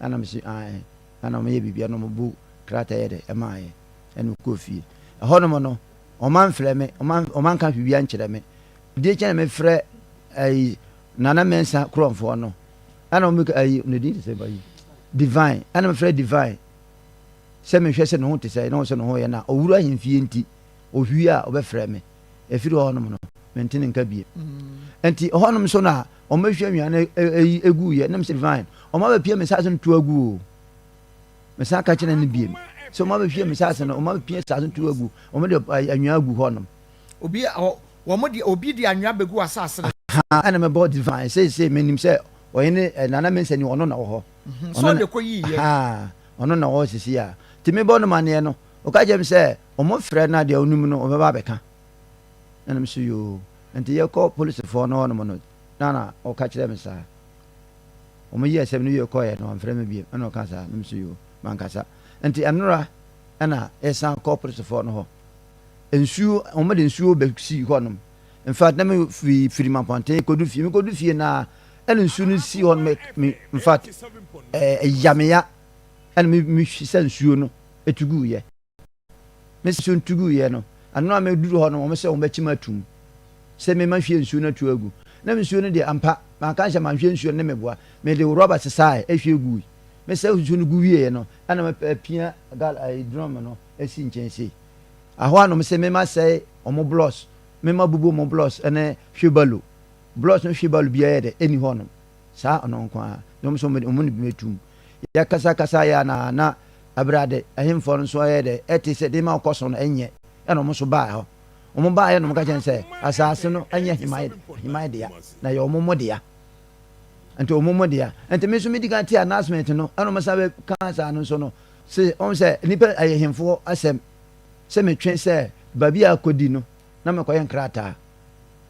Ɛna mese ae. Ɛna wɔyɛ biribiara na wɔbu krataa yɛ dɛ ɛmaa yɛ. Ɛna mekɔɔ fie. Ɛhɔnom no, wɔamfrɛ me, wɔanka biribiara nkyerɛ me. Deɛ kyɛ na mefrɛ ayi Nana Mensah Kurɔmfoɔ no. Ɛna wɔn ayi ne din te sɛ ba yi Divine. Ɛna mefrɛ Divine sɛ mehwɛ sɛ ne ho te sɛ na wɔn sɛ ne ho yɛ na ɔwura ahemfie nti owie a ɔbɛfrɛ me. Ɛfiri hɔnom no mente ne nka bie. Nti hɔnom nso na wɔbɛhwɛ nnuane ɛyi eguiɛ na mesɛ Divine wɔn abɛpia me saase no to agu o. Mesan ka kyerɛ no biem sɛ wɔn abɛhwie me saase no, wɔn abɛpia saase no to agu, wɔn de anwea agu hɔnom. Obi wɔn de obi de anwea bɛgu asaase no. Ha ɛna mebɔ Divine seesei menim sɛ ɔyɛ ne Nana Mensah ni ɔno na wɔ hɔ. Sɛ ɔde kɔ yiiɛ. Ha ɔno na wɔ hɔ sisi a. Nti mebɔ no maneɛ no, ɔka kyerɛ me sɛ wɔn frɛ no a deɛ ɔnim no ɔbɛba abɛka. Ɛna me so yoo. Nti yɛkɔ polisifoɔ no hɔnom no na na ɔka kyerɛ me saa. Wɔn yii asɛm no wie kɔeɛ no wamfrɛ me bio ɛna ɔka saa na me so yoo mankasa. Nti ɛnora ɛna yɛsan kɔ polisifoɔ no hɔ. Nsuo wɔn de nsuo bɛsii hɔnom. In fact na me firi firi Mampɔnten kɔdu fie mekɔdu fie na ɛna nsuo no si hɔ no me me in fact ɛɛ ɛyameya ɛna me me sɛ nsuo no etu guiɛ. Me nsuo no tu guiɛ no, ano a meduru hɔ no, wɔn sɛ wɔbɛkyem atum sɛ mema hwie nsuo no atu agu. Na nsuo no deɛ, ampa, manka sɛ manhwie nsuo no ne meboa. Mede rɔba sesaeɛ hwie gui. Me sɛ nsuo no gu wieɛ no, ɛna mepia gal ayi drum no si nkyɛn sei. Ahɔ a na wɔn sɛ mema sɛe wɔn blɔs, mema bubu wɔn blɔs ne hwibalo. Blɔs ne hwibalo biara yɛ dɛ, ɛnni hɔnom. Saa ɔno nko ara. Na wɔn nso wɔn de bi bɛtum. Yɛkasakasa yɛ a na na Abrade ahemfo no nso ayɛ dɛ ɛte sɛ de ma ɔkɔ so no ɛnyɛ ɛna wɔn nso baa hɔ. Wɔn baeɛ na wɔn ka kyerɛ sɛ asaase no ɛnyɛ heman heman dea na ɛyɛ wɔn mo dea. Nti wɔn mo dea. Nti me nso me di kan te announcement no ɛna wɔn san bɛ ka saa no nso no sɛ wɔn sɛ nipa ɛyɛ hemfoɔ asɛm sɛ metwe sɛ baabi a akɔdi no na mekɔyɛ nkrataa.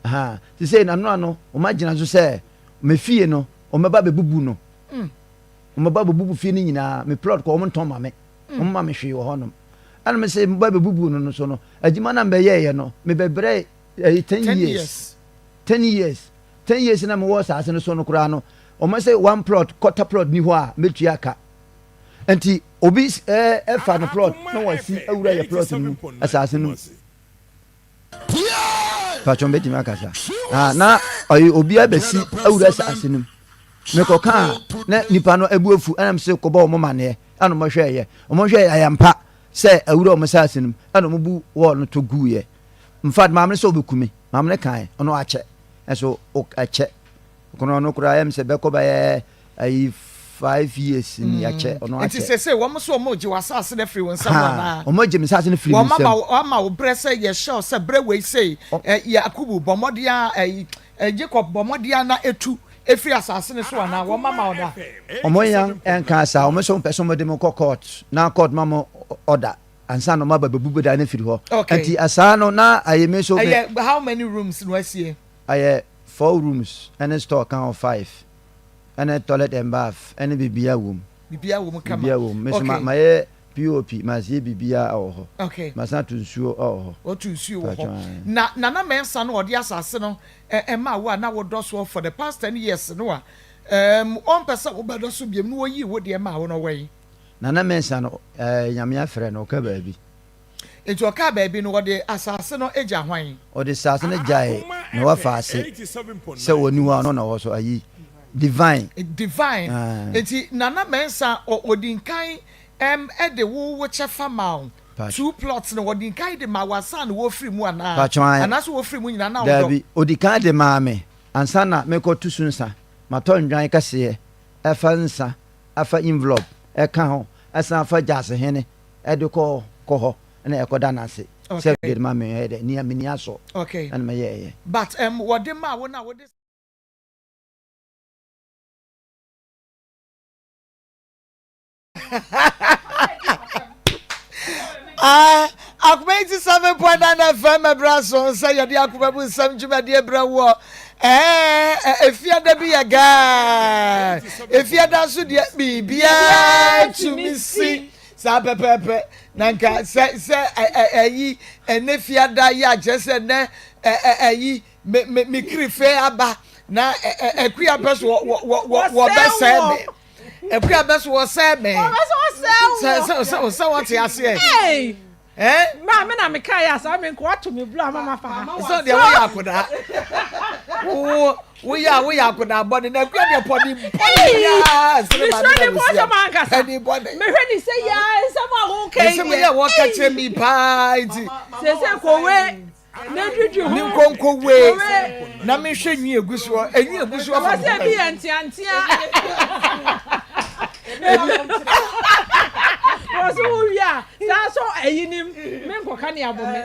Ahaa sisei n'ano ano wɔn agyina so sɛ me fie no wɔn bɛba bɛbubu no. Wɔn ba bɛbubu fie no nyinaa, me plot kɔ wɔn ntɔn ma me, wɔn ma me hwee wɔ hɔnom. Ɛna me se ba bɛbubu no no so no, adwuma na mbɛyɛɛyɛ no, me bɛbrɛ ɛyi 10 years, 10 years, 10 years na mewɔ saase no so no koraa no, wɔn sɛ one plot, quarter plot ni hɔ a mɛtua ka. Nti obi ɛɛ ɛfa no plot na wasi awura yɛ plot no mu, asaase no mu. Patron bɛtumi akasa. Ah, na ɔyɛ obi abɛsi awura saase no mu. Mekɔka a na nipa no abu afu ɛna mese kɔbɔ wɔn maneɛ ɛna wɔn hwɛɛyɛ. Wɔn hwɛɛ ayampa sɛ awura wɔn saase no mu ɛna wɔn bu wɔɔ no to guiɛ. In fact maame no sɛ ɔbɛku me. Maame no kae ɔno akyɛ ɛso ɛkyɛ. Kono ɔno koraa ɛm sɛ bɛkɔ bɛyɛ ayi 5 years ni akyɛ ɔno akyɛ. Nti sese wɔn nso wɔn gye w'asaase no afiri wɔn nsam anaa? Wɔn gye me saase no firi me nsam. Wɔn ama wɔn ama wo brɛ sɛ yɛhyɛ wo sɛ brɛ wei sei ɛ Yakubu bɔ mmɔden a ɛ ɛ Jacob bɔ mmɔden a na etu efiri asaase no so anaa wɔn ama wo da? Wɔn yan nka saa wɔn nso wɔn pɛ sɛ wɔn de mo kɔ court na court ma mo order ansa na wɔn aba bɛbu dan no firi hɔ. Okay. Nti asaa no na ayɛ mi nso. Ɛyɛ how many rooms na wasie? Ɛyɛ four rooms ɛne store ka ho five. Ɛne toilet and bath ɛne biribiara wɔ mu. Biribiara wɔ mu kama. Biribiara wɔ mu. Me nso ma ma yɛ POP ma yɛ biribiara wɔ hɔ. Okay. Ma san to nsuo wɔ hɔ. Wɔto nsuo wɔ hɔ. Na Nana Mensah no ɔde asase no ɛmaa wo a na wodɔ soɔ for the past 10 years no a ɛɛm ɔmpɛ sɛ wobɛdɔ so biom na wɔyii wo deɛ maa wo no ɔwɔ he? Nana Mensah no ɛɛ Nyame afrɛ no ɔka baabi. Enti ɔkaa baabi no, wɔde asase no gya hwan? Ɔde saase no gyae na wafa ase sɛ ɔni hɔ a ɔno na ɔwɔ so ayi Divine. Divine. Enti Nana Mensah ɔdi nkan ɛm de wo wo kyɛfa maa wo. Two plots no ɔdi nkan de maa wo ansa na wɔfiri mu anaa? Patwon ae. Anaasɛ wɔfiri mu nyinaa na wodɔ? Daabi, ɔdi kan de maa me ansa na mekɔ tu so nsa. Matɔ ndwan kɛseɛ, ɛfa nsa, afa envelope ɛka ho, ɛsan afa gyaasehene. Ɛde kɔ kɔ hɔ ɛna ɛkɔ da n'ase sɛ de ma me ɛyɛ dɛ nia me ni asɔ ɛna me yɛ ɛyɛ. But wɔde maa wo na wode. Ah, Akoma 87.9 FM ɛbrɛ so sɛ yɛde akoma mu nsɛm dwumadie brɛ woɔ. Ɛɛ efiada bi yɛ gaa. Efiada nso deɛ biribiara tumi si saa pɛpɛɛpɛ. Na nka sɛ sɛ ɛyi ɛnɛ fiada yi akyerɛ sɛ nɛ ɛyi me me me kiri fɛ aba na ɛkuya pɛ so wɔ wɔ wɔ wɔbɛsɛɛ me. Akua bɛ so wɔsɛe me. Ɔbɛ so wɔsɛe wo. Sɛ sɛ sɛ sɛ wɔte aseɛ. Hey. Eh? Maa me na meka yɛ asa me nko ato me blu ama ma fa ha. Sɛ deɛ woyɛ akodaa. Wo woyɛ a woyɛ akodaa bɔne na akua deɛ pɔne bɔne biara sene maame na wusia. Pɔne bɔne. Mehwɛ ne sɛ yɛ nsɛm a woka yi. Nsɛm yɛ wɔka kyerɛ mi paa nti. Sɛ sɛ kowe na dwidwi ho. Me nkonko wee na mehwɛ nwi egu soɔ enwi egu soɔ fa. Wɔsɛ ebi yɛ nteantea. Wɔsɛ wo wie a saa so ɛyi nim me nkɔka ne abo me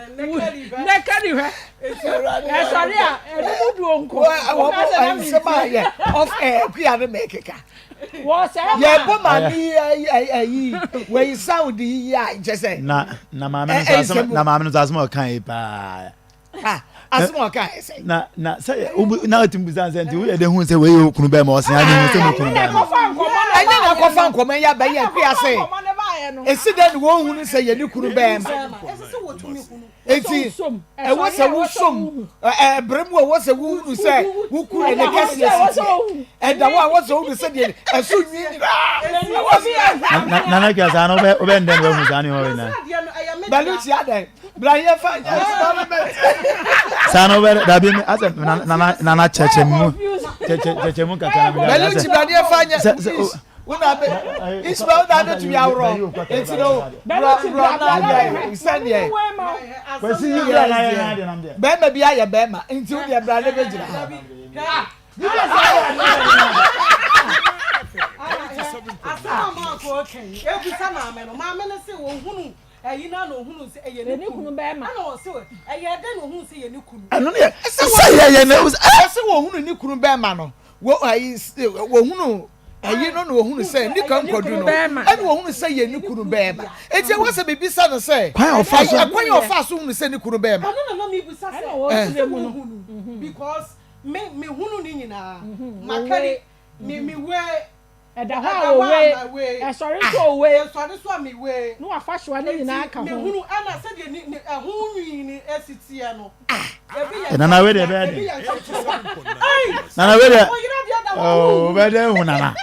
na ka ni hwɛ ɛsɔre a ɛno mu duo nko. Wɔn nsɛm a yɛ ɔf ɛɛ kuya ne mɛkeka. Yɛbɔ maame yi ayi wɔyi sound yi a nkyɛ sɛ. Na na maame no nso asɛm na maame no nso asɛm a ɔka yi paa. Ah asɛm a ɔka yɛ sɛ. Na na sɛ obu na ɔtumi bisa sɛ nti woyɛ de hu sɛ wei yɛ okunu bɛɛ ma ɔsɛn adi hu sɛ mo kunu bɛɛ ma. Ɛnyɛ na akɔfa nkɔmɔ yi aba yi akua sɛ esi dɛ na wɔn hunu sɛ yɛ ne kunu bɛɛ ma. Enti, ɛwɔ sɛ wosom ɛbrɛ mu ɛwɔ sɛ wohunu sɛ wo kunu ne kɛseɛ si teɛ. Ɛda hɔ a ɛwɔ sɛ wohunu sɛ deɛ ɛso nwi nyinaa. Nana kura saa no wobɛ wobɛ ndɛn wahu saa nneɛma wei na. Baluchi adɛn bra yɛ fa experiment. Saa no wobɛ dabi mi asɛ nana nana kyɛkyɛ mu kyɛkyɛ kyɛkyɛ mu kakra na mi. Baluchi bra yɛ fa nyɛ. Wona bɛ Ismael na bɛ tumi aworɔ nti no wura wura na yɛ sɛdeɛ bɛrima bi ayɛ bɛrima nti wo deɛ bra ne bɛ gyina ha. Ɛno ne yɛ sɛ yɛyɛ na ɛsɛ wɔhunu ne kunu bɛrima no wɔ ayi wɔhunu ɛyi no na wɔhunu sɛ ne ka nkɔdu no ɛna wɔhunu sɛ yɛ ne kunu bɛrima eti ɛwɔ sɛ bibisa no sɛ kwan a ɔfa so ɛkwan a ɔfa so hunu sɛ ne kunu bɛrima. Ɛno na na mebisa sɛ sɛ wɔhunu because me mehunu ne nyinaa makari me me wee Ɛda hɔ a owee, ɛsɔre nso owee. Ɛsɔre nso a mewee. Na wafa hyewa ne nyinaa aka ho. Enti mehunu ɛna sɛdeɛ ne ne ɛho nwi no esi teɛ no. Ebi yɛ Nana wei deɛ ɛbɛyɛ ebi den. yɛ nketewa. Ei! Nana wei deɛ Ɔyera deɛ da hɔ a oh, wonhu. wobɛyɛ dɛ hu nana.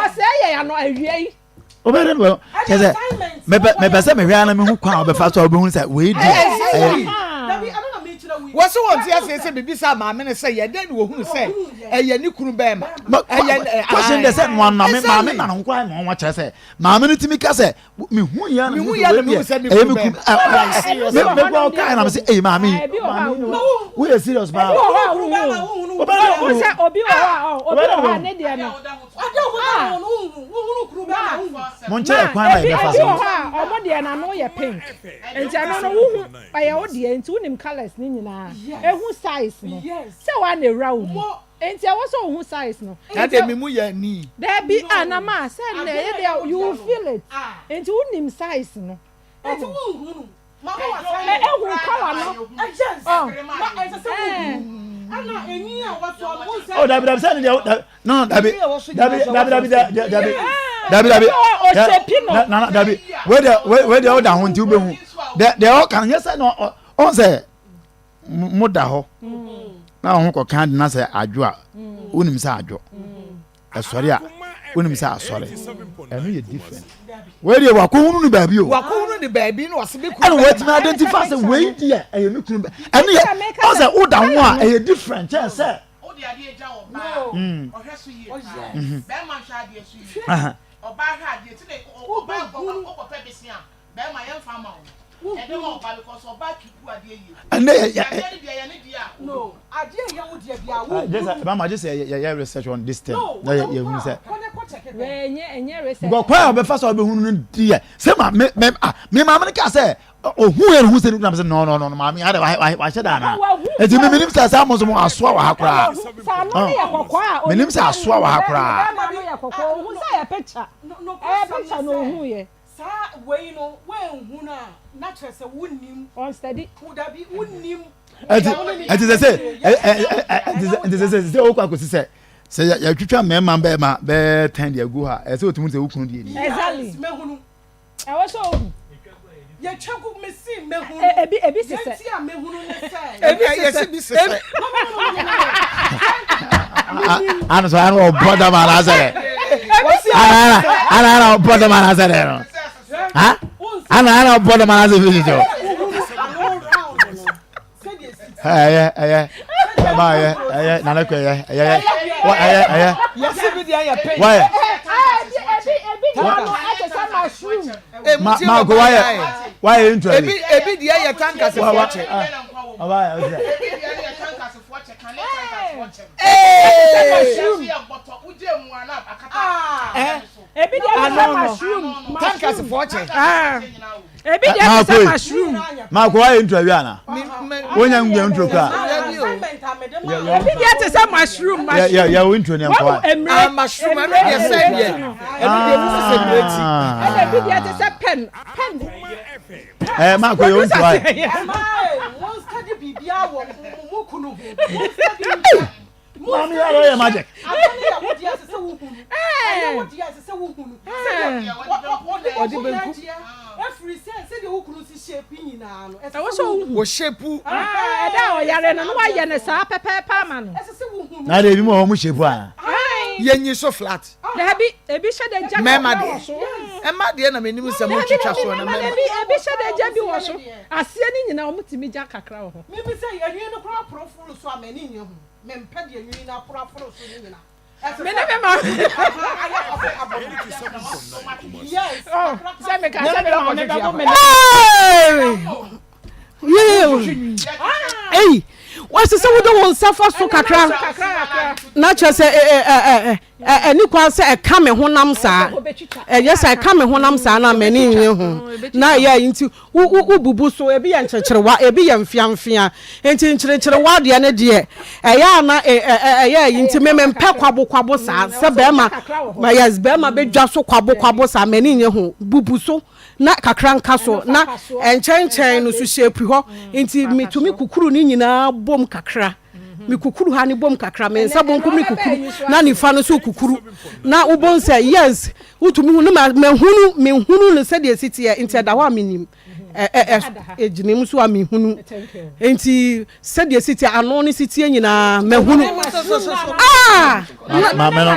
Wɔsɛe yɛn ano awia yi. Wobɛyɛ dɛ hu kyɛ sɛ mepɛ mepɛ sɛ mehwɛ ara na mehu kwan a wobɛfa so a wobɛhu sɛ wei deɛ ɛyɛ Dabi ɛno na mekyerɛ wo yi. Wɔsi wɔn ti aseɛ sɛ bibisa maame no sɛ yɛ dɛn na wɔhunu sɛ ɛyɛ ne kunu bɛrima. Ɛyɛ question deɛ sɛ no maame maame na ne ho koraa ma wɔn kyerɛ sɛ maame no tumi ka sɛ mehu yɛ na mehu sɛ wei deɛ ɛyɛ me kunu me me kura ɔka yɛ na me sɛ ɛyɛ maame yi woyɛ serious paa. Ebi wɔ hɔ a wohu wo sɛ obi wɔ hɔ a obi wɔ hɔ a ne deɛ no. Mo nkyɛn kwan na yɛbɛfa so. Ebi wɔ hɔ a ɔmo deɛ n'ano yɛ pink nti ɛno no wohu ɛyɛ wo deɛ nti wonim colours ne nyinaa ehu size no sɛ wa na ewura wo mu nti ɛwɔ sɛ ohu size no. Na deɛ mi mu yɛ ni. Daabi a na ma sɛ na ɛyɛ deɛ you will feel it nti wonim size no. Nti wonhunu. Ehu kɔla no. Oh, dabi dabi sɛ ne deɛ no dabi dabi dabi dabi dabi dabi dabi na na dabi wei deɛ wei deɛ ɔda ho nti wobɛhu deɛ deɛ ɔka no nyɛ sɛ na ɔn sɛ mo da hɔ na ɔho kɔka de na sɛ adwo a wonim sɛ adwo ɛsɔre a wonim sɛ asɔre ɛno yɛ different wei deɛ wakɔhunu no baabi o wakɔhunu no baabi na ɔsɛ me kunu ɛna watumi identify sɛ wei deɛ ɛyɛ me kunu ɛno yɛ ɔsɛ woda ho a ɛyɛ different kyɛn sɛ Bɛrima yɛn fa ma wo. Ɛde ma ɔba because ɔba kipu adeɛ yie. Ɛnɛ yɛ yɛ. Adeɛ ne deɛ yɛ ne deɛ a. No adeɛ yɛ wo deɛ bia wo. Just mama just yɛ yɛ research on this thing. Na yɛ yɛ hunu sɛ. Because kwan a ɔbɛfa so a ɔbɛhunu no deɛ sɛ ma me me ah me maame no kaa sɛ ohun yɛ no hu sɛ ne kunu sɛ no no no maame adɛ wahyɛ da anaa eti mi minim sɛ saa mo nso mo asoa wɔ ha koraa minim sɛ asoa wɔ ha koraa. Saa wei no woanhu no a na kyerɛ sɛ wonnim. Ɔnstɛdi. Wo dabi wonnim. Ɛti ɛti sɛ sɛ ɛti sɛ sɛ sɛ okɔ akɔsi sɛ sɛ yɛtwitwa mmarima bɛrima bɛɛ tɛn deɛ agu hɔ a ɛsɛ otumi sɛ wokunu deɛ ni. Exactly. Mehunu. Ɛwɔ sɛ ohu. Yɛtwa gu mesi mehunu. Ebi ebi sisɛ. Yɛnti a mehunu ne sɛ. Ebi sisɛ. Ebi sisɛ. Ano sɛ ano ɔbɔ dam anaasɛ. Wɔsi. Ana ana ana ɔbɔ dɛm anasɛ dɛ no. Ha? Ana ana ɔbɔ dɛm anasɛ fi kyekye o. Ɛyɛ ɛyɛ ɛma ɛyɛ ɛyɛ nana kɔ ɛyɛ ɛyɛ wɔ ɛyɛ ɛyɛ. Yɛsi bi deɛ yɛ pink. Wɔyɛ. Ebi deɛ no ɛte sɛ mushroom. Ma ma ko wayɛ wayɛ intro yi. Ebi ebi deɛ yɛ tankasi fo kyɛ. Ebi deɛ te sɛ mushroom. Tankasi fo kyɛ. Ebi deɛ te sɛ mushroom. Maako wayɛ intro awie ana? Wonya nwia intro kura. Ebi deɛ te sɛ mushroom. Yɛ yɛ wo intro ne nkɔ Wahu emire. Ah mushroom ɛno deɛ sɛ deɛ ɛno deɛ wusu sɛ mire ti. Ɛna ebi deɛ te sɛ pen pen. Ɛɛ Maako yɛ wo intro ayɛ. Maame yɛ yɛ magic. Ɔde benku. Ɛwɔ sɛ ohu. Wɔ shape. Ɛda a ɔyare no na wayɛ no saa pɛpɛɛpɛ ama no. Na de ebi mu wɔ hɔ mo shape a. Yɛnyi so flat. Dabi ebi hyɛ da gya Mɛma deɛ. Ɛma deɛ na menim sɛ mo twitwa soɔ na mɛma. Ebi ebi hyɛ da gya bi wɔ so. Aseɛ no nyinaa wɔn tumi gya kakra wɔ hɔ. Mimi sɛ enwi no koraa poro foro so a m'ani nnye ho. Mempɛ deɛ enwi no aporo aforo so no nyinaa. Me ne me ma. Oh, sɛ meka sɛ me maame bɛbɔ me. Ei, wɔsɛ sɛ wode wo nsa fa so kakra na kyerɛ sɛ ɛni kwan sɛ ɛka me honam saa ɛyɛ sɛ ɛka me honam saa na m'ani nnye ho na ɛyɛ ayi nti Wo wo wo bubu so, ebi yɛ nkyerekyerewa, ebi yɛ mfeamfea. Nti nkyerekyerewa deɛ ne deɛ, ɛyɛ a na ɛ ɛ ɛyɛ ayi nti me mempɛ kwabo kwabo saa. Sɛ bɛrima, yes, bɛrima bɛdwa so kwabo kwabo saa, m'ani nnye ho. Bubu so na kakra nka so, na nkyɛnkyɛn no so shape hɔ. Nti metumi kukuru ne nyinaa bom kakra. Me kukuru ha ne bom kakra, me nsa bonkum ne kukuru, na nifa no nso kukuru. Na wobɛhu sɛ yes, Wotumi hu no ma mahunu mehunu no sɛdeɛ ɛsi teɛ nti ɛda hɔ a menim ɛgyina mu so a mehunu nti sɛdeɛ ɛsi teɛ ano ne si teɛ nyinaa mahunu ah maame no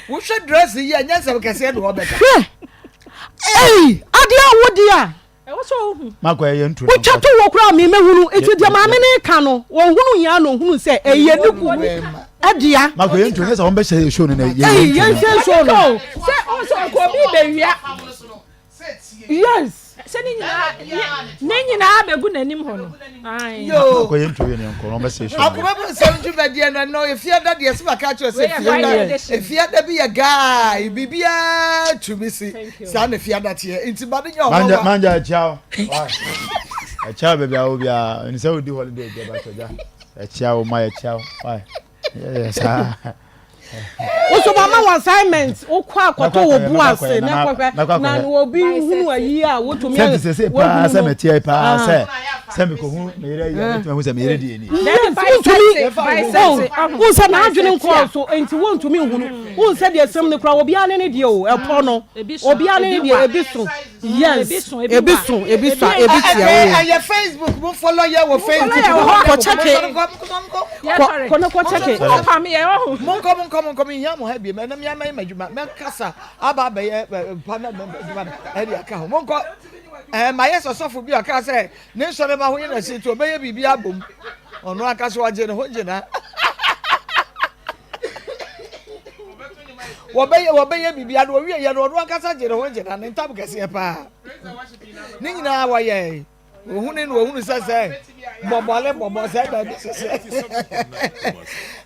wohwɛ dress yi a nyɛ nsɛm kɛseɛ na wɔbɛka hwɛ Ei, adeɛ a wodi a. Ɛwɔ sɛ ohu. Makɔ ɛyɛ ntu. Wotwa to wɔ koraa mi mehunu. Eti deɛ maame ne ka no, wɔhunu yɛn ano ohunu sɛ ɛyɛ ne kunu ɛdea. Makɔ yɛ ntu nyɛ sɛ wɔn bɛ hyɛ show no na yɛ ntu. Ei, yɛn hyɛ show no. Sɛ ɔsɛ ɔkɔ obi bɛ wia. Yes. Sɛ ne nyinaa ne nyinaa bɛgu n'anim hɔ no. Yoo. Akɔyɛ ntwi ne nkɔ wɔn bɛsɛ esu. Akoma mu nsɛm dwumadie no ɛnɔ efiada deɛ sɛ maka akyerɛ sɛ efiada efiada bi yɛ guy biribiara tumi si saa na efiada teɛ nti ba ne nyɛ ɔhɔ wa. Manja ɛkyia o ɛkyia o baabi a wo biara ɛni sɛ wodi holiday deɛ bàtɛ gya ɛkyia o ma ɛkyia o why yɛ saa. Woso mama wɔ assignment wokɔ akɔtɔ wɔ bu ase na kɔhwɛ na obi hunu ayi a wotumi sɛ sɛ sɛ paa sɛ mɛteɛ paa sɛ sɛ mekɔhu meyere yi a mɛtumi ahu sɛ meyere deɛ ni wontumi wohu sɛ n'adwene nkɔɔ so nti wontumi nhunu wohu sɛ deɛ sɛm no koraa obiara ne ne deɛ o ɛpɔ no obiara ne ne deɛ ebi so Yes, ebi so, ebi so, ebi tia wo. Ɛyɛ Facebook, mo follow yɛ wɔ Facebook. Kɔ kyɛke. Kɔ kɔ no kɔ kyɛke. Monkɔ monkɔ monkɔ mi hia mo ha bi mɛ na mi ama yɛ m'adwuma mɛ kasa aba abɛyɛ pa na mɛ adwuma no ɛde aka ho monkɔ ɛɛ ma yɛ sɔsɔfo bi ɔka sɛ ne nsɔre ma ho yɛ na si nti ɔbɛyɛ biribi abom ɔno ankasa ɔgye ne ho gyina. Wɔbɛyɛ wɔbɛyɛ biribi ano wɔwie yɛ no ɔno ankasa gye ne ho gyina ne ntam kɛseɛ paa ne nyinaa wɔyɛ ohunu na ohunu sɛ sɛ bɔbɔle bɔbɔ sɛ baabi sesɛ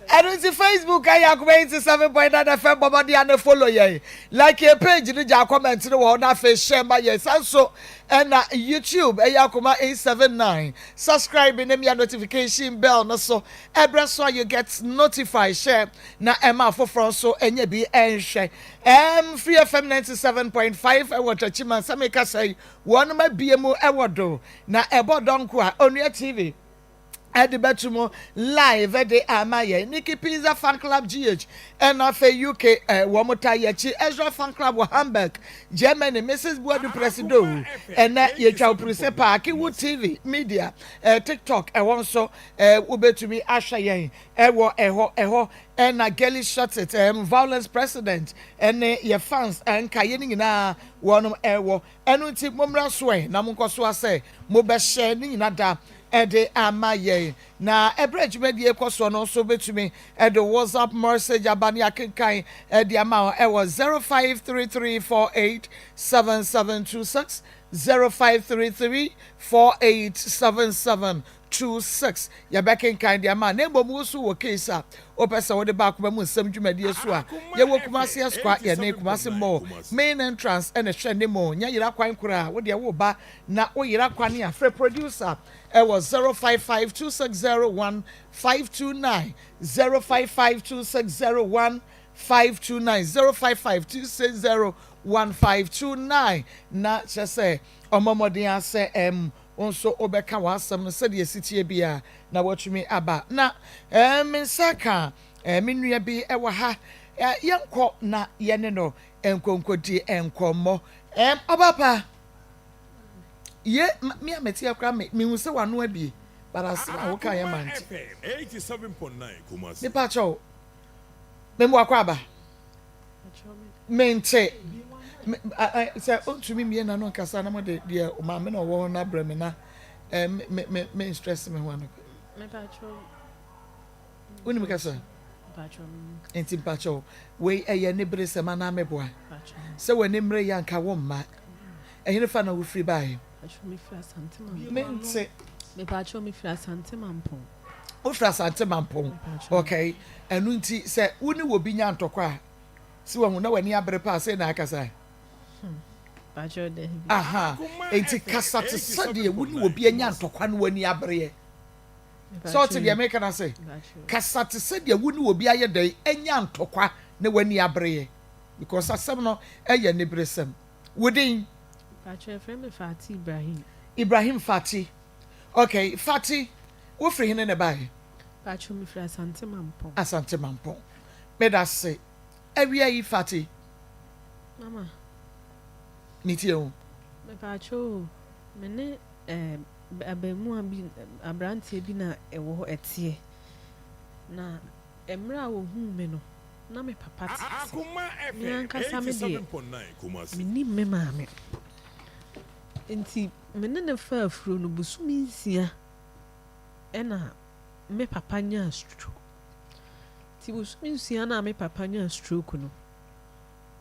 ɛno nti facebook ayɛ akoma yi ti 7.9 fm bɔbɔde ana follow yɛn like yɛ page no gya comment no wɔ hɔ na afei share ma yɛn san so ɛna youtube ɛyɛ akoma 879 subscribe ne mia notification bell no so ɛbrɛ so a you get notified share na ɛma afoforɔ nso nya bi nhwɛ. Ɛɛm Free FM 97.5 ɛwɔ Techiman sɛ meka sɛ yi wɔnom abie mu ɛwɔ do na ɛbɔ dɔnko a Onua TV Ɛde bɛto mu live de ama yɛn. Nikki Pizza Fan Club GH ɛna afei UK eh, wɔn ta yɛn akyi. Ezra Fan Club wɔ Hamburg, Germany. Mrs. Buadu Presido ɛnɛ yɛtwa opurise paa. Kiwu TV Media eh, TikTok ɛhɔ nso eh, wobɛtumi ahwɛ yɛn ɛwɔ ɛhɔ ɛhɔ ɛna Girly Shortit eh, Violence President ɛne yɛ fans nkaeɛ no nyinaa wɔnom ɛwɔ. Ɛno nti mommra so ɛ na monkɔ so ara sɛ mobɛhyɛ ne nyina da de ama yɛn. Na ɛberɛ a dwumadie rekɔ soɔ no nso wobɛtumi de WhatsApp message aba ne akenkan de ama wo ɛwɔ 0533487726, 0533487726. Yɛbɛkenkan de ama. Na mmom wo nso wɔ case a wopɛ sɛ wode ba akoma mu nsɛm dwumadie so a, yɛwɔ Kumasi Esquire, yɛne Kumasi Mall main entrance ɛna ɛhwɛ anim. Nyɛ yera kwan koraa, wo deɛ woba na woyera kwan a, frɛ producer ɛwɔ 0552601529, 0552601529, 0552601529 na kyerɛ sɛ ɔmmɔ mmɔden ara sɛ ɛm Wo nso wobɛka w'asɛm no sɛdeɛ ɛsi teɛ biara na woatumi aba. Na eh, me nsa ka eh, me nua bi wɔ ha. Eh, yɛnkɔ na yɛne no nkɔnkɔdi nkɔmmɔ. Eh, ɔbapa, ye, me a mete ha koraa me, mehu sɛ w'ano abie, but asɛm a woka yɛ mante. Mepa kyɛw, memmoa kɔ aba. Mente. Sɛ ɔntumi mmie n'ano nkasa na mode deɛ maame na ɔwɔ hɔ no abrɛ me na me me me stress me ho anɔpɛ. Wonim kasa? Nti mpakyɛw wei ɛyɛ ne bere sɛm anaa meboa? Sɛ w'ani mmere yɛ anka wo mma. Ɛhene fa na wofiri baeɛ? Mente. Mepakyɛw mefiri Asante Mampong. Wofiri Asante Mampong. Okay. Ɛno nti sɛ wo ne obi nya ntɔkwa a, si wahu na w'ani abere paa sei na akasa. Aha. Nti kasa te sɛ deɛ wo ne obi anya ntɔkwa na w'ani abereɛ. Sɛ ɔte deɛ meka no ase. Kasa te sɛ deɛ wo ne obi ayɛ dɛn anya ntɔkwa na w'ani abereɛ. Because asɛm no ɛyɛ aniberesɛm. Wo din? Mpakyɛ yɛfrɛ me Fati Ibrahim. Ibrahim Fati. Ok, Fati, wo firi hene na ɛbaeɛ? Mpakyɛ me firi Asante Mampong. Asante Mampong. Meda se. Awia yi Fati. Mama. Me tie wo. Mepakyɛ o, me ne eh, abɛɛmua bi, abranteɛ bi na ɛwɔ hɔ ɛteɛ. Na mmerɛ a wɔhuu me no, na me papa te ase. Me ankasa me deɛ, mennim me maame. Enti me ne no faa afuro no, bosome nsia na me papa nyaa stroke. Nti bosome nsia no a me papa nyaa stroke no,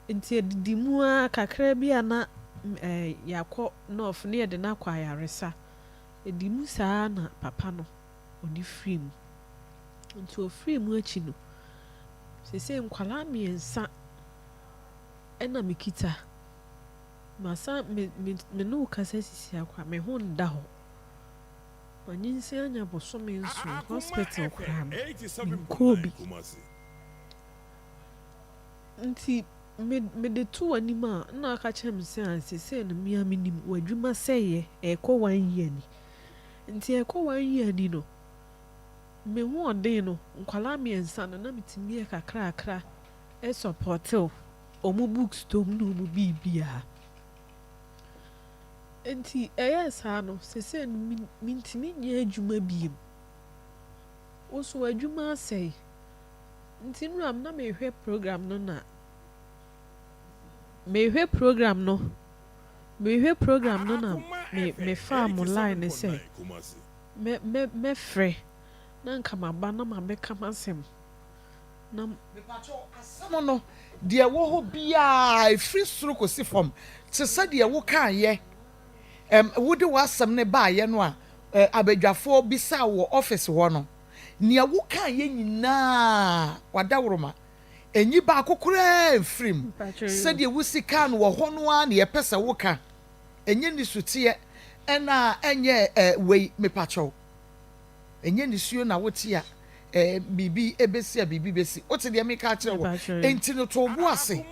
nti adidi mu ara kakra bi a na eh, yɛakɔ nɔɔf ne yɛde no akɔ ayaresa. Ɛdi mu saa na papa no, ɔde firii mu. Nti ɔfirii mu akyi no, seesei nkwadaa mmiɛnsa na mekita. Masan me me me ne wo kasa sisi ara koraa, me ho nda hɔ. Manyinsen anya bosome nson, hospital koraa no, menkɔɔ bi. Nti me mede to w'anim a, nna aka kyerɛ me sɛ ah seesei no me ara menim w'adwuma sɛeɛ, ɛrekɔ one year ni. Nti ɛrekɔ one year ni no, Me hoɔden no, nkwadaa mmiɛnsa no na metumi yɛ kakrakra sɔpɔte wɔn books tɔ mu ne wɔn biribiara. Nti ɛyɛɛ saa no, seesei no mentumi nyɛ adwuma bio. Wo nso w'adwuma asɛe. Nti nnora na mehwɛ program no na mehwɛ program no mehwɛ program no na me mefaa mo line no sɛ Mɛ mɛ mɛfrɛ na nka maba na mabɛka m'asɛm na. Mepakyɛw, asɛm no, deɛ ɛwɔ hɔ biara, ɛfiri soro kɔsi fam, te sɛ deɛ wokaeɛ, ɛm, wode w'asɛm no baeɛ no a, ɛ, abadwafoɔ bisaa wo wɔ office hɔ no, nea wokaeɛ nyinaa, w'adaworoma, ɛnyi baako koraa mfiri mu. Sɛdeɛ wosi kaa no wɔ hɔ no ara na yɛpɛ sɛ woka. Ɛnyɛ nisuteɛ ɛna ɛnyɛ eh wei mepakyɛw ɛnyɛ nisuo na wote a eh biribi ɛbɛsi a biribi bɛsi wote deɛ meka akyerɛ wo enti no to wo bo ase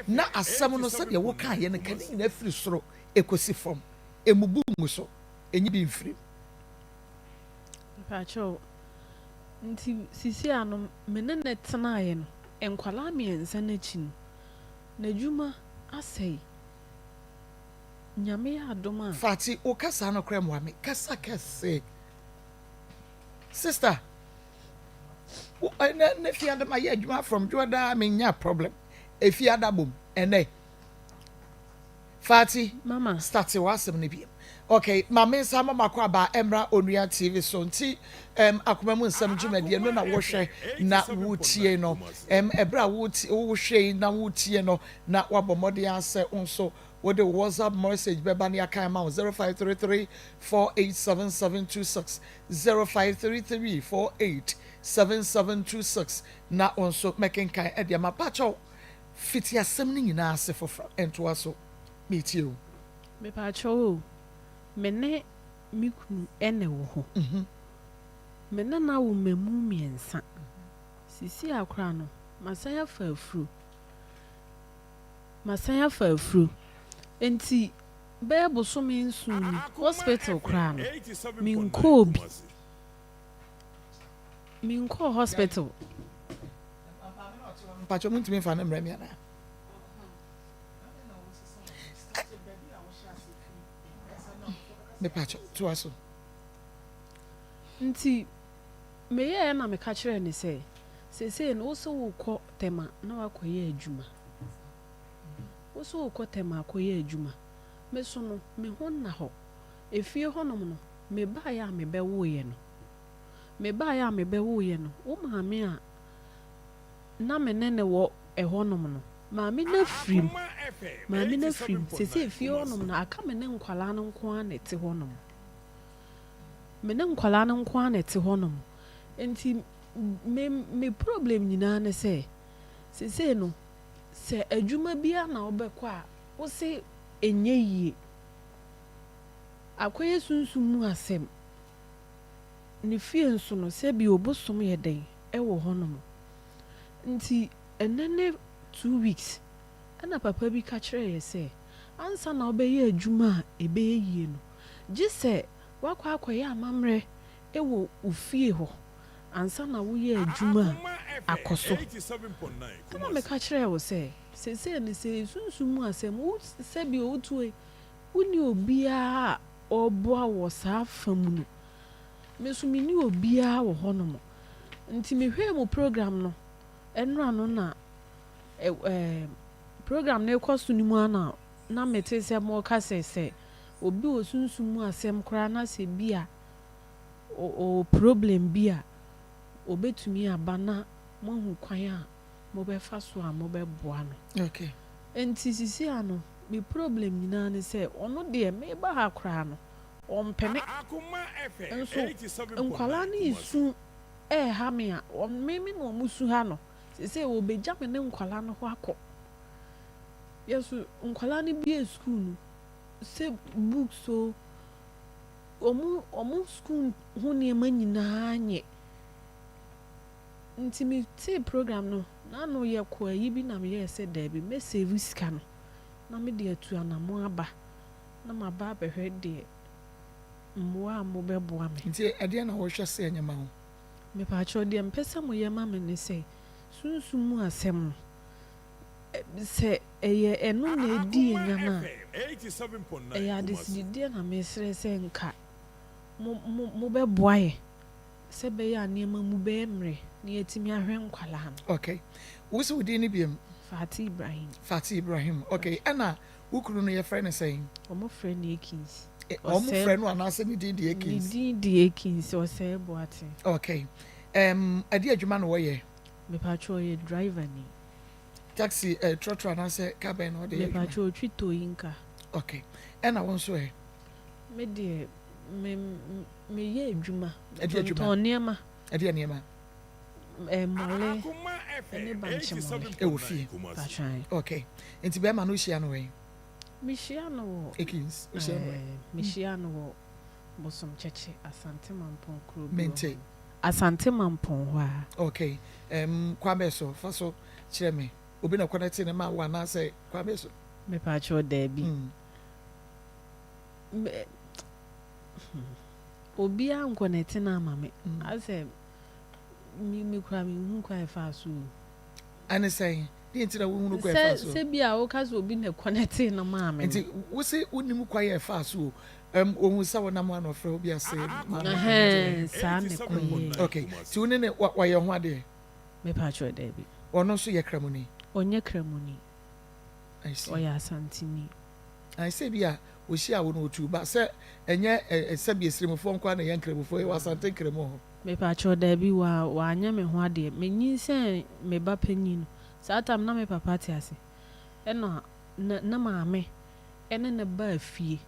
na asɛm no sɛdeɛ wokaeɛ no ka ne nyinaa firi soro ɛkɔsi fam ɛmubu ngu so ɛnyi bi mfiri mu. Mpakyɛw, nti sisi a no me ne no tenaeɛ no, nkwadaa mmiɛnsa no akyi no, n'adwuma asɛe. Nyame yɛ adom a. Fati, wo kasa no koraa mmoa me. Kasa kɛse. Sister, wo ɛnɛ ne fiada ma yɛ adwuma from dwoɔdaa menya problem. Efiada bom ɛnɛ. Fati, Mama. starte w'asɛm no biom. Ok, ma me nsa ma makɔ aba ɛmmra Onua TV so. Nti, um, akoma mu nsɛm dwumadie no na wohwɛ na wotie no. Um, ɛberɛ a wohwɛ yi na wotie no, na wabɔ mmɔden ara sɛ wo nso wode wo WhatsApp message bɛba ne akan ama wo 0533 487726, 0533 487726 na wo nso mɛkenkan ɛde ama. Pakyɛw, Fiti asɛm no nyinaa ase foforɔ ntoa so. Meretie wo. Mepaakyɛw o, me ne me kunu na ɛwɔ hɔ. Me ne no awo mmamu mmiɛnsa. Seesei ara koraa no, masan afa afuro. Masan afa afuro. Enti bɛyɛ bosome nson ni, hospital koraa no, menkɔɔ bi. Menkɔɔ hospital. Mpakyɛ mo ntumi nfa no mmerɛ me anaa? Mepakyɛ toa so. Nti meyɛɛ na meka kyerɛɛ no sɛ, seesei no wo se wokɔ Tema na woakɔyɛ adwuma. Wo se wokɔ Tema akɔyɛ adwuma. Me so no, me ho nna hɔ. Efie hɔnom no, mebaeɛ a mebɛwoeɛ no, Mebaeɛ a mebɛwoeɛ no, wo maame a na me ne no wɔ ɛhɔnom no, maame no afiri mu. Maame no afiri mu. Seesei fie hɔnom no, aka me ne nkwadaa no nko ara na ɛte hɔnom. Me ne nkwadaa no nko ara na ɛte hɔnom. Nti me me problem nyinaa ne sɛ, seesei no, sɛ adwuma biara na wobɛkɔ a, wose ɛnyɛ yie. Akɔyɛ sunsum mu asɛm. Ne fie nso no, sɛbi obosom yɛ dɛn wɔ hɔnom. Nti ɛnnɛ ne 2 weeks ɛna papa bi ka kyerɛɛ yɛ sɛ, ansa na wobɛyɛ adwuma a ɛbɛyɛ yie no, gye sɛ woakɔ akɔyɛ amammerɛ wɔ wo fie hɔ ansa na woyɛ adwuma a akɔ so. Ɛna meka kyerɛɛ wo sɛ, seesei no sɛ sunsum mu asɛm, wo sɛbi wotuo wonni obiara a ɔreboa wo wɔ saa fa mu no. Me nso menni obiara wɔ hɔnom. Nti mehwɛɛ mo program no ɛnora no na ɛ program no rekɔ so no mu ara na na mete sɛ moreka sɛ sɛ obi wɔ sunsum mu asɛm koraa na sɛ bi a ɔwɔ problem bi a obetumi aba na moahu kwan a mobɛfa so a mobɛboa no. Nti sisi ano me problem nyinaa ne sɛ ɔno deɛ meba ha koraa no ɔmpene nso nkwadaa no resu ɛreha me a me me na wɔn su ha no sese wɔbɛgya me ne nkwadaa no hɔ akɔ yɛso nkwadaa no bie sukuu no sɛ books o wɔn sukuu ho nneɛma nyinaa nyɛ nti me tee program no n'ano yɛ kɔ ayi bi na meyɛɛ sɛ daabi mɛ save sika no na mede atu anamo aba na maba abɛhwɛ deɛ mmoa a mobɛboa me. Nti ɛdeɛ na wɔhwɛ sɛ ɛnyɛ ma wo? Mepaakyɛw deɛ mpɛ sɛ moyɛ ma me ne sɛ sunsum mu asɛm no sɛ ɛyɛ ɛno na ɛdi enya no a ɛyɛ adesinideɛ na mesrɛ sɛ nka mobɛboa yɛ sɛ bɛyɛ a nneɛma mu bɛyɛ mmerɛ na yɛatumi ahwɛ nkwalaa no. Okay. Wo sɛ wo din ne biom? Fati Ibrahim. Fati Ibrahim. Okay. Ɛna wo kunu no yɛfrɛ no sɛn? Ɔmo frɛ no Akins. Ɔmo frɛ no anaasɛ ne din de Akins? Ne din de Akins, Ɔsɛe Boateng. Okay. Ɛde adwuma na wɔyɛ? Mepatwa ɔyɛ driver ni. Taxi, trɔtrɔ anaasɛ car bɛn na ɔde yɛ adwuma? Mepatwa ɔtwi toyinka. Okay. Ɛna wo nso ɛ? Me deɛ, me meyɛ adwuma. Tontɔn nneɛma. Ɛdeɛ nneɛma? Mmɔle ne bankye mmɔle. Ɛwɔ fie? Patwan. Okay. Nti bɛrima no wohyia no wɛn? Mehyia no wɔ. Akins, wohyia no wɛn? Mehyia no wɔ Bosomkyɛkye, Asante Mampɔn kuro bi. Mente. Asante Mampɔn hɔ a. Okay. Kwan bɛn so? Fa so kyerɛ me. Obi na connect ne ma wo anaasɛ kwan bɛn so? Mepaakyɛw daabi. Obiara nkɔnɛte no ama me. Asɛ me me koraa menhu kwan a ɛfaa so o. Ɛne sɛn? Deɛ nti na wonhunu kwan a Sɛ ɛfaa so? sɛ bi a woka sɛ obi na ɛkɔnɛtee no maa me no. Nti wose wonnim kwan a ɛfaa so o. Ɛm, ohun sɛ wonam hɔ a na ɔfrɛ wo bi ase maame kɔnɛte Ɛhɛn, me. saa na ɛkɔyɛɛ. Okay, nti wo ne no wayɛ ho adeɛ? Mepakyɛw, daabi. Ɔno nso yɛ Kramoni? Ɔnyɛ Kramoni. I see. Ɔyɛ Asanteni. Ae, sɛ bi a ohyiaa wo no otuu ba, sɛ ɛnyɛ ɛ, sɛbi Esirimufoɔ nko ara na ɛyɛ Nkramofoɔ, yɛwɔ Asante Nkramu wɔ hɔ. Mepakyɛw, daabi, wa, wanyɛ me ho adeɛ. Menyinsɛn me ba panyin no, saa time no na me papa te ase, ɛna ne, ne maame ɛne no baa fie.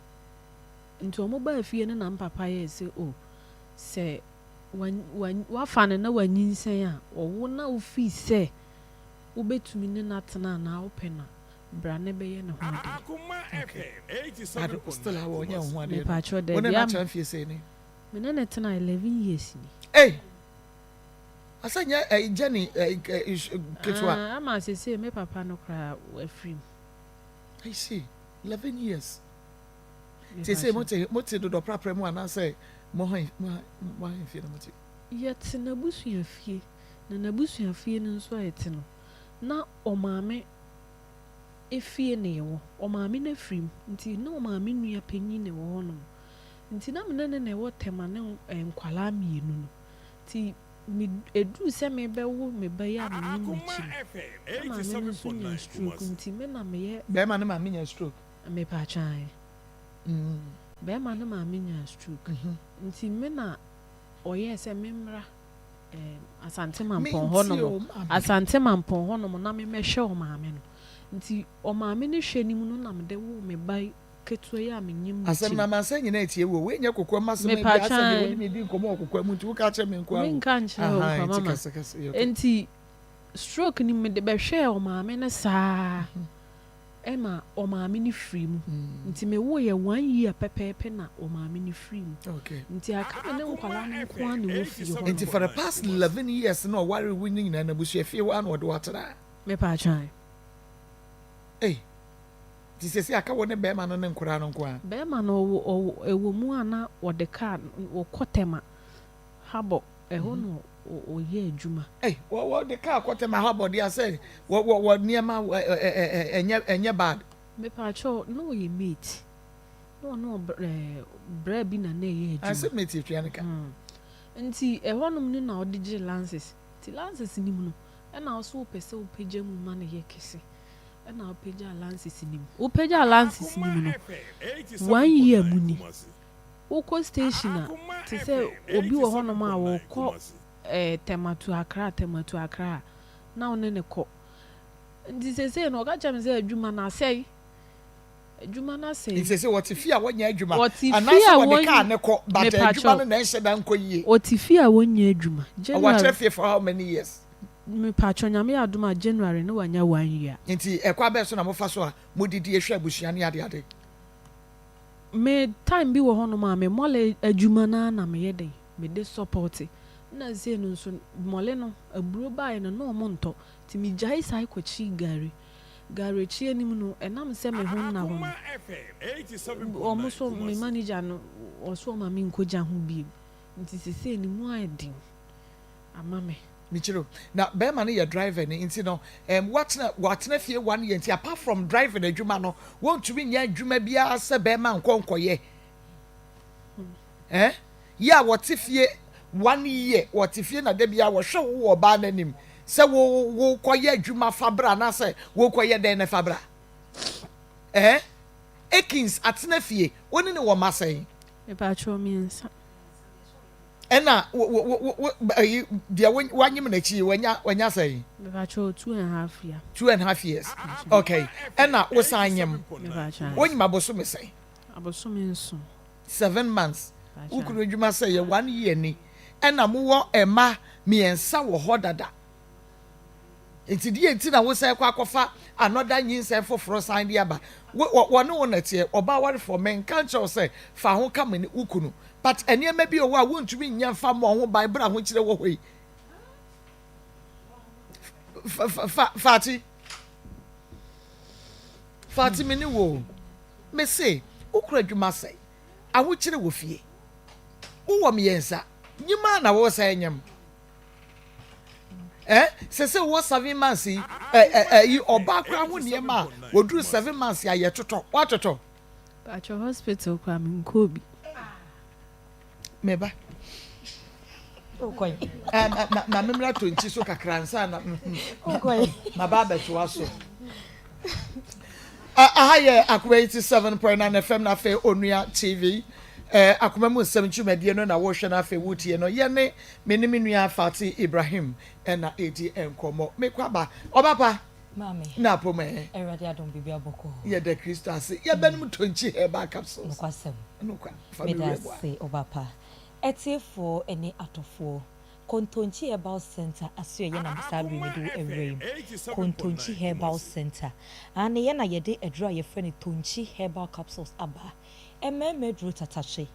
Nti wɔn baa fie no na me papa yɛɛ sɛ, oh, sɛ wa, wa, wafa no na wanyinsɛn a, ɔwo na wofii sɛ wobɛtumi ne no atena anaa wopɛ no a, bra na bɛyɛ ne ho adeɛ. Okay. But still a wɔnyɛ wo ho adeɛ no. Mepakyɛw, Wo ne daabi, no am, atena mfie sɛn ni? me ne no tena 11 years ni. Ei! Asɛ nyɛ ɛyi journey ɛyi ketewa. Ah, ama sesei me papa no koraa wafiri mu. I see, 11 years. Sesei Mepakyɛw. mote mote dodɔprapra mu anaasɛ mo han mo han mo ahemfie na mote? Yɛte n'abusuafie, na n'abusuafie no nso a yɛte no, na ɔmaame efie na yɛwɔ. Ɔmaame no afiri mu, nti na ɔmaame nua panyin na ɛwɔ hɔnom. Nti na me ne no na ɛwɔ Tema ne nkwadaa mmienu no. Nti me ɛduru sɛ merebɛwo me ba yi a menim n'akyi no, na maame no nso nyaa stroke nti me na meyɛ. Bɛrima no maame nyaa stroke? Mepakyɛ ae. Bɛrima no maame nyaa stroke nti me na ɔyɛɛ sɛ memmra Asante Mampɔn hɔnom, Asante Mampɔn hɔnom na memmɛhwɛ ɔmaame no. Nti ɔmaame no hwɛ no mu no na mede woo me ba ketewa yi a menyim n'akyi Asɛm no no. amansan nyinaa etie wo o, wei nyɛ kokoam asɛm a ebia Mepakyɛ asɛ deɛ wo ae. ne me di nkɔmmɔ wɔ kokoam nti woka kyerɛ me nko ara o, Menka nkyerɛ wo ahaa nkwa nti mama. kasa kasa yɛ okay. Nti stroke no mede bɛhwɛɛ ɔmaame no saa ɛma ɔmaame no firii mu. Nti mewoeɛ one year pɛpɛɛpɛ na ɔmaame no firii mu. Okay. Nti aka me ne nkwadaa no nko ara na ɛwɔ fie hɔ Nti nom. for the past 11 years na ɔwaree wo no nyinaa no abusua fie hɔ ara na ɔde wo atena? Mepakyɛ ae. Ei. Nti seesei aka wo ne bɛɛma no ne nkoraa no nko ara? Bɛɛma no ɔwɔ ɔwɔ ɛwɔ mu a na ɔde car no ɔkɔ Tema habɔ ɛhɔ na ɔyɛ adwuma. Ei wɔ wɔde car kɔ Tema habɔ deɛ sɛ wɔ wɔ wɔ nneɛma ɛ ɛ ɛ ɛnyɛ ɛnyɛ bad. Mepaakyɛw na ɔyɛ mate na ɔne ɔbr ɛɛ bra bi na na ɛyɛ Ah sɛ adwuma. mate etua ne ka. Nti ɛhɔnom no na ɔde gyee lances nti lances no mu no ɛna ɔse wopɛ sɛ wopagya mu ma no yɛ kɛse. Ɛna wopagyaa lances no mu. Wopagyaa lances no mu no, one year mu ni, wokɔ station a, te sɛ obi wɔ hɔnom a wɔkɔ eh, Tema to Accra, Tema to Accra a, na wo ne no kɔ. Nti seesei no, ɔka kyerɛ me sɛ adwuma no asɛe. Adwuma no asɛe. Nti seesei wɔte fie a wɔnyɛ adwuma, Wɔte fie anaasɛ a wɔde wɔn, kaa no kɔ, but adwuma mepakyɛw, no na ɛnhyɛ da nkɔ yie. wɔte fie a wɔnyɛ adwuma. Wɔakyerɛ January. fie for how many years? Mepakyɛw Nyame yɛ adom a January no wanya one year. Nti ɛkwan bɛn so na mofa so a modidi hwɛ abusua ne ade ade? Me time bi wɔ hɔ nom a me mɔle adwuma no ara na meyɛ dɛn mede sɔpɔte na sei no nso mɔle no aburo baeɛ no na ɔmo ntɔ nti me gyae saa kɔ kyi gari gari akyi anim no ɛnam sɛ me ho nna hɔ no ɔmo so me manager no ɔso ɔma me nkɔ gya ho biem nti sesei no mu ayɛ den ama me. Mekyerɛ o. Na bɛɛma no yɛ driver ni nti no ɛɛm watena watena fie one year nti apart from driving adwuma no wɔntumi nyɛ adwuma biara sɛ bɛɛma nkɔ nkɔyɛ ɛɛ yɛ a wɔte fie one year wɔte fie na da biara wɔhwɛ wo wɔ ɔbaa n'anim sɛ wo wo kɔyɛ adwuma fa bra anaasɛ wo kɔyɛ dɛn na fa bra ɛɛ Akins atena fie wo ne ne wɔ mma sɛn? Mepatwɔ mmiɛnsa. Ɛna wo wo wo wo ayi deɛ wo wanyem n'akyi yi wanya wanya sɛn? Mepakyɛw 2½ year. 2½ years okay ɛna wosan nyem Mepakyɛw. wonyim abosome sɛn? Abosome nson. 7 months wo Mepakyɛw. kunu adwuma sɛ yɛ one year ni ɛna mowɔ mma mmiɛnsa wɔ hɔ dada nti deɛ nti na wosan kɔ akɔfa another nyinsɛn foforɔ san de aba wo wɔ wɔne wo na teɛ ɔbaa warefoɔ menka nkyerɛ wo sɛ fa ho ka me ne wo kunu but nneɛma bi wɔ hɔ a wontumi nyɛ mfa mmɔ ho ban berɛ a ahokyerɛ wɔ hɔ yi fa faati faati me ne wo me se wokura adwuma sɛn ahokyerɛ wɔ fie. Wowɔ mmiɛnsa, nyim a na wosan nyem. Eh, sese wɔ 7 months yi, ɛ ɛ ɛyi ɔbaa koraa ho nneɛma a wɔduru 7 months a yɛtotɔ, woatotɔ? Pakyɛ, hospital koraa menkɔɔ bi. Meba. Ɛ ma ma memra to nkyi so kakra nsa na maba abɛtoa so. Aha yɛ Akoma 87.9 FM na afei Onua TV. Akoma mu nsɛm dwumadie no na wɔrehwɛ no, afei wotie no. Yɛne me ne me nua Fati Ibrahim ɛna ɛdi nkɔmmɔ. Mekɔ aba. Ɔba pa. Na apom ɛ. Awurade adom, biribi abɔkɔ. Yɛda Kristo ase. Yɛbɛnom Tonkyi Herbal Capsules. Nokwasɛm. Nokwa. Fa me meda wura mu a. Ase ɔba pa. Atiefoɔ ne atɔfoɔ, Kontonkyi Herbal Center asoɛyɛ na saa bere mede wo awura yi mu. Kontonkyi Herbal Center. Aane, yɛn na yɛde aduro a yɛfrɛ no Tonkyi Herbal Capsules aba. Mmarima aduro tatahwe.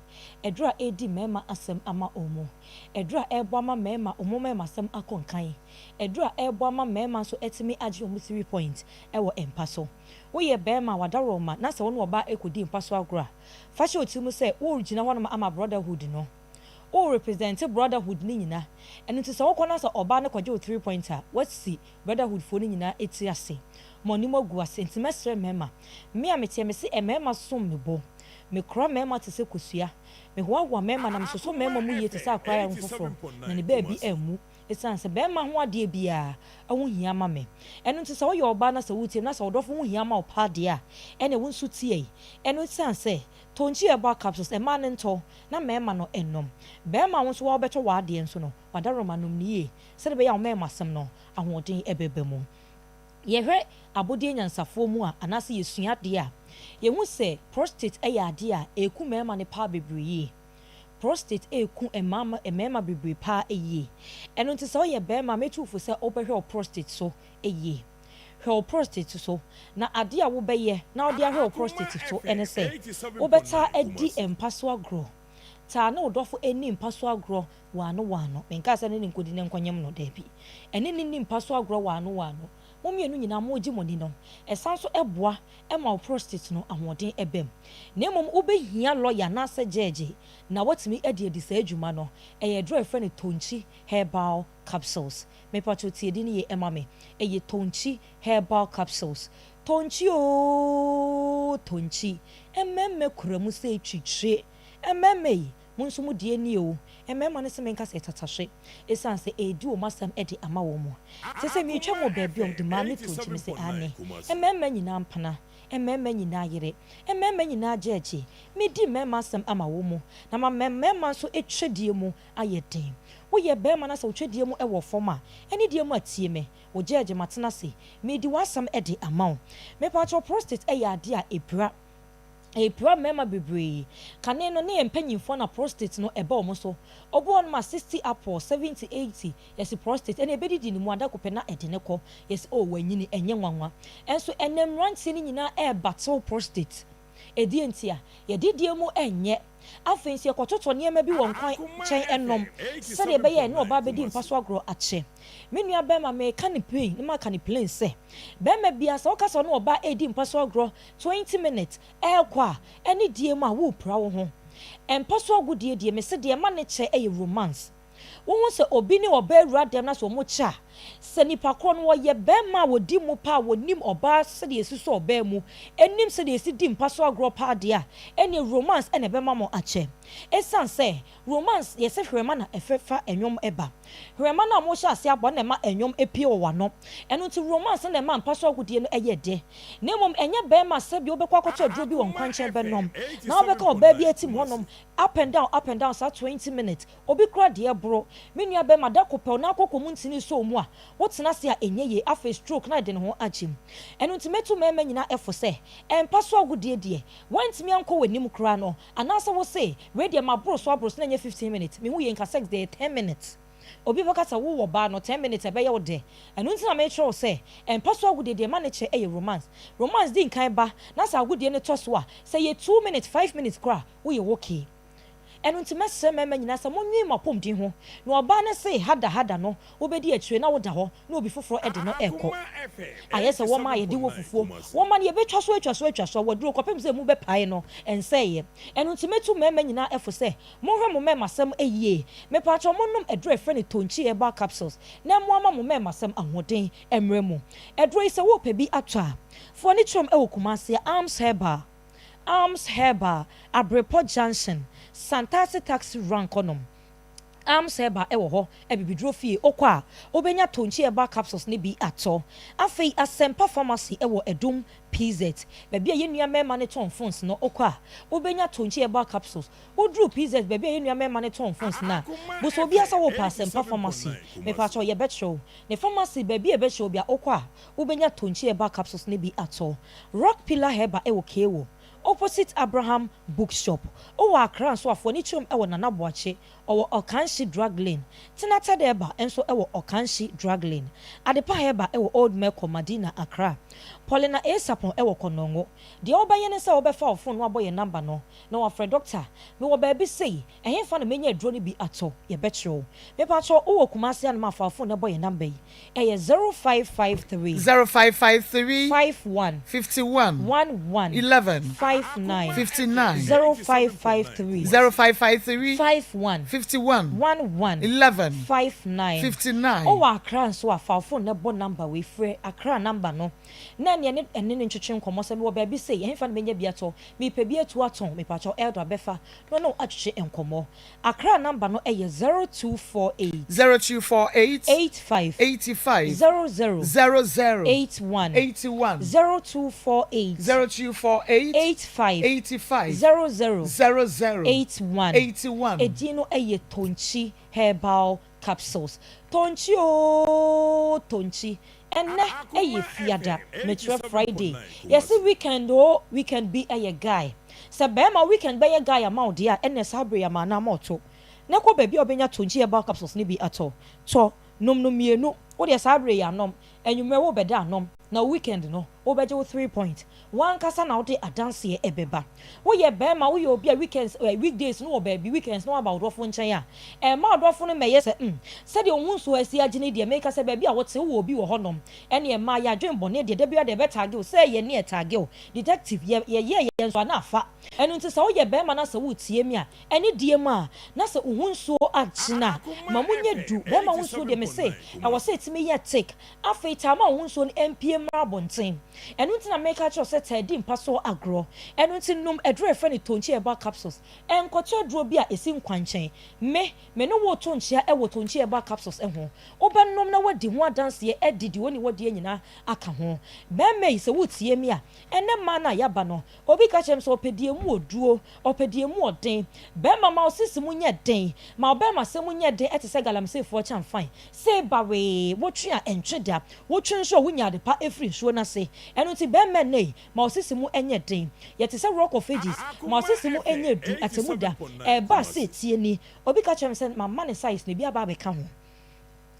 Aduro a ɛredi mmarima asɛm ama wɔn. Aduro a ɛreboa ma mmarima wɔn mmarima asɛm akɔ nkan. Aduro a ɛreboa ma mmarima nso atumi agye wɔn three point wɔ mpa so. Woyɛ barima a wadaworoma na sɛ wo ne ɔbaa rekɔdi mpa so agorɔ a, fa hyɛ wo tirim sɛ woregyina hɔnom ama brotherhood no. Wo represent brotherhood no nyina. Ɛno nti sɛ wokɔ na sɛ ɔbaa no kɔgye wo three point a, woasi brotherhood foɔ no nyinaa tiri ase. Mo anim agu ase. Nti mɛsrɛ mmarima. Me a meteɛ, mese mmarima som me bo. Mekora mmarima te sɛ kosua. Mehoahoa mmarima na mesoso mmarima mu yie te sɛ akora yare foforɔ na ne baabi ammu. Esiane sɛ barima ho adeɛ biara ho hia ma me. Ɛno nti sɛ woyɛ ɔbaa na sɛ woretie me na sɛ wo dɔfo ho hia ma wo paa deɛ a, ɛnneɛ wo nso tie. Ɛno esiane sɛ Tonkyi Herbal Capsules, mmaa no ntɔ na mmarima no nnom. Barima a wo nso woabɛtɔ w'adeɛ nso no, w'adaworoma nom no yie sɛdeɛ ɛbɛyɛ a wo mmarima asɛm no ahoɔden bɛba mu. Yɛhwɛ abɔdeɛ nyansafoɔ mu a, anaasɛ yɛsua adeɛ a, yɛhu sɛ prostate yɛ adeɛ a ɛku mmarima no paa bebree yie. Prostate ɛreku mmaa mmarima bebree paa yie. Ɛno nti sɛ woyɛ barima a, mɛtu wo fo sɛ wobɛhwɛ wo prostate so yie. Hwɛ wo prostate so, na adeɛ a wobɛyɛ na wode ahwɛ wo prostate so ne sɛ, wobɛtaa adi mpa so agorɔ. Taa ne wo dɔfo nni mpa so agorɔ waano waano. Menkaa sɛ ne ne nkɔdi ne nkɔnyem no, daabi. Ɛne no nni mpa so agorɔ waano waano. Mo mmienu nyinaa moregye mo ani no, ɛsan nso boa ma wo prostate no ahoɔden ba mu. Na mmom wobɛhia lɔya anaasɛ gyɛɛgye na watumi de adi saa adwuma no. Ɛyɛ aduro a yɛfrɛ no Tonkyi Herbal Capsules. Mepakyɛw tie din no yie ma me. Ɛyɛ Tonkyi Herbal Capsules. Tonkyi oo Tonkyi. Mmarima kura mu sɛ twitwire. Mmarima yi, mo nso mo deɛ nie o. Mmarima no se menka sɛ tatahwe esiane sɛ ɛredi wɔn asɛm de ama wɔn. Te sɛ meretwam wɔ baabi a wɔde maa me Tonkyi, mese aane. Mmarima nyinaa mpena, mmarima nyinaa yere, mmarima nyinaa gyɛɛgye. Medi mmarima asɛm ama wɔn, na mama mmarima nso twɛdeɛ mu ayɛ den. Woyɛ barima na sɛ wo twɛdeɛ mu wɔ fam a, ɛne deɛ mu a tie me, wo gyɛɛgye matena ase, meredi w'asɛm de ama wo. Mepakyɛw, prostate yɛ adeɛ a ɛpira. Ɛpira mmarima bebree. Kane no, ne yɛn mpanyimfoɔ na prostate no ɛba wɔn so. Obi wɔ hɔnom a 60 upward, 70, 80, yɛse prostate, ɛnna ɛbɛdidi ne mu adako pɛ na ɛde no kɔ. Yɛse oh, wanyini, ɛnyɛ nwanwa. Ɛnso ɛnnɛ mmeranteɛ no nyinaa ɛrebattle prostate. Ɛdeɛn ntia? Yɛdidie mu nyɛ. Afei nso yɛkɔtotɔ nneɛma bi wɔ nkwan nkyɛn nom sɛdeɛ ɛbɛyɛ a ɛne ɔbaa bɛdi mpa so agorɔ akyɛ. Me nua barima, meka no plain na maka no plain sɛ, barima biara sɛ woka sɛ ɔne ɔbaa redi mpa so agorɔ 20 minutes rekɔ a, ɛne die mu a, worepira wo ho. Mpa so agodie deɛ, mese deɛ ɛma no kyɛ yɛ romance. Wohu sɛ obi ne ɔbaa awura dɛm na sɛ wɔkyɛ a, sɛ nipa korɔ no ɔyɛ barima a ɔdi mu paa a ɔnim ɔbaa sɛdeɛ yɛsi sɔ ɔbaa mu, nim sɛdeɛ yɛsi di mpa so agorɔ paa deɛ a, ɛnneɛ romance na ɛbɛma mo akyɛ. Ɛsiane sɛ romance yɛse hwerɛma na ɛfɛ fa nnwom ba. Hwerɛma no a mohyɛ aseɛ abɔ no na ɛma nnwom pue wɔ w'ano. Ɛno nti romance no na ɛma mpa so agodie no yɛ dɛ. Na mmom ɛnyɛ barima sɛdeɛ wobɛkɔ akɔtɔ aduro bi wɔ nkwankyɛn bɛnom na wobɛka ɔbaa bi atim hɔnom up and down, up and down saa 20 minutes. Obi kora deɛ boro. Me nua bɛrima, da ko pɛ wo nan kɔkɔ mu ntini sɔ wo mu a, wotena ase a ɛnyɛ yie. Afei stroke na ɛde ne ho agye mu. Ɛno nti mɛtu mmarima nyinaa fo sɛ, mpa so agodie deɛ, woantumi ankɔ w'anim koraa no, anaasɛ wo se, wei deɛ maboro so aboro so na ɛnyɛ 15 minutes, mehu yei nka sex deɛ ɛyɛ 10 minutes. Obi bɛka sɛ wowɔ baa no 10 minutes ɛbɛyɛ wo dɛ. Ɛno nti na mekyerɛ wo sɛ, mpa so agodie deɛ ma ne kyɛ ɛyɛ romance. Romance di nkan ba, na sɛ agodie no tɔ so a, sɛ ɛyɛ 2 minutes, 5 minutes koraa a, woyɛ okay. Ɛno nti mɛsrɛ mmarima nyinaa sɛ monnwen mo apɔmuden ho. Na ɔbaa no se hada hada no wobɛdi akyire na woda hɔ na obi foforɔ de no rekɔ. Ayɛ sɛ wɔma a yɛde wɔ fufuo, wɔma no yɛbɛtwa so atwa so atwa so a waduro kɔpem sɛ emu bɛpae no ɛnsɛeɛ. Ɛno nti mɛtu mmarima nyinaa fo sɛ monhwɛ mo mmarimasɛm yie. Mepaakyɛw monnom aduro a yɛfrɛ no Tonkyi Herbal Capsules na ɛmmoa ma mo mmarimasɛm ahoɔden mmra mu. Aduro yi sɛ worepɛ bi atɔ a, fa w'ani kyerɛm wɔ Kumasi Arms Herbal, Arms Herbal, Abrepɔ Junction, Santase Taxi Rank hɔnom. Arms Herbal wɔ hɔ, Abibiduro fie, wokɔ a wobɛnya Tonkyi Herbal Capsules no bi atɔ. Afei Asɛmpa Pharmacy wɔ Adum PZ, baabi a yɛn nua mmarima no tɔn phones no, wokɔ a wobɛnya Tonkyi Herbal Capsules. Woduru PZ baabi a yɛn nua mmarima no tɔn phones no a, busa obiara sɛ worepɛ Asɛmpa Pharmacy. Mepakyɛw, yɛbɛkyerɛ wo. Ne pharmacy, baabi a yɛbɛkyerɛ wo biara, wokɔ a wobɛnya Tonkyi Herbal Capsules no bi atɔ. Rock Pillar Herbal wɔ Kewo, opposite Abraham Bookshop. Wowɔ Accra nso a, fa w'ani kyerɛ mu wɔ Nana Boakye, ɔwɔ Ɔkanhye Drug Lane. Tenatad Herbal nso wɔ Ɔkanhye Drug Lane. Adepa Herbal wɔ Old Melcom, Madina, Accra. Paulina A. Sarpong wɔ Konongo. Deɛ wobɛyɛ ne sɛ wobɛfa wo phone no abɔ yɛn number no na wafrɛ Doctor, mewɔ baabi sei, ɛhefa na mɛnya aduro no bi atɔ? Yɛbɛkyerɛ wo. Mepakyɛw, wowɔ Kumasi anom a, fa wo phone no bɔ yɛn number yi. Ɛyɛ 0553. 0553. 51. 51. 11. 11. 59. 59. 0553. 0553. 51. 51. 11. 11. 59. 59. Wowɔ Accra nso a, fa wo phone no bɔ number wei, frɛ Accra number no na ɛne ɛne ɛne no ntwetwe nkɔmmɔ sɛ mewɔ baabi sei, ɛhefa na mɛnya bi atɔ? Mepɛ bi atu atɔn, mepakyɛw Elder bɛfa na ɔne wo atwetwe nkɔmmɔ. Accra number no yɛ 0248. 0248. 85. 85. 00. 00. 81. 81. 0248. 0248. 85. 85. 00. 00. 81. 81. Edin no yɛ Tonkyi Herbal Capsules. Tonkyi oo Tonkyi. Ɛnnɛ yɛ Fiada, mekyerɛ Friday. Yɛse weekend oo, weekend bi yɛ guy. Sɛ bɛɛma weekend bɛyɛ guy ama wo deɛ a, ɛnneɛ saa bere yi ama anaa ma ɔto. Na kɔ baabi a wobɛnya Tonkyi Herbal Capsules no bi atɔ. Tɔ, nom no mmienu. Wo deɛ saa bere yi anom, anwummerɛ worebɛda anom, na wo weekend no, wobɛgye wo three point. W'ankasa na wode adanseɛ ɛbɛba. Woyɛ barima, woyɛ obi a weekends eh, weekdays no wɔ baabi, weekends no waba wo dɔfo nkyɛn a, ɛmma wo dɔfo no mmɛyɛ sɛ mm, sɛdeɛ wo ho nsuo asi agyene deɛ, meka sɛ baabi a wote, wowɔ obi wɔ hɔnom, ɛneɛ mmaa yɛadwen bɔne deɛ, da biara deɛ ɛbɛtagge wo, sɛ yɛn ne ɛtagge wo, detective, yɛ, yɛyɛɛ yɛn nso a na afa. Ɛno nti sɛ woyɛ barima na sɛ woretie me a, ɛne die mu a, na sɛ wo ho nsuo agyene a, ma monyɛ du, barima ho nsuo deɛ mese, ɛwɔ sɛ ɛtumi yɛ thick, Afei taa ma wo ho nsuo no mpue mmra abɔnten. Ɛno nti na mereka akyerɛ wo sɛ taa di mpa so agorɔ. Ɛno nti nom aduro a yɛfrɛ no Tonkyi Herbal Capsules. Nkɔtɔ aduro bi a ɛsi nkwankyɛn. Me, me ne wo reto nkyea wɔ Tonkyi Herbal Capsules ho. Wobɛnom na woadi ho adanseɛ adi deɛ ɔnni hɔ deɛ nyinaa aka ho. Barima yi, sɛ woretie me a, ɛnnɛ mmaa no a yɛaba no, Obi ka kyerɛ me sɛ ɔpɛ deɛ emu ɔduro, ɔpɛ deɛ emu ɔden. Bɛrima, ma wo sisi mu nyɛ den. Ma wo bɛrima-sɛm mu nyɛ den te sɛ galamseyfoɔ kyɛmfan. Sei ba wee, wotwe a ɛntwe da. Wotwe nso a wonya ade pa firi nsuo no ase. Ɛno nti bɛrima nnɛ yi, ma wo sisi mu nyɛ den. Yɛte sɛ Rock of Ages, ma wo sisi mu nyɛ du, atemmu da. Ɛreba a sei tie ni. Obi ka kyerɛ me sɛ mamma ne size no, ebi aba abɛka ho.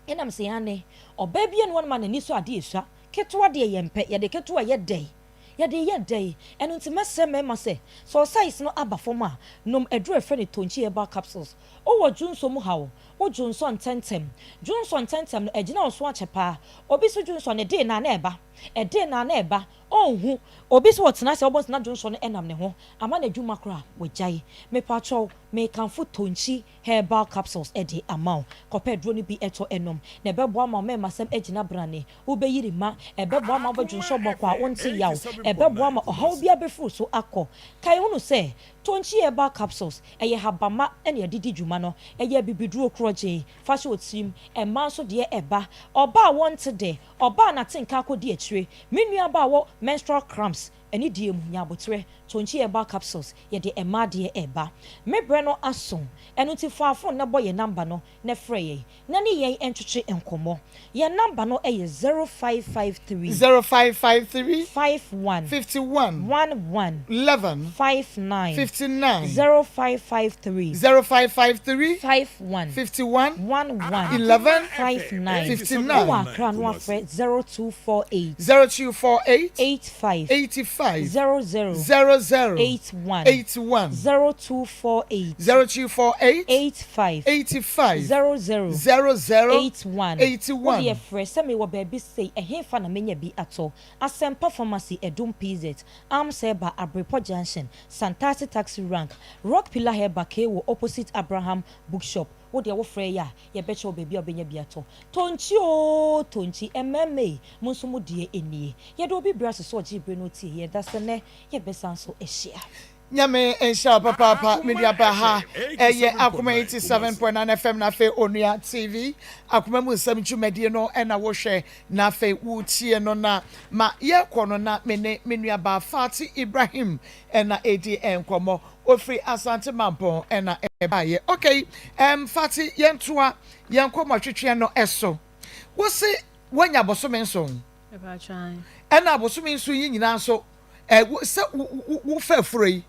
Ɛna mese aane. Ɔbaa bi anu anoma n'ani sɔ adeɛ esua. Ketewa deɛ yɛmpɛ, yɛde ketewa yɛ dɛn? Yɛde reyɛ dɛn? Ɛno nti mɛsrɛ mmarima sɛ, sɛ wo size no aba fam a, nom aduru a yɛfrɛ no Tonkyi Herbal Capsules. Wowɔ dwonsɔ mu haw? Wo dwonsɔ ntɛmntɛm? Dwonsɔ ntɛmntɛm no, agyina wo so akyɛ paa. Obi so dwonsɔ no, ɛdee na na ɛba, ɛdee na na ɛba, ɔnhu. Obi so ɔtena ase a, wobɛhu sɛ na dwonsɔ no nam ne ho, ama n'adwuma koraa, wagyae. Mepakyɛw, mekamfo Tonkyi Herbal Capsules de ama wo. Kɔpɛ aduro no bi tɔ nom, na ɛbɛboa ma wo mmarimasɛm agyina brane. Wobɛyiri ma ɛbɛboa ma wobɛdwonsɔ bɔkɔɔ a wonte yaw. Ɛbɛboa ma ɔhaw biara bɛfiri wo so akɔ. Kae hunu sɛ, Tonkyi Herbal Capsules, ɛyɛ habamma na yɛde di dwuma no. Ɛyɛ abibiduro korɔgyenn. Fa hyɛ wo tirim. Mmaa nso deɛ ɛba. Ɔbaa a wɔnte dɛ, ɔbaa a n'atenka akɔdi akyire, me nuabaa a ɔwɔ menstrual cramps, anidie mu, nya aboterɛ. Tonkyi Herbal Capsules, yɛde mmaa deɛ ɛba. Me berɛ no aso, ɛno nti fa phone na bɔ yɛn number no na frɛ yɛn. na ne yɛn ntwetwe nkɔmmɔ. Yɛn nɔmba no yɛ 0553. 0553. 51. 51. 11. 11. 59. 59. 0553. 0553. 51. 51. 11. 11. 59. 59. Wowɔ Accra no a frɛ 0248. 0248. 85. 85. 5. 00 00. 81. 81. 0248. 0248. 85. 85. 00. 00. 81. 81. Wo deɛ frɛ sɛ mewɔ baabi sei, ɛhefa na menya bi atɔ? Asɛmpa Pharmacy, Adum PZ, Arms Herbal, Abrepɔ Junction, Santase Taxi Rank, Rock Pillar Herbal, Kewo, opposite Abraham Bookshop. Wo deɛ wo frɛ yɛ a, yɛbɛkyerɛ wo baabi a wobɛnya bi atɔ. Tonkyi oo tonkyi, mmarima ei, mo nso mo deɛ nie. Yɛde obi brɛ ase sɛ ɔgyee bere na ɔtiee yɛn. Dasɛ nnɛ yɛbɛsan nso ahyia. Nyame nhyira wo papaapa me nua baa ha ɛyɛ Akoma 87.9 FM na afei Onua TV Akoma mu nsɛm dwumadie no ɛna wohwɛ na afei wotie no na ma yɛkɔ no na me ne me nua baa Fati Ibrahim ɛna ɛdi nkɔmmɔ ofiri Asante Mampɔn ɛna ɛbaayɛ ok ɛm Fati yɛntoa yɛn nkɔmmɔ twetweɛ no ɛso wose woanya bosome nson ɛna bosome nson yi nyinaa nso Ɛ wo sɛ wo wo wo fa afuro yi,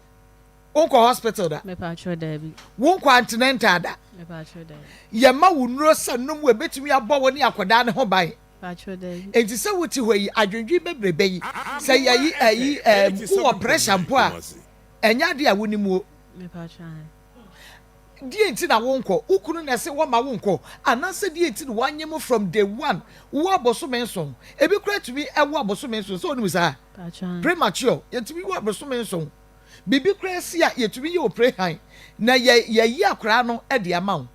wonkɔ hospital da? Mepatwɔ daabi. Wonkɔ antenatal da? Mepatwɔ daabi. Yɛma wo nnuro sɛ nom ebetumi abɔ wo ne akwadaa no ho ban. Mepatwɔ daabi. Enti sɛ wote hɔ yi, adwendwen bebrebe yi, sɛ yɛyi ɛyi ɛɛ wowɔ pressure mpo a, ɛnyɛ ade a wonim o. Mepatwɔ ae. Deɛ nti na wonkɔ? Wo kunu na ɛse wɔmma wonkɔ? Anaasɛ deɛ nti na wanye mo from day one? Wowɔ abosome nson. Ebi koraa tumi wo abosome nson. Sɛ wonim saa? Premature. Yɛtumi wo abosome nson. Biribi koraa si a, yɛtumi yɛ oprehan na yɛ yɛyi akwaraa no de ama wo.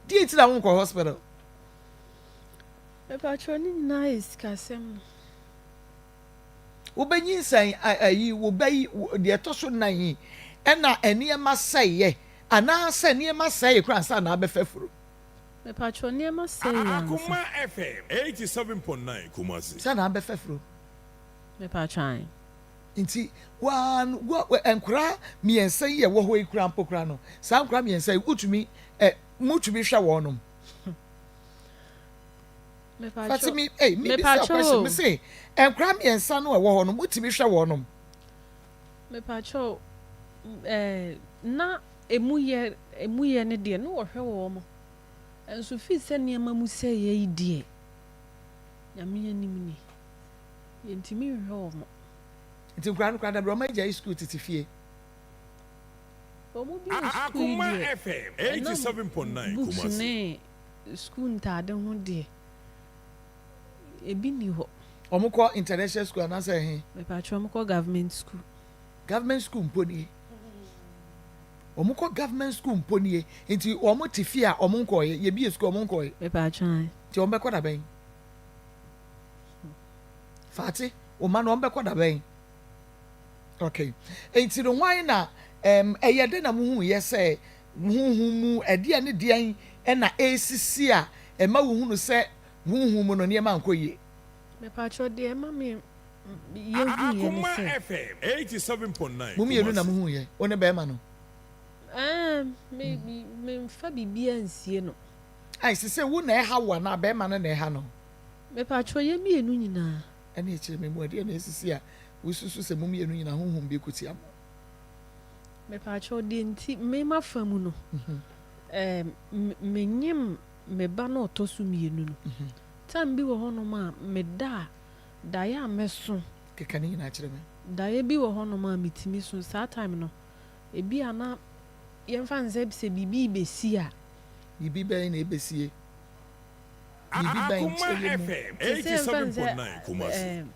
Deɛ nti na wonkɔ hospital? Mepakyɛw ne nyinaa yɛ sikasɛm no. Wobɛnyinsɛn ayi wo ba yi deɛ ɛtɔ so nnan yi ɛna nneɛma sɛeɛ anaasɛ nneɛma sɛee koraa ansa na abɛfa furo? Mepakyɛw nneɛma sɛee ansa. Akoma FM 87.9 Kumasi. Sɛ na abɛfa furo. Mepakyɛw ae. Nti waa no wa nkoraa mmiɛnsa yi a ɛwɔ hɔ yi koraa mpo koraa no saa nkoraa mmiɛnsa yi wotumi ɛ motumi hwɛ wɔnom? Fati mi ei mi bisa question mi se nkora mmiɛnsa no ɛwɔ hɔ no mo tumi hwɛ wɔn nom. Mepakyɛw ɛɛ na emu yɛ emu yɛ ne deɛ no wɔhwɛ wɔn mo nso fi sɛ nneɛma mu sɛ yɛ yi deɛ nyame anim ni yɛntumi nhwɛ wɔn mo. Nti nkora no kora dabi wɔn agya yi sukuu tete fie. Wɔn bi wɔ sukuu yi deɛ ɛnam books ne. Sukuu ntaade ho deɛ, ebi nni hɔ. Wɔn kɔ international school anaasɛ ɛhe? Mepatwɛ wɔn kɔ government school. Government school mpo nie. Wɔn kɔ government school mpo nie. Nti wɔn te fie a wɔn nkɔɔyɛ. Yɛbie school wɔn nkɔɔyɛ. Mepatwɛ ae. Nti wɔn bɛkɔ da bɛn? Faate, wɔn mma no wɔn bɛkɔ da bɛn? Okay. Nti no hwan na ɛm ɛyɛ dɛ na mo hu yɛ sɛ Honhom mu ɛdeɛn ne deɛn na ɛresisi a ɛma wohunu sɛ honhom mu no nneɛma nkɔ yie? Mepakyɛw deɛ ɛma me yɛhuiɛ ne Akoma sɛ. FM 87.9 Mo mmienu na Kumasi. mohuiɛ, wo ne barima no? Ɛɛ, me, me, memfa biribiara nsie no. Ai, sesei wo na ɛha wo anaa barima no na ɛha no? Mepakyɛw yɛn mmienu nyinaa. Ɛne kyerɛ me mu ɛdeɛn na ɛresisi a wosusu sɛ mo mmienu nyinaa honhom bi ko tia mo? Mepaakyɛw, deɛ nti me m'afa mu no, ɛɛ me nyem me ba no ɔtɔ so mienu no, time bi wɔ hɔ nom a me da a, daeɛ a mɛso. Keka ne nyinaa kyerɛ me. Daeɛ bi wɔ hɔ nom a me tumi so, saa time no, ebi a na yɛmfa no sɛ sɛ biribi rebɛsi a. Biribi bɛn na ɛbɛsie? Biribi bɛn? Akoma Kyerɛ yɛn mu. FM Te sɛ yɛmfa no sɛ 87.9 Kumasi. ɛɛ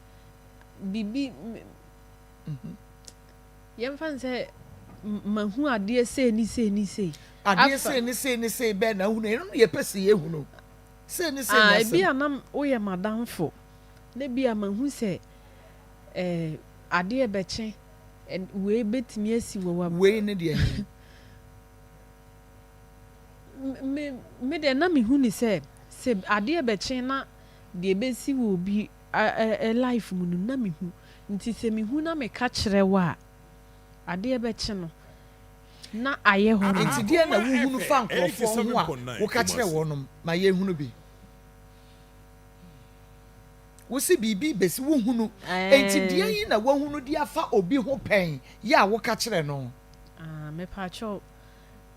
biribi. Yɛmfa no sɛ mahu adeɛ sei ne sei ne sei. Adeɛ sei ne sei ne sei bɛn na wohunu? Ɛno na yɛpɛ sɛ yɛhunu. Sei ne sei ne Ah, asɛm. ebi a na woyɛ m'adamfo, na ebi a mahu sɛ eh, adeɛ bɛkye, wei bɛtumi asi wɔ wa. Wei ne deɛ he? Me, me deɛ na mehu ne sɛ, sɛ adeɛ bɛkye na deɛ ɛbɛsi wɔ obi life mu no na mehu. Nti sɛ mehu na meka kyerɛ wo a, adeɛ bɛkye no na ayɛ hɔ nom. Nti deɛn na Akoma wohunu fa FM nkurɔfoɔ ho a 87.9 woka kyerɛ Kumasi. wɔnom? Ma yɛnhunu bi. Wose biribi rebɛsi, wohunu. Enti Ɛɛ. deɛn na woahunu de afa obi ho pɛn yɛ a woka kyerɛ no? Ah, mepaakyɛw,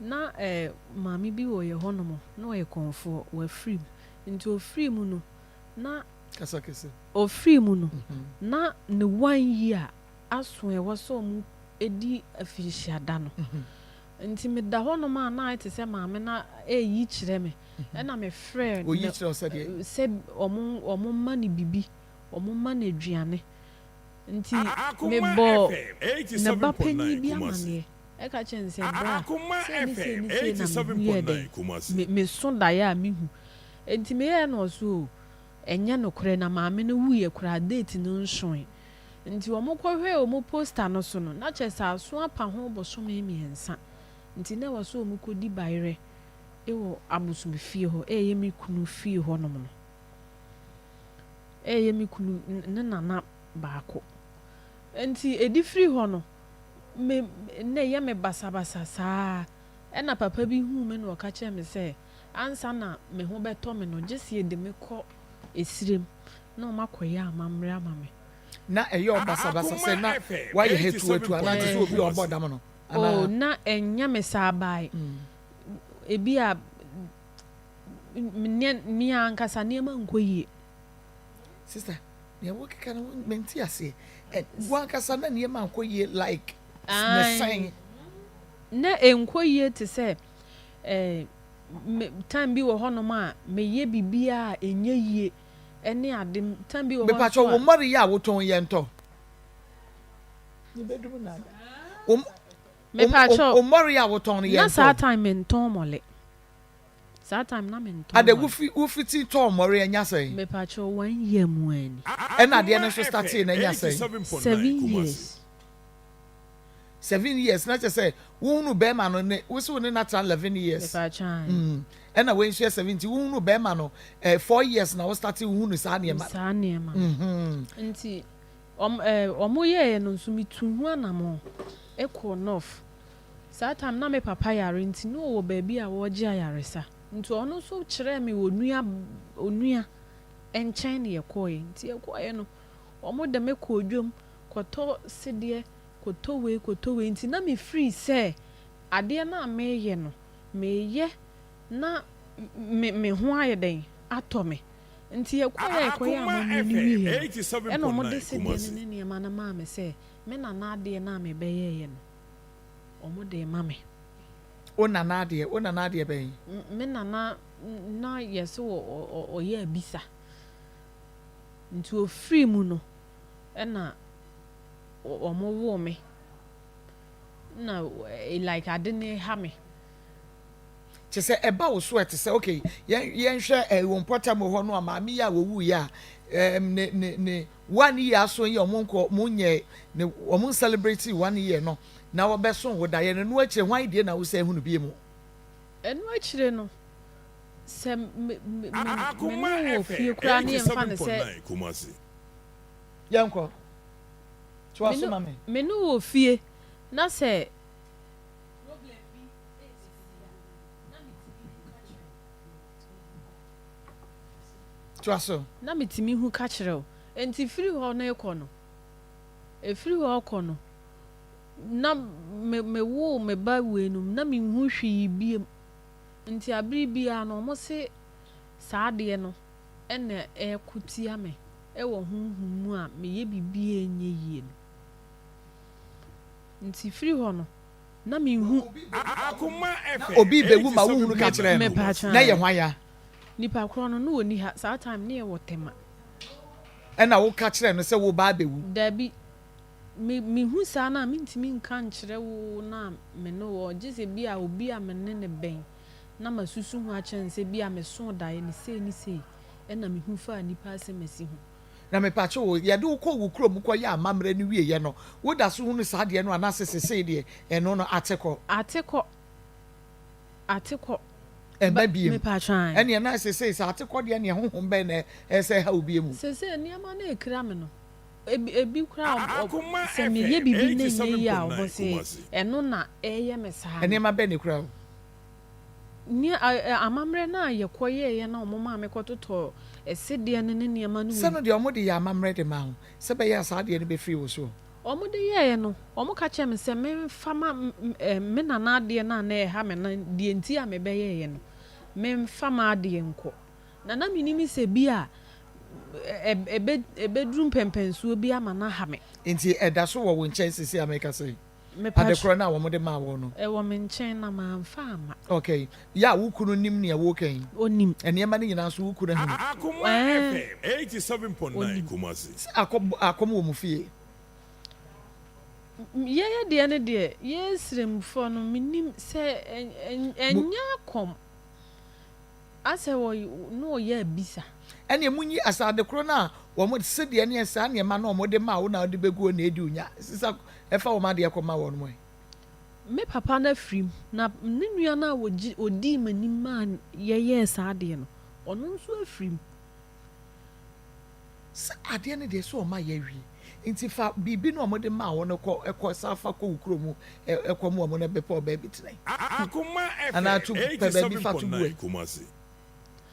na eh, maame bi wɔ yɛ hɔnom, na ɔyɛ kɔmfoɔ, wafiri mu. Nti ɔfirii mu no, na. Kasa kɛse. Ɔfirii mu no, na ne one year. aso a ɛwɔ sɛ ɔmo di afinhyia da no. Nti meda hɔnom a na ayɛ te sɛ maame no ɛreyi kyerɛ me. Ɛna mefrɛɛ Oyi kyerɛ wo sɛ deɛ? Sɛ ɔmo ɔmo mma no bibi, ɔmo mma no aduane. Nti mebɔɔ ne ba panyin bi amaneɛ ɛka kyerɛɛ no sɛ bra sei ne sei ne sei na mehu yɛɛ dɛn me meso daeɛ a mehu. Nti meyɛɛ na ɔse oo ɛnyɛ nokorɛ na maame no wuiɛ koraa date no nsoe. Nti wɔn kɔhwɛɛ wɔn poster no so no na kyerɛ sɛ aso apa ho bosome mmiɛnsa nti na ɛwɔ sɛ wɔn kɔdi bayerɛ wɔ abosomfie hɔ ɛyɛ me kunu fie hɔnom no. Ɛyɛ me kunu ne nana baako. Nti ɛdi firi hɔ no, me na ɛyɛ me basabasa saa. Ɛna papa bi huu me na ɔka kyerɛɛ me sɛ, ansa na me ho bɛtɔ me no, gye sɛ yɛde me kɔ esirem na wɔakɔyɛ amammerɛ ama me. Na ɛyɛ wo basabasa sɛ na woayɛ hatuhatu anaa te sɛ obi a ɔbɔ dam no anaa? Oh, na ɛnyɛ me saa bae. Ebia Me ankasa nneɛma nkɔ yie. Sister, nea wokeka no mente aseɛ. Wo ankasa na nneɛma nkɔ yie like ne sɛn? Na ɛnkɔ yie te sɛ eh, me, time bi wɔ hɔnom a meyɛ biribiara a ɛnyɛ yie ɛne ade. Time bi wɔ hɔ nso a. Mepatwɔ wo mmɔre yi a wotɔn yɛ ntɔ? Mepatwɔ, Wo mmɔre yi a wotɔn no yɛ na saa ntɔ? time mentɔn mmɔle. Saa time na me ntɔn Ada mmɔre. wofi wofiti tɔɔ mmɔre anya sɛn? Mepakyɛw one year mu ara ni. Ɛna adeɛ no nso startee no anya sɛn? 7 years. 7 years na kyerɛ sɛ wohunu bɛrima no ne wo se wo ne no atra 11 years. Mepakyɛw ae. Mm ɛna wei nso yɛ 7 nti wohunu bɛrima no eh, 4 years na wo startee wohunu saa nneɛma. Saa nneɛma no. Mhm. Nti wɔn eh wɔn yɛɛɛ no nso metuu ho anamɔn kɔɔ North. Saa time no na me papa yare nti na ɔwɔ baabi a wɔregye ayaresa nti ɔno nso kyerɛɛ me onua onua nkyɛn na yɛkɔeɛ nti yɛkɔeɛ no wɔn de me kɔɔ dwam kɔtɔ sedeɛ kɔtɔ wei kɔtɔ wei nti na me firi sɛ adeɛ no a mereyɛ no mereyɛ na me me ho ayɛ dɛn atɔ me nti yɛkɔeɛ a yɛkɔyɛ amammerɛ no wieɛ no ɛna wɔn de sedeɛ no ne nneɛma no maa me sɛ me nana adeɛ no a mebɛyɛeɛ no wɔde rema me. Wo nana adeɛ, wo nana adeɛ bɛn? Me nana na yɛse ɔyɛ abisa. Nti ɔfiri mu no ɛna wɔn woo me. Na like ade no ha me. Kyerɛ sɛ ɛba wo so a ɛte sɛ okay yɛn yɛnhwɛ ɛɛ wɔ mpɔtam hɔ no a maame yi a wɔwuiɛ a ɛɛm ne ne ne One year aso yi a ɔmo nkɔ ɔmo nyɛ ne ɔmo ncelebrate one year no na wɔbɛso wo daeɛ no ɛno akyire hwan deɛ na wosan hunu bio mu? Ɛno akyire no sɛ me me me me ne wo wɔ fie koraa ne yɛmfa no sɛ. Yɛnkɔ. Toa so ma me. Me ne wo wɔ fie na sɛ problem bi resisi a na metumi hu ka kyerɛ wo. Toa so. Na metumi hu ka kyerɛ wo. Enti firi hɔ no rekɔ no, ɛfiri hɔ rekɔ no, na me, mewoo me ba wei no, na menhu hwee biom. Nti abere biara no, wɔse saa adeɛ no na ɛreko tia me wɔ honhom mu a meyɛ biribi a ɛnyɛ yie no. Nti firi hɔ no, na menhu. Na obi rebɛwu ma wohunu ka kyerɛɛ no, na ɛyɛ hwan a? Nipa korɔ no, na ɔnni ha. Saa time no, na yɛwɔ Tema. Ɛna woka kyerɛɛ no sɛ wo ba abɛwu? Dabi. Me, mehu saa no a, mentumi nka nkyerɛ wo no a me ne wo, gye sɛ bi a obi a me ne no bɛn na masusu ho akyerɛ no sɛ bi a mesoo daeɛ no sei ne sei ɛna mehu faa nipa asɛmasi ho. Na mepatwo wo, yɛde wo kɔɔ wo kurom kɔyɛɛ amammerɛ no wieeɛ no, woda so hunu saa adeɛ no anaasɛ sesei deɛ ɛno no ate kɔ? Ate kɔ. Ate kɔ. Ɛmma biem. Mepatwo ae. Ɛneɛ na sesei sɛ ate kɔ deɛ neɛ honhom bɛn na ɛsɛ sɛ ɛha wo biem? Sesei nneɛma no ɛkura me no, ebi ebi koraa ɔ sɛ meyɛ biribi na ɛnyɛ yie a ɔbɔ se ɛno na ɛyɛ me saa no. Nneɛma bɛn na ɛkura wo? Nea amammerɛ no a yɛkɔyɛeɛ na wɔmaa me kɔtotɔɔ ɛsedeɛ no ne nneɛma no Sɛ wɔ. no deɛ wɔde yɛ amammerɛ de maa wo sɛ ɛbɛyɛ a saa adeɛ no bɛfiri wo soɔ. Wɔde yɛeɛ no, wɔka kyerɛɛ me sɛ memfa ma me nana adeɛ no a na ɛha me no, deɛ nti a mebɛyɛeɛ no, memfa m'adeɛ nkɔ. Na na mennim sɛ bi a Ɛbɛ, ɛbɛduru mpɛnpɛnsoɔ bi ama no aha me. Nti ɛda so wɔ wo nkyɛn seesei a merekasa yi? Mepa Ade korɔ no a wɔde maa woɔ no? Ɛwɔ me nkyɛn na mamfa amma. Okay. Yɛ a wo kunu nim nea woreka yi? Ɔnim. Nneɛma no nyinaa nso wo kunu ahunu? Akoma Ɛɛ, FM 87.9 ɔnim. Kumasi. Sɛ akɔ, akɔm wɔ mo fie? Yɛyɛ deɛ no deɛ, yɛn Sremfoɔ no, mennim sɛ Mo. ɛnyɛ akɔm. Asɛ wɔ na ɔyɛ abisa. Ɛnneɛ monyi asade korɔ no a wɔn sedeɛ ne saa nneɛma no a wɔde maa wo na wode bɛgu hɔ na ɛdi wo nya sesa fa wɔn adeɛ kɔma wɔn ɛ. Me papa no afiri mu, na ne nua no a ɔgye ɔdii m'anim maa yɛyɛɛ saa adeɛ no, ɔno nso afiri mu. Sɛ adeɛ no deɛ sɛ wɔn ayɛ awie nti fa biribi no a wɔde maa wo no kɔ kɔ san fa kɔ wo kuro mu kɔ ma wɔn na bɛpɛ wo baabi tena Akoma anaa FM tu pɛ baabi fa to gu 87.9 ɛ Kumasi.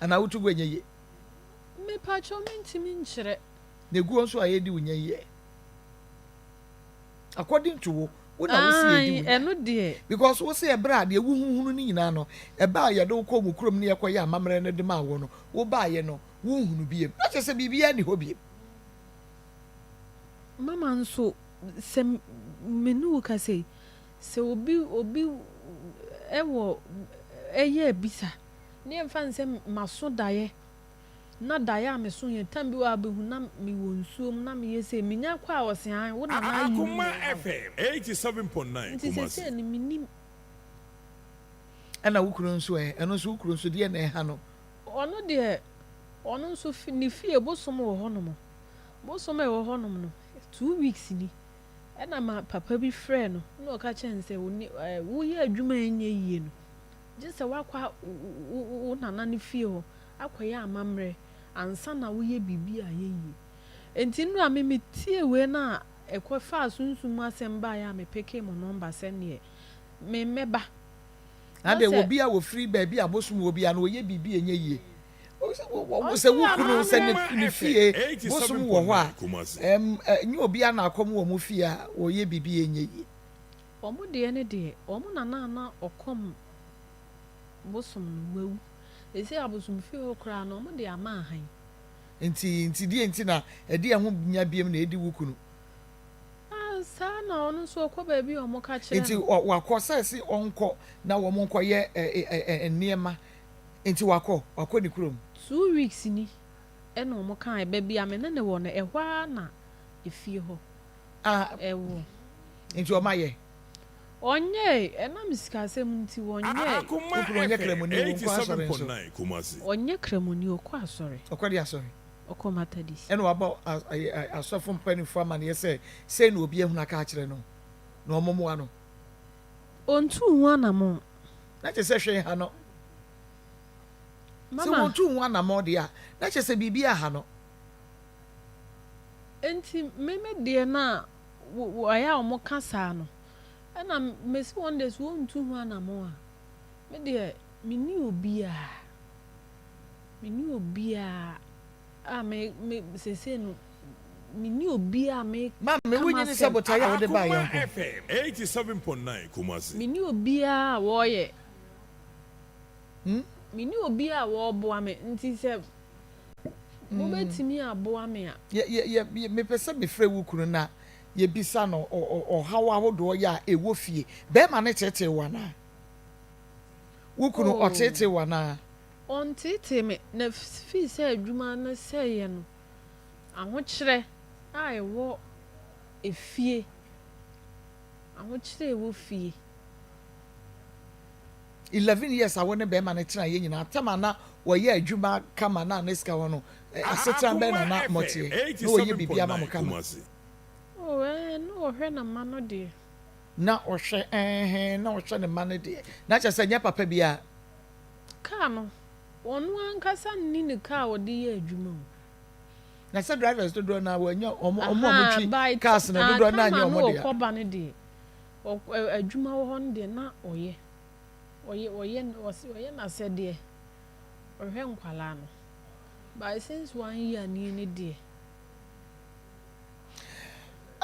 anaa woto gu ɛnyɛ yie. Mepakyɛw mentumi nkyerɛ. Na egu hɔ nso a yɛdi wo nya yi ɛ according to wo wo na wo se yɛdi Ae wo nya ɛno deɛ. because wo se ɛberɛ a deɛ wohuhunu no nyinaa no ɛbɛ a yɛde wo kɔɔ mo kurom ne yɛkɔyɛ amammerɛ no de maa wo no wobaeɛ no wonhunu biem na kyerɛ sɛ biribiara nni hɔ biem. Mama nso sɛ me ne wo kasa yi sɛ obi obi wɔ ɛyɛ abisa ne yɛmfa no sɛ maso daeɛ na daeɛ a meso yɛ tam bi wɔ a bɛhu na mewɔ nsuo mu na meyɛ sei menya kɔ a ɔse an wo na na ayi mu Akoma na ɛha wo FM 87.9 nti Kumasi. sɛsɛ no menim. Ɛna wo kunu nso ɛ? Ɛno nso wo kunu nso deɛ na ɛha no? Ɔno deɛ ɔno nso fi ne fie bosom wɔ hɔnom. Bosom a ɛwɔ hɔnom no, two weeks ni ɛna ma papa bi frɛɛ no na ɔka kyerɛɛ no sɛ ɔni ɛɛ woyɛ adwuma a ɛnyɛ yie no, gye sɛ woakɔ wo wo nana no fie hɔ akɔyɛ amammerɛ ansa na woyɛ biribi a ɛyɛ yie. Enti nnora me metiee wei no a ɛkɔfaa sunsum mu asɛm baeɛ a mepekee mo nɔmba sɛ neɛ me mɛba. Na Na deɛ sɛ. obi a wɔfiri baabi a bosom wɔ biara no ɔyɛ biribi a ɛnyɛ yie. Sɛ wo kunu sɛ ne fie bosom wɔ hɔ a, ɛnyɛ obiara na akɔm wɔ mo fie a ɔyɛ biribi a ɛnyɛ yie. Wɔn deɛ ne deɛ, wɔn nana a na ɔkɔm bosom no, wawu. Seesei abosomfie hɔ koraa no, wɔde ama ahan. Nti, nti deɛ nti na ɛde ɛho nya biom na ɛdi wo kunu? Ah, saa na ɔno nso ɔkɔ baabi a wɔka kyerɛ Nti no. wakɔ sɛ se ɔnkɔ na wɔn nkɔyɛ nneɛma Nti wakɔ? Wakɔ ne kurom? Two weeks ni ɛna ɔmo kaeɛ, baabi a me ne no wɔ no ɛhɔ ara na efie hɔ ɛwɔ. Nti ɔmo ayɛ? Ɔnyɛe, ɛnam sikasɛm nti wɔnyɛe. Akoma Wo kunu ɔnyɛ FM kramoni, ɔnkɔ asɔre nso? 87.9 Kumasi. Ɔnyɛ kramoni, ɔkɔ asɔre. Ɔkɔ deɛ asɔre? Ɔkɔ Methodist. Ɛna wabɔ asɔfo mpaninfoɔ amaneɛ sɛ sei na obi ahunu aka akyerɛ no na ɔmo mmoa no? Ɔntuu ho anamɔn. Na kyerɛ sɛ hwee nha no. Sɛ Mama. wɔntu ho anammɔn deɛ a, na kyerɛ sɛ biribi aha no. Enti me me deɛ no a ɛyɛ a wɔka saa no, ɛna mesi wɔn deɛ sɛ wɔntu ho anammɔn a, me deɛ menni obiara, menni obiara a me me seesei no menni obiara a meka Maame, wonyi ne sɛ m'asɛm. botaeɛ a wode baeɛ Akoma nko. FM 87.9 Kumasi. Menni obiara a wɔyɛ. Menni obi a ɔreboa me, nti sɛ mobɛtumi aboa me a. Yɛ, yɛ, yɛ, yɛ, mepɛ sɛ mefrɛ wo kunu na yɛbisa no ɔ, ɔ, ɔhaw ahodoɔ yɛ a ɛwɔ fie. Bɛrima no teetee wo anaa? Wo kunu, Oh. ɔteetee wo anaa? Ɔnteetee me, na firi sɛ adwuma no sɛeɛ no, ahokyerɛ a ɛwɔ efie, ahokyerɛ a ɛwɔ fie. 11 years a wo ne bɛrima no tenaeɛ nyinaa, tam a na wɔyɛ adwuma kama na ne sika wɔ no, asetena bɛn na Akoma na FM moteɛ? Na wɔyɛ biribi ama mo 87.9 kama? Kumasi. Oh, ɛɛ, na ɔhwɛ ne mma no deɛ. Na ɔhwɛ, ɛɛhɛn, na ɔhwɛ ne mma no deɛ. Na kyerɛ sɛ ɛnyɛ papa biara. Kaa no, ɔno ankasa nni ne kaa a ɔde yɛ adwuma o. Na sɛ drivers dodoɔ no ara wɔnyɛ wɔn, wɔn a Ahaa, wɔtwi by cars no ah, dodoɔ no ara time nyɛ a na wɔn dea. ɔkɔba no deɛ, ɔk, ɛ, adwuma wɔ hɔ no deɛ, na ɔyɛ. Ɔyɛ ɔyɛ ɔse ɔyɛ n'asɛdeɛ ɔhwɛ nkwadaa no but since one year nie ne deɛ.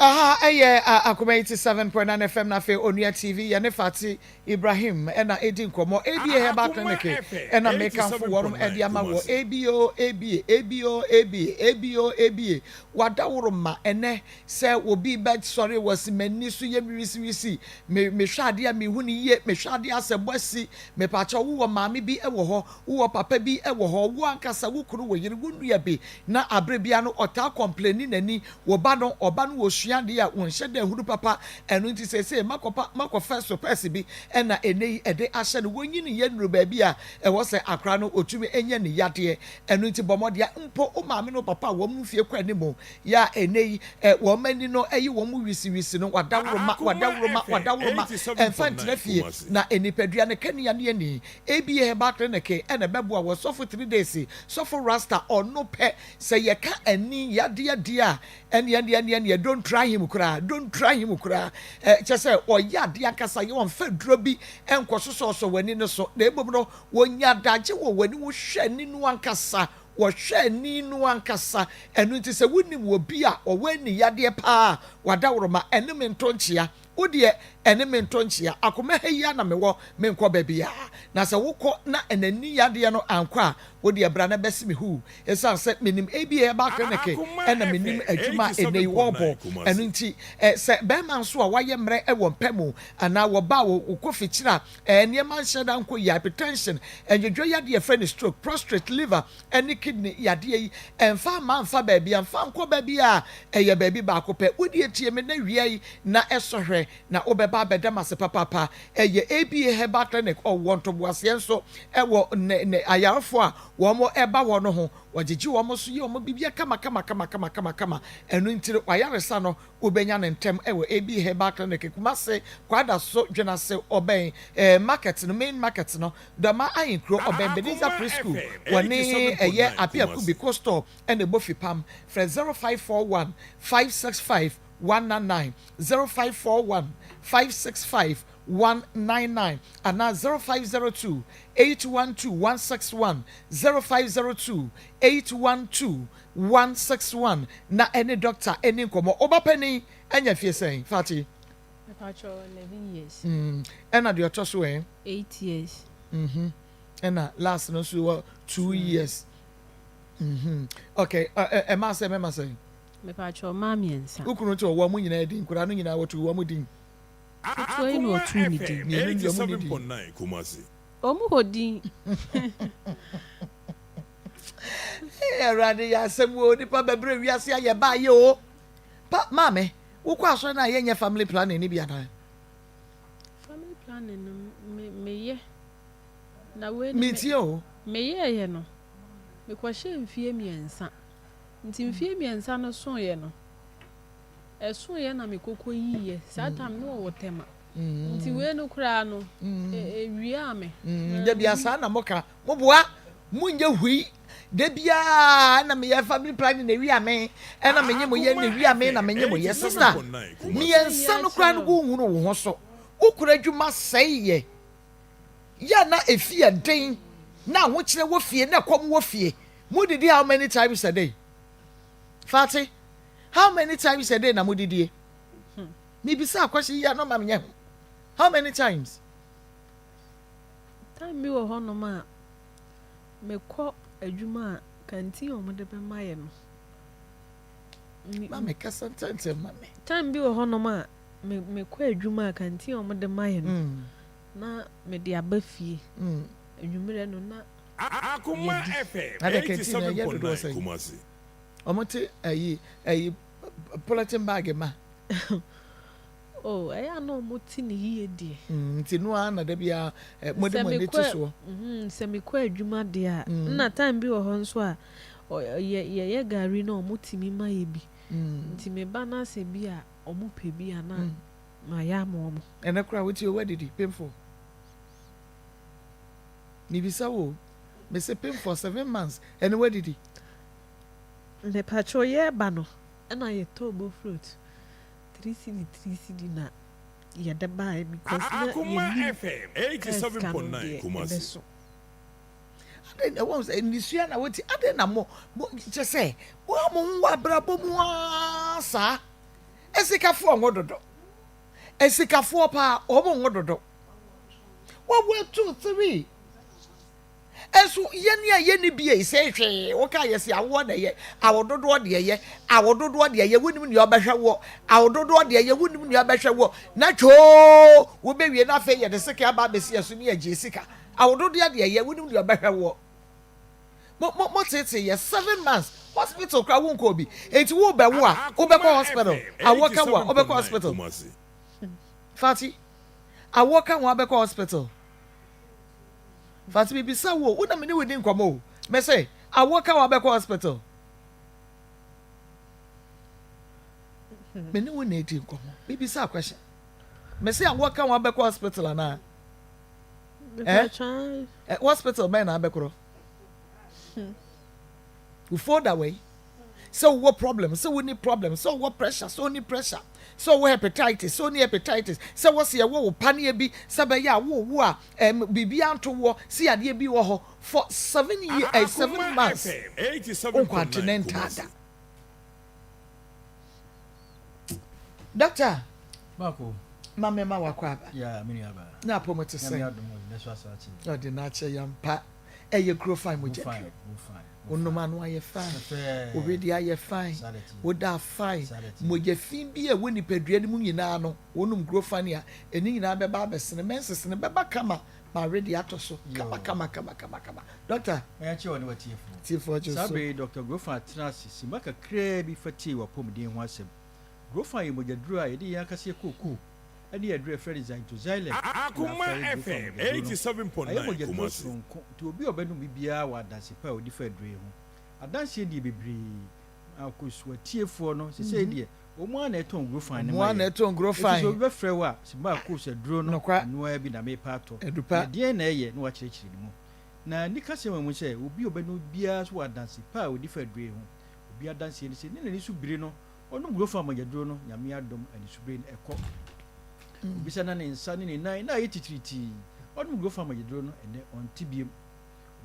Aha ɛyɛ Akoma 87.9 FM na afei Onua TV yɛne Fati Ibrahim ɛna ɛdi nkɔmmɔ. ABA Herbal Akoma Clinic FM ɛna mekamfo wɔnom ɛde 87.9 ama wɔ Kumasi. ABO ABA ABO ABA ABO ABA wadaworo ma ɛnɛ sɛ obi bɛsɔre wɔ se m'ani so yɛ me wisiwisi me mehwɛ adeɛ a mehu no yie mehwɛ adeɛ asɛ bɔ asi mepakyɛ wowɔ maame bi ɛwɔ hɔ wowɔ papa bi ɛwɔ hɔ wo ankasa wo kunu wo yere wo nua bi na abere bia no ɔtaa kɔmpleni n'ani Wo ba no, ɔba no wɔ sua adeɛ a wɔnhyɛ da nhunu papa, ɛno nti seesei makɔpa makɔfa sopɛɛse bi na ɛnnɛ yi ɛde ahyɛ no, wɔnyiniiɛ nnuru baabi a ɛwɔ sɛ akwadaa no ɔtumi nya ne yadeɛ, ɛno nti bɔ mmɔden a mpo wo maame ne wo papa a wɔn mfie kɔ anim yɛ a ɛnnɛ yi wɔn ani no yi wɔn wisiwisi no, wadaworoma, Akoma wadaworoma, FM wadaworoma, ɛmfa ntena 87.9 fie Kumasi. na nipadua no kanea ne ani. ABA Herbal Clinic na ɛbɛboa wɔ sɔfo 3 days, sɔfo Rasta ɔno pɛ Sɛ yɛka ani yadeɛ deɛ a, ɛneɛ ɛneɛ ɛneɛ ɛneɛ don't try him koraa, don't try him koraa. Ɛ kyɛ sɛ ɔyɛ adeɛ ankasa, yɛ ɔmfa duro bi nkɔsosɔsɔ w'ani no so, na mmom no wɔnya adagye wɔ w'ani ho hwɛ ani no ankasa, wɔhwɛ ani no ankasa. Ɛno nti sɛ wonim obi a ɔwɔ ani yadeɛ paa a, wadaworoma, ɛne me nto nkyea. Wo deɛ, ɛne me nto nkyea. Akoma ha yi ara na mewɔ, menkɔ baabiara. Na sɛ wokɔ na ɛnani yadeɛ no ankɔ a, wo deɛ bra na bɛse me huu. Ɛsiane sɛ menim ABA Herbal Clinic Akoma ɛna menim FM adwuma a ɛnnɛ yi wɔrebɔ, 87.9 Kumasi. ɛno nti sɛ barima nso a wayɛ mmerɛ wɔ mpa mu anaa wɔba a wokɔ fikyire a ɛɛ nneɛma nhyɛ da nkɔ yie, hypertension, ɛnwodwo yadeɛ yɛfrɛ no stroke, prostrate, liver ne kidney yadeɛ yi, ɛmfa mma mfa baabi a, mfa nkɔ baabi a, ɛyɛ baabi baako pɛ. Wo deɛ tie me na wia yi na sɔ hwɛ na wobɛba abɛda m'ase papaapa. Ɛyɛ ABA Herbal Clinic, ɔwɔ ntoboaseɛ nso wɔ ne ne ayarefoɔ a wɔn ɛba hɔ no ho. Wɔgyegye wɔn so yɛ wɔn biribiara kama kama kama kama kama kama. Ɛno nti no, w'ayaresa no wobɛnya no ntɛm wɔ AB Herbal Clinic, Kumase, Kwadaso, Dwenase, ɔbɛn eh, market no, main market no, Dɔma Ahenkuro, ɔbɛn Benezer Akoma Preschool, FM wɔne ɛyɛ 87.9 Apia Kumasi. Kubi Coastal ɛna ɛbɔ fipam. Frɛ 0541 565 199, 0541 565 199 anaa 0502 812 161, 0502 812 161 na ɛne dɔkta ɛni nkɔmmɔ. Wo ba panin anya fie sɛn, Fati? Mepakyɛw, 11 years. Ɛna deɛ ɔtɔ so ɛ? 8 years. Ɛna last no nso wɔ 2 years. Okay, ɛma sɛ mɛma sɛn? Mepakyɛw, mmaa mmiɛnsa. Wo kunu nso ɔwɔ wɔn nyinaa din, nkwadaa no nyinaa wɔtu wɔn din. Ketewa yi na Akoma ɔtoo ne FM din. Mmienu deɛ wɔn ni din. 87.9 Kumasi. Wɔn wɔ din. Hey, Awurade yɛ asɛm o, nipa bɛbrɛ wiase ayɛ baayɛ o. Pa, maame, wokɔ asɔre no a yɛnyɛ family planning ni bi anaa? Family planning no me meyɛ. Na wei no me Metie o. meyɛɛyɛ no mekɔhyɛɛ mfie mmiɛnsa. Nti mfie mmiɛnsa no soeɛ no ɛsoeɛ na mekɔkɔ yiiɛ. Saa time no wɔwɔ Tema. Nti wei no koraa no ɛwiaa me. Da bia saa na moka. Moboa, monyɛ hui. Da biara na meyɛ family planning na ewia me, ɛna menye mo yɛ na Akoma ewia me na FM menye mo yɛ. Sister, 87.9 Kumasi. mmiɛnsa no koraa no wonhunu wo ho so. Wo kura adwuma sɛe yɛ. Yɛ na efi yɛ den na ahokyerɛ wɔ fie na ɛkɔm wɔ fie. Modidi how many times a day? Fati, how many times a day na modidie? Mebisa akwasi yi a na ɔma menyɛ ho. How many times? Time bi wɔ hɔnom a mekɔ adwuma a canteen a wɔde bɛma yɛ no. Me, Ma me kasa ntɛntɛm ma me. Time bi wɔ hɔnom a me mekɔ adwuma a canteen a wɔde ma yɛ no na mede aba fie. Anwummerɛ no na Akoma yɛdi. FM Na de canteen no ɛyɛ dodoɔ 87.9 sɛn? Kumasi. Wɔn te ɛyi ɛyi polythene bag ma. Oh, ɛyɛ a na wɔn te ne yie deɛ. Nti no ara na da biara mo de Sɛ mo ani to mekɔ soɔ. sɛ mekɔ adwuma deɛ a, nna time bi wɔ hɔ nso a yɛ yɛyɛ gari na wɔn tumi ma yɛ bi. Nti meba na sɛ bi a wɔn pɛ bi a na mayɛ ama wɔn. Ɛnɛ koraa wotie o wadidi painful. Mibisa wo o, mese painful 7 months ɛne wadidi. Mepakyɛw yɛreba no ɛna yɛtɔɔ bofrot 3 cedi 3 cedi na yɛde baeɛ because na Akoma yɛnim FM kaa sika no 87.9 deɛ Kumasi. ɛbɛso. Adɛn na wɔn sɛ nisua na wɔti adɛn na mo mo kyɛ sɛ mo a mo ho wɔ abrabɔ mu aa saa. Asikafoɔ nwo dodo. Asikafoɔ paa wɔn nwo dodo. Wɔwɔ 2, 3. Nso yɛn a yɛnni bi ei sɛ hwee woka yɛse awoɔ na ɛyɛ, awo dodoɔ deɛ ɛyɛ, awo dodoɔ deɛ ɛyɛ, wonim nea ɔbɛhwɛ woɔ, awo dodoɔ deɛ ɛyɛ, wonim nea ɔbɛhwɛ woɔ, na twoo wobɛwie na afei yɛde seke aba abɛsi yɛn so ne yɛgye sika, awo dodoɔ deɛ ɛyɛ, wonim nea ɔbɛhwɛ woɔ. Mo mo mo tete yɛ 7 months hospital koraa wonkɔɔ bi, enti wobɛwo a wobɛkɔ Akoma hospital, FM awoɔ ka wo a wobɛkɔ 87.9 hospital, Kumasi. Fati, awoɔ ka wo a wobɛkɔ hospital. Fati mebisa wo o, wo na me ne wo di nkɔmmɔ o. Mese, awoɔ ka wo abɛkɔ hospital? Me ne wo na edi nkɔmmɔ. Mebisa question. Mese awoɔ ka wo abɛkɔ hospital anaa? Eh? Eh, hospital bɛn na abɛkorɔ? Wo folder wei. Sɛ wowɔ problem, sɛ wonni problem, sɛ wowɔ pressure, sɛ wonni pressure, sɛ wowɔ hepatitis, sɛ wonni hepatitis, sɛ wɔsi ɛwɔ wo paneɛ bi, sɛ bɛyɛ a wowo a biribi anto woɔ, sɛ yadeɛ bi wɔ hɔ for 7 year, 7 Akoma months. FM Wonkɔ 87.9 antenatal Kumasi. da. Doctor, Baako. ma me ma wakɔ aba. Ya, me nua ba. Na apɔm te Nyame sɛn? adom o, ne so asa akyi. Ɔde n'akyɛ yɛn pa. Ɛyɛ kuro fine Mo mogya fine, duro. mo fine, mo Wonom fine. ano ayɛ fine. Fɛfɛɛ. Wo wedeɛ ayɛ fine. Saa de ti. Woda fine. Saa de ti. Mogya fi bi a ɛwɔ nipadua no mu nyinaa no, wonom kuro fine a, ɛne nyinaa bɛba abɛsene. Menses no bɛba kama ma wedeɛ atɔ so. Kama Yo. kama kama kama kama. Doctor, Ɔyɛ kyerɛ wɔ ne watiefoɔ. tiefoɔ gye Saa so. bere yi Dr. Grofa atena ase simma kakraa bi fa tie w'apɔmuden ho asɛm. Grofa yɛ mogyaduro a yɛde yɛn ankasa yɛ kookoo ne aduro a yɛfrɛ no xanthoxylene na Akoma afra yɛ Grofa FM mogyaduro no. Ɛyɛ 87.9 mogyaduro Kumasi. soronko nti obi a ɔbɛnom bi biara wɔ adanse pa a ɔdi fa aduro yi ho. Adanseɛ deɛ bebree. Akosu atiefoɔ no sesei deɛ wɔn ara na ɛtɔn Grofa no Ɔmo ma a na yɛn. ɛtɔn kuro Eti sɛ obi fine. bɛfrɛ wo a sɛ akos aduro no Nokwa. ɛno ara bi na mepa atɔ. Adupa. Na deɛn na ɛyɛ na wakyerɛkyerɛ ne mu. Na nika sɛm mu sɛ obi a ɔbɛnom biara so wɔ adanse pa a ɔdi fa aduro yi ho. Obi adanseɛ ne sɛ ne n'ani so biri no ɔnom Grofa mogyaduro no Nyame adom anisobire no ɛkɔ. Obi sɛ na ne nsa ne ne nan na ayɛ titiritii ɔnom Grofa mogyaduro no ɛnɛ ɔnte biem.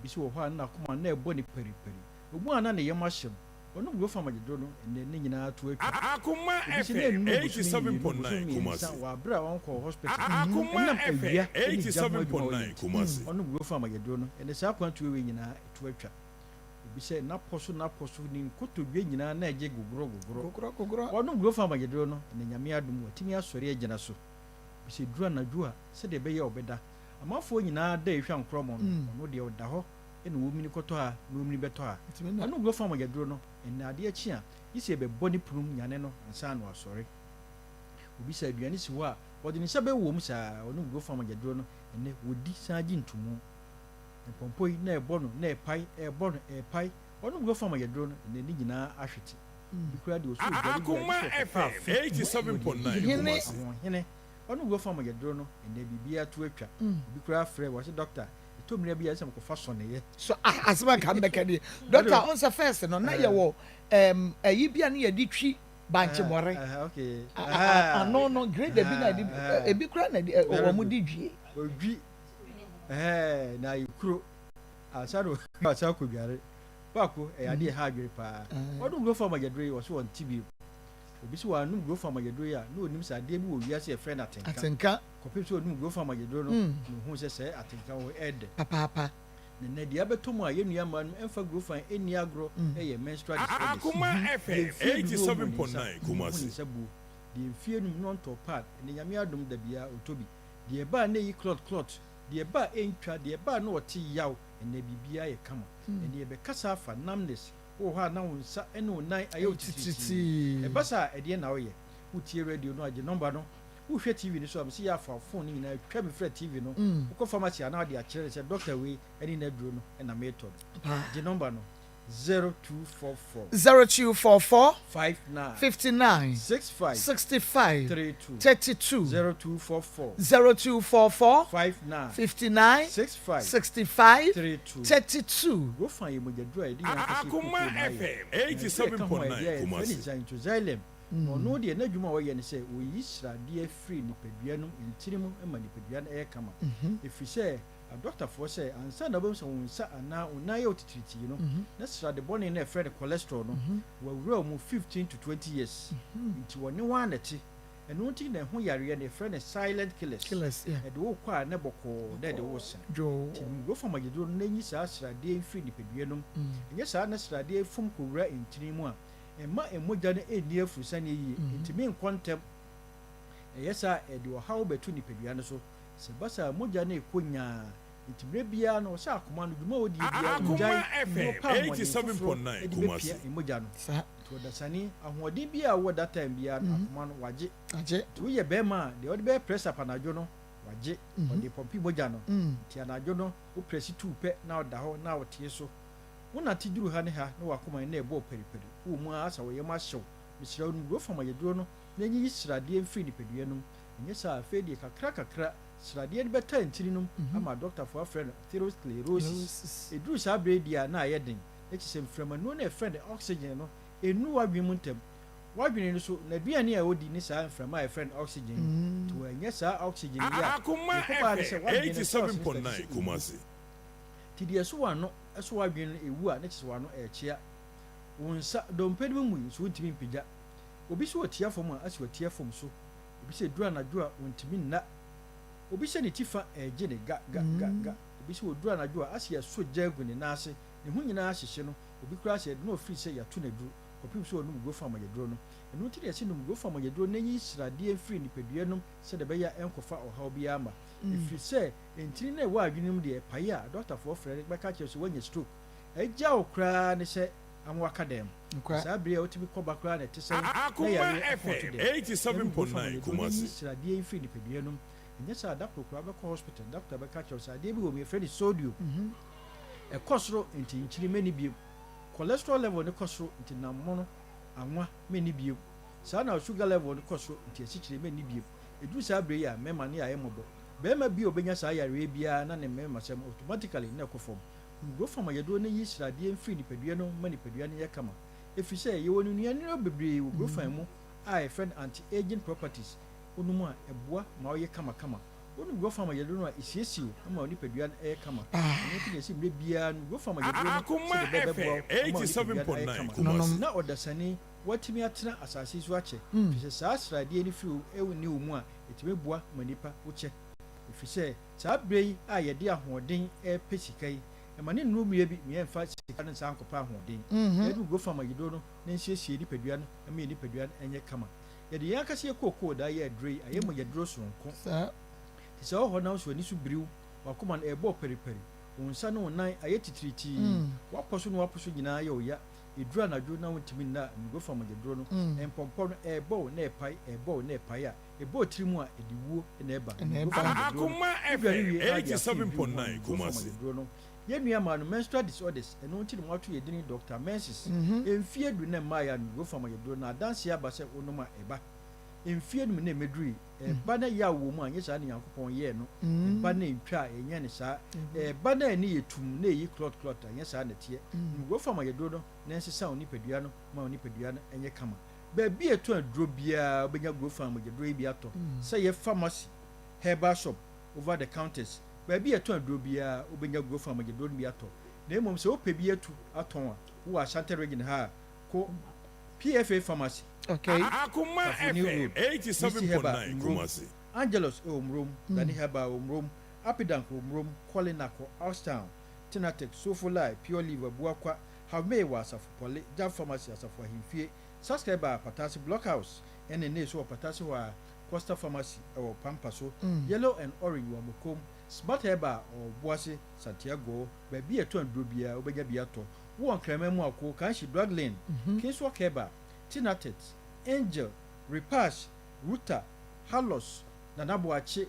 Obi sɛ wɔ hɔ a na n'akoma na ɛbɔ ne paripari. Omu a na ne yam ahyɛ no ɔnom Grofa mogyaduro no ɛnɛ ne nyinaa to atwa. Akoma Obi sɛ na FM nnuru bosome 2, bosome 87.9 3 Kumasi. wɔ abere a ɔnkɔɔ hospital Akoma ɛnam FM awia ne gya ho adwuma a ɔyɛ 87.9 nti Kumasi. ɔnom Grofa mogyaduro no ɛnɛ saa akwantuo wei nyinaa ɛto atwa. Obi sɛ n'apɔ so n'apɔ so ne nkotodwe nyinaa na ɛgye gogorɔ gogorɔ. Gogorɔ gogorɔ. Ɔnom Grofa mogyaduro no ɛnɛ Nyame adom watumi asɔre agyina so. Obi sɛ duru anadwo a sɛdeɛ ɛbɛyɛ a ɔbɛda amanfoɔ nyinaa da ehwɛ nkorɔmɔ no ɔno deɛ ɔda hɔ ɛna wɔmini kɔtɔ ha na wɔmini bɛtɔ ha. Ntumi na. Ɔnom Grofa mogyaduro no ɛnɛ adeɛ kye a gye sɛ yɛbɛbɔ ne punum nyane no ansa na wasɔre. Obi sɛ aduane si hɔ a ɔde ne nsa bɛwɔ mu saa ɔnom Grofa mogyaduro no ɛnɛ wɔdi san gye ntomu. Mpɔmpɔ yi na ɛbɔ no na ɛpae ɛbɔ no ɛpae ɔnom Grofa mogyaduro no ɛnɛ ne nyinaa ahwete. Obi koraa deɛ ɔsɛ odware bi a Akoma gye sɛ ɔkɔfa FM afe 87.9 Hene. Kumasi. ahoɔhene ɔnom Grofa mogyaduro no ɛnɛ biribiara to atwa. Obi koraa frɛ wɔ sɛ doctor ɛtɔ mmerɛ bi a ɛsɛ sɛ mekɔfa sɔneyɛ. So ah asɛm a nka mbɛka nie. Doctor, ɔn sɛ first no na yɛwɔ ɛyi bi a ne yɛde twi bankyemɔre. Okay. Ano no grader bi na yɛde ebi koraa na yɛde wɔn de dwie. Odwi ɛhɛn na ayɛ kuro ansa na ɔsan akɔdware baako ɛyɛ adeɛ ɛha adwene paa. Ɔnom Grofa mogyaduro yi ɔso ɔnte bio. Obi sɛ wɔanom Grofa mogyaduro yi a na onim sɛ adeɛ bi wɔ wiase a yɛfrɛ no atenka. Atenka. Kɔpem sɛ ɔnom Grofa mogyaduro no na ohuu sɛ sɛɛ atenka wɔ hɔ ɛɛdɛ. Papaapa. Na nnɛ deɛ abɛtɔ mu a yɛn nua mmaa no ɛmfa Grofa ɛnni agorɔ ɛyɛ menstrual disorders. Akoma Deɛ FM mfie dodoɔ mu ne nsa 87.9 ɔhu ne Kumasi. nsa buo. Deɛ mfie num na ɔntɔ pad ɛnɛ Nyame adom da biara ɔtɔ bi. Deɛ ɛbaa na ɛyi clot clot, deɛ ɛbaa ɛntwa, deɛ ɛbaa na ɔte yaw ɛnɛ biribiara yɛ kama. Ɛnɛ yɛbɛkasa afa numbness wowɔ hɔ a na wo nsa ne wo nan ayɛ wo titiritii. Ɛba saa a ɛdeɛn na woyɛ? Wotie radio no agye nɔmba no, wohwɛ TV no so a mese yɛ afa phone no nyinaa twa me frɛ TV no, wokɔ pharmacy a na wode akyerɛ no sɛ doctor wei ne n'aduro no na meretɔ no. Gye nɔmba no 0244 0244 59 59 65 65 32 32 0244 0244 59 59 65 65 32 32. Grofa yɛ mogyaduro a yɛde yɛn ankasa Akoma kookoo na ayɛ. FM Na aduro a ɛka ho a yɛde 87.9 ayɛ yɛfrɛ no Kumasi. xanthoxylene. Na ɔno deɛ n'adwuma a ɔyɛ ne sɛ ɔyi sradeɛ firi nipadua no ntini mu ma nipadua no ɛyɛ kama. Ɛfiri sɛ Adɔktafoɔ sɛ ansa na wobɛhu sɛ wo nsa anaa wo nan yɛ wo titiritii no, na srade bɔne no a yɛfrɛ no cholesterol no, wawura wo mu 15 to 20 years. Nti wɔne wo ara na ɛte. Ɛno nti na ɛho yareɛ no yɛfrɛ no silent killers. Ɛde wo rekɔ a na bɔkɔɔ na ɛde wo resene. Nti nom Grofam agyeduro no na nyi saa sradeɛ yi mfiri nipadua no mu. Ɛnyɛ saa na sradeɛ yi fom kɔwura ntini mu a, ɛmma mogya no nni afurusaneɛ yie, ɛntumi nkɔ ntɛm. Ɛyɛ saa a, ɛde ɔhaw bɛto nipadua no so. Sɛ ɛba saa a, mogya no rekɔ nyaa. Enti berɛ biara no, ɔsɛ akoma no dwuma a ɔdie biara Akoma ɔgyae na FM ɔpɛ ahoɔden foforɔ 87.9 de Kumasi. bɛpia mogya no. Nti ɔdasani, ahoɔden biara a wowɔ that time biara no, akoma no, wagye. Nti woyɛ barima a, deɛ wode bɛyɛ press up anadwo no, wagye. Ɔde pɔmpe mogya no. Nti anadwo no, wo prɛse tuu pɛ na ɔda hɔ na ɔtee so. Wonante duru ha ne ha na w'akoma no na ɛbɔ paripari. Wowɔ mu ara sɛ wo yam ahye wo. Mesrɛ wo, nom Grofam ayɛduro no na nyiyi sradeɛ mfiri nipadua no mu. Anyɛ saa a, afei deɛ kakra kakra sradeɛ no bɛtaa ntini no mu ama adɔktafoɔ afrɛ no atherosclerosis. Ɛduru saa berɛ yi deɛ a na ayɛ den, na kyerɛ sɛ mframanuo no a yɛfrɛ no oxygen no nnuru w'adwene mu ntɛm. W'adwene no so, n'aduane a ɔdi ne saa mframa a yɛfrɛ no oxygen yi. Nti wannya saa oxygen yi a, deɛ Akoma ɛkɔba ara ne sɛ FM w'adwene no cells no starte 87.9 sɛ ɛwu. Kumasi. Nti deɛ ɛso w'ano so w'adwene no ɛwu a, na kyerɛ sɛ w'ano ɛrekyea. Wo nsa, dompe no mu yi nso wontumi mpagya. Obi sɛ ɔtia fam a, asɛ ɔtia fam so. Obi sɛ ɛduru anadwo a, ɔntumi nna. Obi sɛ ne ti fa ɛregye ne ga ga ga ga. Obi sɛ ɔduru anadwo a, asɛ yɛasɔ gya agu ne nan ase, ne ho nyinaa ahyehye no. Obi koraa sɛ yɛde no afiri sɛ yɛato no aduru, kɔpem sɛ ɔnom Grofam ayɛduro no. Ɛno nti na yɛse nom Grofam ayɛduro na nyi sradeɛ mfiri nipadua nom sɛdeɛ ɛbɛyɛ a ɛnkɔfa ɔhaw biara mma. Ɛfiri sɛ ntini no a ɛwɔ adwene no mu deɛ ɛpae a, dɔktafoɔ frɛ no bɛka akyerɛ wo sɛ woanya stroke. Agya wo koraa ne sɛ ama waka dan mu. Na saa bere a wotumi kɔ ba koraa na ɛte sɛn na Akoma yareɛ ako ato FM dɛm. Yɛnom gu fam 87.9 a yɛduro no nyi Kumasi. sradeɛ mfiri nipadua no mu. Ɛnyɛ saa a da koro koraa wobɛkɔ hospital na dɔkta bɛka akyerɛ wo sɛ adeɛ bi wɔ mu yɛfrɛ no sodium. Ɛkɔ soro nti nkyene mɛnni bio. Cholesterol level no kɔ soro nti nam mono, anwa, mɛnni bio. Saa na sugar level no kɔ soro nti asikyire mɛnni bio. Ɛduru saa bere yi a mmarima no yɛ ayɛ mmɔbɔ. Barima bi a ɔbɛnya saa yareɛ yi biara na ne mmarimasɛm automatically na ɛkɔ fam. Nkurɔfo ama yɛduro no yi sradeɛ mfiri nipadua no ma nipadua no yɛ kama. Ɛfiri sɛ yɛwɔ nnuane bebree wɔ Grofan mu a yɛfrɛ no anti-aging properties. Wonom a, ɛboa ma woyɛ kamakama. Wonom Grofan ma yɛduro no a, ɛsiesie wo ma wo nipadua no yɛ kama. Ɛno nti na yɛse mmerɛ biara nom Grofan ma yɛduro no Akoma sɛdeɛ ɛbɛyɛ ɛbɛboa FM wo ama wo nipadua no ayɛ 87.9 kama Kumasi. na ɔdasani woatumi atena asase yi so akyɛ. Ɛfiri sɛ saa sradeɛ no firi wo nni wo mu a, ɛtumi boa ma nipa wo kyɛ. Ɛfiri sɛ saa berɛ yi a yɛde ahoɔden repɛ sika yi, ɛma ne nnuru mmea bi ma yɛmfa sika no nsan nkɔpɛ ahoɔden. Yɛde Grofam ayiduro no na nsiesie nipadua no ma yɛn nipadua no nyɛ kama. Yɛde yɛn ankasa yɛn kookoo daa yɛ aduro yi, ayɛ mogyaduro sononko. Te sɛ ɔhɔ na wo nso w'ani so biriw, w'akoma no ɛrebɔ paripari, wo nsa ne wo nan ayɛ titiritii, w'apɔ so ne w'apo so nyinaa yɛ wo ya, ɛduru anadwo na wontumi nna a, Grofam mogyaduro no, mpɔmpɔ no ɛrebɔ wo na ɛrepae, ɛrebɔ wo na ɛrepae a, Ɛbɔ tiri mu a, ɛde wuo na ɛba. Na ɛba. Akoma Wodware FM wie na ade afe bi wɔ mu a, 87.9 nnuro fam Kumasi. aduro no. Yɛn nua maa no menstrual disorders, ɛno nti na wɔato yɛn dini Doctor Menses. Mfie du na mmaeɛ a nnuro fam aduro no, adanseɛ aba sɛ wonom a ɛba. Mfie num na ɛmɛdurui, ɛba na yaw wɔ mu a, nyɛ saa na Nyankopɔn yɛɛ no. Ɛba na ɛntwa a, ɛnyɛ ne saa. Ɛba na ani yɛ tumm na ɛyi clot clot a, ɛnyɛ saa na ɛteɛ. Nnuro fam aduro no na ɛnsesa wo nipadua no ma wo nipadua no nyɛ kama. Baabi a yɛtɔn aduro biara wobɛnya Grofan mogyaduro yi bi atɔ, sɛ ɛyɛ pharmacy, herbal shop, over the counters, baabi a yɛtɔn aduro biara wobɛnya Grofan mogyaduro no bi atɔ. Na mmom sɛ wopɛ bi atu atɔn a, wowɔ Ashanti Region ha a, kɔ PFA Pharmacy, Okay. Akoma Tafo New FM Road, Misty Herbal, 87.9 Mmrom, Kumasi. Angelus wɔ Mmrom, Dani Herbal wɔ Mmrom, Apidank wɔ Mmrom, Colinac wɔ Ausstown, Tinatec, Sofolai, Pure Leaf, Abuakwa, Havmei wɔ Asafo Pɔle, Jab Pharmacy, Asafo Ahemfie, Saskeba, Patase Blockhouse, ɛne Nay nso wɔ Patase hɔ ara, Costa Pharmacy wɔ Pampa so, Yellow and Orange wɔ Amokom, Smart Herbal wɔ Obuasi, Santiago, baabi a yɛtɔn aduro biara wobɛnya bi atɔ. Wowɔ Nkraman mu a, kɔ Kanshi Drug Lane, Kingswalk Herbal, Tinatet, Angel, Repash, Ruta, Halos, Nana Boakye,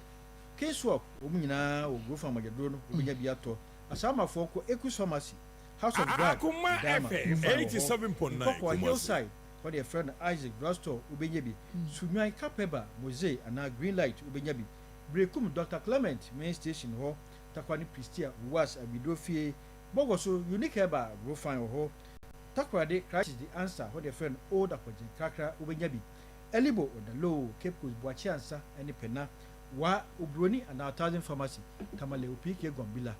Kingswalk, wɔn nyinaa wɔ Grofan mogyaduro no wobɛnya bi atɔ. Asaamafoɔ kɔ Ekus Pharmacy, House of Brad, Akoma Dama, FM Wofa wɔ hɔ, 87.9 Nkɔkɔɔ, Kumasi. Hillside, hɔ deɛ yɛfrɛ no Isaac Drugstore, wobɛnya bi. Sunyani, Kapeba, Mosaic anaa Green Light, wobɛnya bi. Berekum, Doctor Clement main station hɔ, Tarkwa ne Prestea, Wuwas, Abiduro fie, Bogoso, Unique Herbal, Grofan wɔ hɔ. Takoradi, Christ is the Answer, hɔ deɛ yɛfrɛ no Old Apɔgyen Krakra, wobɛnya bi. Elibo, Odaloo, Cape Coast, Boakye Ansa ne Pena. Wa, Oburoni anaa Thousand Pharmacy, Tamale, Opike, Gwambila.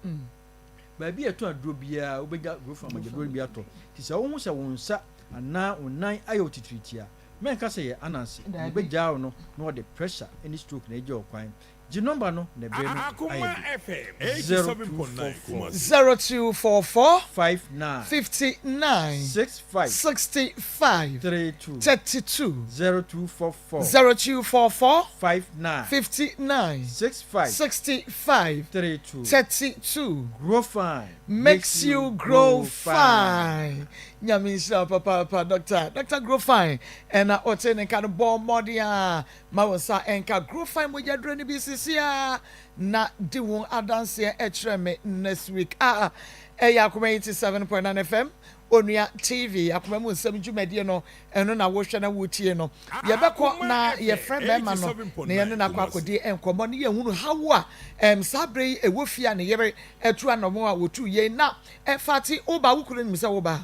Baabi a yɛtɔn aduro biara, wobɛnya Grofan mogyaduro no bi atɔ. Nti sɛ wohu sɛ wo nsa anaa wo nan ayɛ wo titiritii a, mɛnka sɛ yɛ ananse. Nea ɛbɛgyaa wo no na wɔde pressure ne stroke na agya wo kwan. Gye nɔmba no na bere no ayɛ den. 0244. 0244. 59. 59. 65. 65. 32. 32. 0244. 0244. 59. 59. 65. 65. 32. 32. Grow fine. Makes you grow fine. Nyame nhyira wo papaapa Doctor. Doctor Grow Fine ɛna ɔte ne nka no bɔ mmɔden a ma wo nsa nka Grow Fine mogyaduro no bi sisi a na di ho adanseɛ kyerɛ me next week a ɛyɛ Akoma 87.9 FM Onua TV Akoma mu nsɛm dwumadie no ɛno na wohwɛ na wotie no yɛbɛkɔ na yɛfrɛ bɛrima no na yɛne no akɔ akɔdi nkɔmmɔ ne yɛhunu hawo a ɛm saa berɛ yi ɛwɔ fie a ne yere atu anɔmɔ a wɔtu yei na ɛfate woba wo kunu nim sɛ woba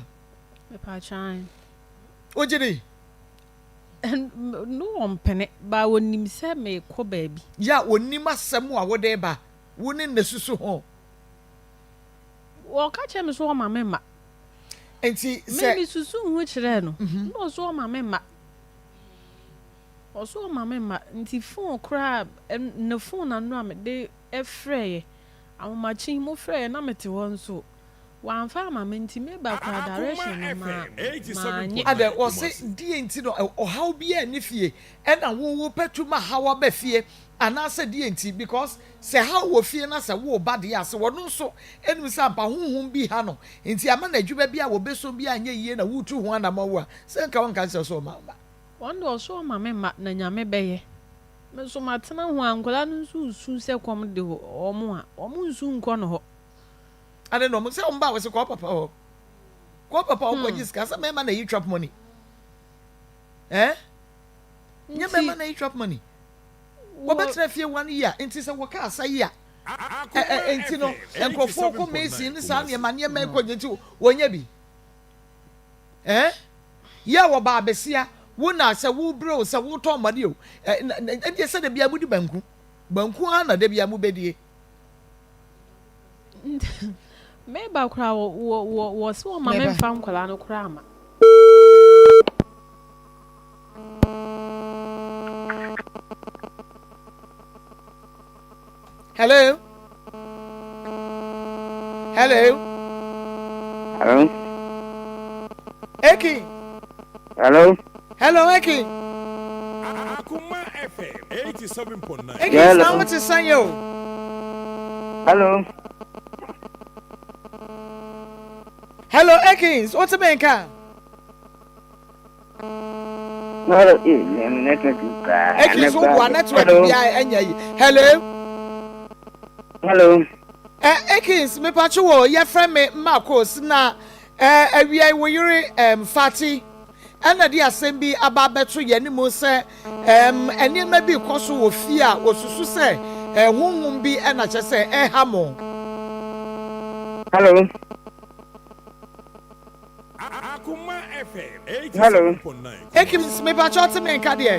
Mepatwan. wogye di No wɔmpene ba wɔnim sɛ meekɔ baabi. Yɛ a wɔnim asɛm a wode ba wo ne na susu ho. Wɔka kyerɛ me so wɔma me mma. Nti sɛ. Me mesusu ho kyerɛɛ no. Na ɔso ɔma me mma. Ɔso ɔma me mma. Nti phone koraa ne phone ano a mede frɛeɛ. Ahomakye mo frɛeɛ na mete hɔ nso. Wamfa ama me nti me ba koraa direction no ma manye. Adɛ wɔse deɛ nti no ɔhaw biaa nni fie ɛna wo wo pɛ tu ma haw aba fie anaasɛ deɛ nti because sɛ haw wɔ fie na sɛ wo ba deɛ a sɛ ɔno nso nim sɛ ampa honhom bi ha no nti ama no adwuma bi a wɔbɛsom bi anyɛ yie na woretu ho anamɔn a sɛ nka wonka nkyerɛ sɛ ɔma wo mma. Wɔn deɛ ɔse ɔma me mma na Nyame bɛyɛ. Me nso matena ho a nkwadaa no nso resu sɛ kɔm de wɔn a wɔn nsu nkɔ no hɔ. Ade na ɔmo sɛ ɔmo ba wɔsi kɔ papa hɔ kɔ papa hɔ kɔgye sika sɛ mɛma na yi trap money ɛɛ nyɛ mɛma na yi trap money wɔbɛtena fie one year nti sɛ wɔka asa yi a ɛɛ nti no nkurɔfoɔ kɔ mason ne saa nneɛma nneɛma ɛkɔ nye nti wɔnyɛ bi ɛɛ yɛ wɔ ba abesia wo na sɛ wo brɛ o sɛ wo tɔn mɔde o ɛ ɛdeɛ sɛ de bia mo di banku banku ara na de bia mo bɛdie. Meba koraa wɔ wɔ wɔ wɔ se wɔma me nfa nkwadaa no koraa ma. Hello. Hello. Hello. Eki. Hello. Hello Eki. Akoma FM 87.9. Eki Hello. na wo te sɛn yɛ o. Hello. Hello Ekins, wo te me nka? Hello, eh, network paa. Ekins wo boa network bi a ɛnyɛ yi. Hello. Hello. Eh, Ekins, me pacho wo, yɛfrɛ me Marcos na eh, awia yi wo yere eh, Fati. Ɛna de asɛm bi aba abɛto yɛn anim sɛ ɛm, nneɛma bi rekɔ so wɔ fie a wɔsusu sɛ ɛ, honhom bi na kyerɛ sɛ ɛreha mo. Hello. Akoma FM Hello. 87.9 Ekim, Kumasi. mepakyɛ ɔte me nka deɛ?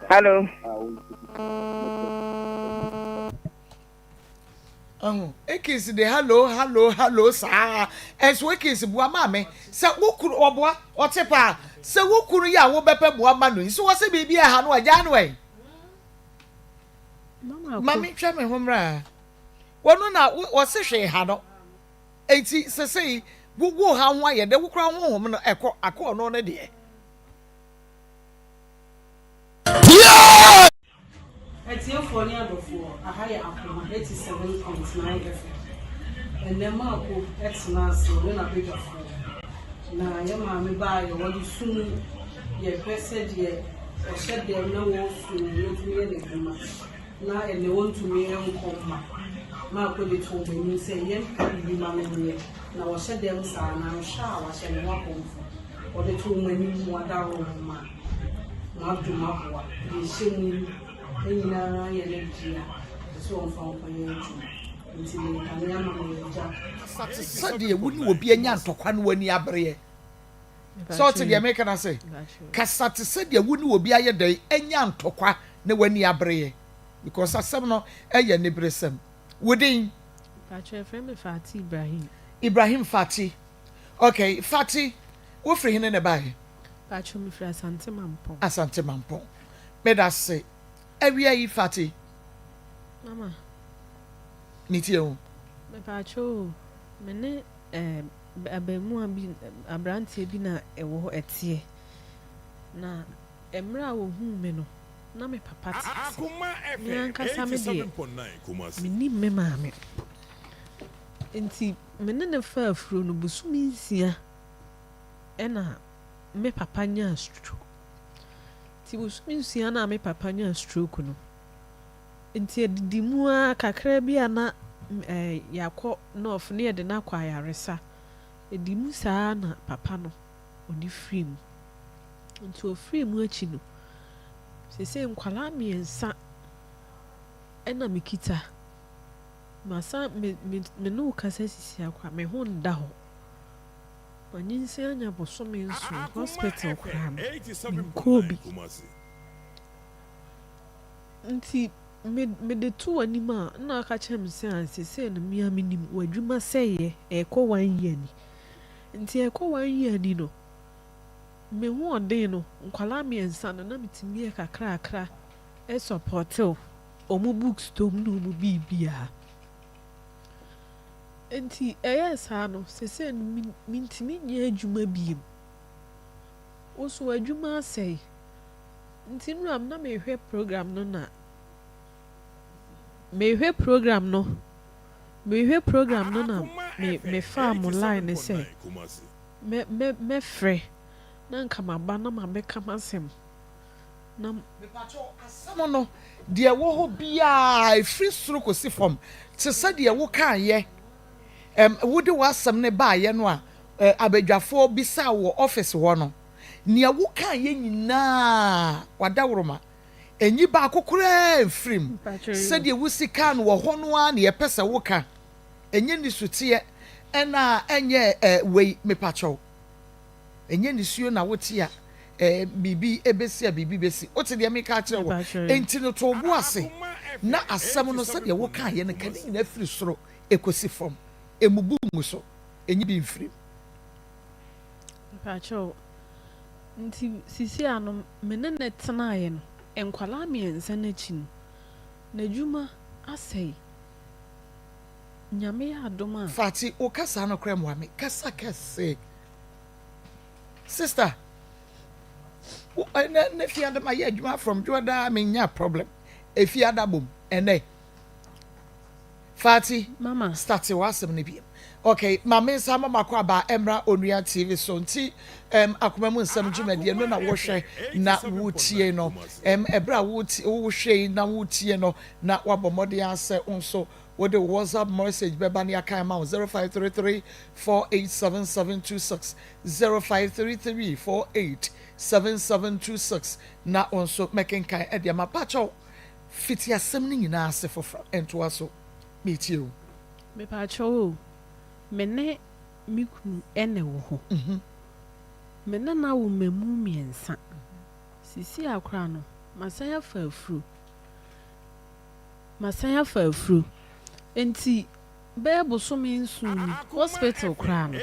Hello. Ɔho, Ekins de hallo hallo hallo saa. Ɛnso Ekins boa maame sɛ wo kunu ɔboa ɔte paa sɛ wo kunu yɛ a wobɛpɛ boa ma no yi so wɔsɛ biribi ɛha no agyaa no ɛ. Maame ntwa me ho mmra. Wɔno na wɔse hwee ha no. Enti sesei wo wo ha ho ayɛ dɛ wo kora honhom no ɛkɔ akɔ ɔno no deɛ. Atiefoɔ ne adɔfoɔ, aha yɛ Akoma 87.9 FM. Ɛnnɛ Marko tena ase ɔne n'abadwafoɔ na yɛ maame baa yɛ wɔde su mu yɛhwɛ sɛdeɛ ɔhyɛ dɛm na wɔresu no na ɔtumi yɛ n'adwuma na ɛnnɛ wɔntumi nkɔ mma. Marko de too wɔn anim sɛ yɛmpɛ biribi ma no nyɛ na ɔhyɛ dɛm saa na anhwɛ a wahyɛ ne ho akɔmfo. Ɔde too wɔn anim wɔadaworo ho ma. N'adom aboa deɛ ɛhyɛ mu yi nyinaa yɛ ne dea, ɛsɛ sɛ ɔmfa nkɔyɛ adwuma. Nti merekane ama no agya. Kasa te sɛ deɛ wo ne obi anya ntɔkwa na w'ani abereɛ. Sɛ ɔte deɛ meka no ase? Kasa te sɛ deɛ wo ne obi ayɛ dɛn anya ntɔkwa na w'ani abereɛ because asɛm no ɛyɛ aniberesɛm. Wo din? Mpakyɛ yɛfrɛ me Fati Ibrahim. Ibrahim Fati. Ok, Fati, wo firi hene na ɛbaeɛ? Mpakyɛ me firi Asante Mampong. Asante Mampong. Medase. Awia yi Fati. Mama. Me tie wo. Mepakyɛ o, me ne eh, abɛɛmoa bi, abranteɛ bi na ɛwɔ hɔ ɛteɛ. Na mmerɛ a wɔhuu me no, na me papa te ase. Me ankasa me deɛ, mennim me maame. Nti me ne no faa afuro no bosome nsia ɛna me papa nyaa stroke. Nti bosome nsia no a me papa nyaa stroke no, nti adidi mu ara kakra bi a na yɛakɔ North na yɛde no akɔ ayaresa. Ɛdi mu saa na papa no ɔde firii mu. Nti ɔfirii mu akyi no, seesei nkwadaa mmiɛnsa na mekita. Masan me me me ne wo kasa sisi ara koraa, me ho nda hɔ. Manyinsen anya bosome nson, hospital koraa no, menkɔɔ bi. Nti me mede to w'anim a, nna aka kyerɛ me sɛ ah seesei no me ara menim w'adwuma sɛeɛ, ɛrekɔ one year ni. Nti ɛrekɔ one year ni no, Me hoɔden no, nkwadaa mmiɛnsa no na metumi yɛ kakrakra sɔpɔte wɔn books tɔ mu ne wɔn biribiara. Nti ɛyɛɛ saa no, seesei no mentumi nyɛ adwuma bio. Wo nso w'adwuma asɛe. Nti nnora na mehwɛ program no na mehwɛ program no mehwɛ program no na me mefaa mo line no sɛ Mɛ mɛ mɛfrɛ na nka maba na mabɛka m'asɛm na. Mepakyɛw, asɛm no, deɛ ɛwɔ hɔ biara, ɛfiri soro kɔsi fam, te sɛ deɛ wokaeɛ, ɛm, wode w'asɛm no baeɛ no a, ɛ, abadwafoɔ bisaa wo wɔ office hɔ no, nea wokaeɛ nyinaa, w'adaworoma, ɛnyi baako koraa mfiri mu. Sɛdeɛ wosi kaa no wɔ hɔ no ara na yɛpɛ sɛ woka. Ɛnyɛ nisuteɛ ɛna ɛnyɛ eh wei mepakyɛw ɛnyɛ nisuo na wote a eh biribi ɛbɛsi a biribi bɛsi wote deɛ meka akyerɛ wo enti no to wo bo ase na asɛm no sɛdeɛ wokaeɛ no ka ne nyinaa firi soro ɛkɔsi fam ɛmubu ngu so ɛnyi bi mfiri mu. Mepakyɛw nti sisi ano me ne no tenaeɛ no nkwadaa mmiɛnsa no akyi no n'adwuma asɛe. Nyame yɛ adom a. Fati wo kasa no koraa mmoa me kasa kɛse sister wo ɛnɛ ne fiada ma yɛ adwuma from dwoada me nya problem efiada bom ɛnɛ Fati Mama. start w'asɛm no biem okay ma me nsa ma makɔ aba ɛmra onua TV so nti ɛm akoma mu nsɛm dwumadie no na wohwɛ na wotie no ɛm ɛberɛ a wohwɛ yi na wotie no na wabɔ mmɔden ara sɛ wo nso wode wo WhatsApp message bɛba na yɛakan ama wo, 0533 487726, 0533 487726, na wo nso mɛkenkan de ama. Pakyɛw, fiti asɛm no nyinaa ase foforɔ ntoa so. Meretie wo. Mepakyɛw o, me ne me kunu na ɛwɔ hɔ. Me ne no awo mmamu mmiɛnsa. Seesei ara koraa no, masan afa afuro. Masan afa afuro. Enti bɛyɛ bosome nson ni, hospital koraa no,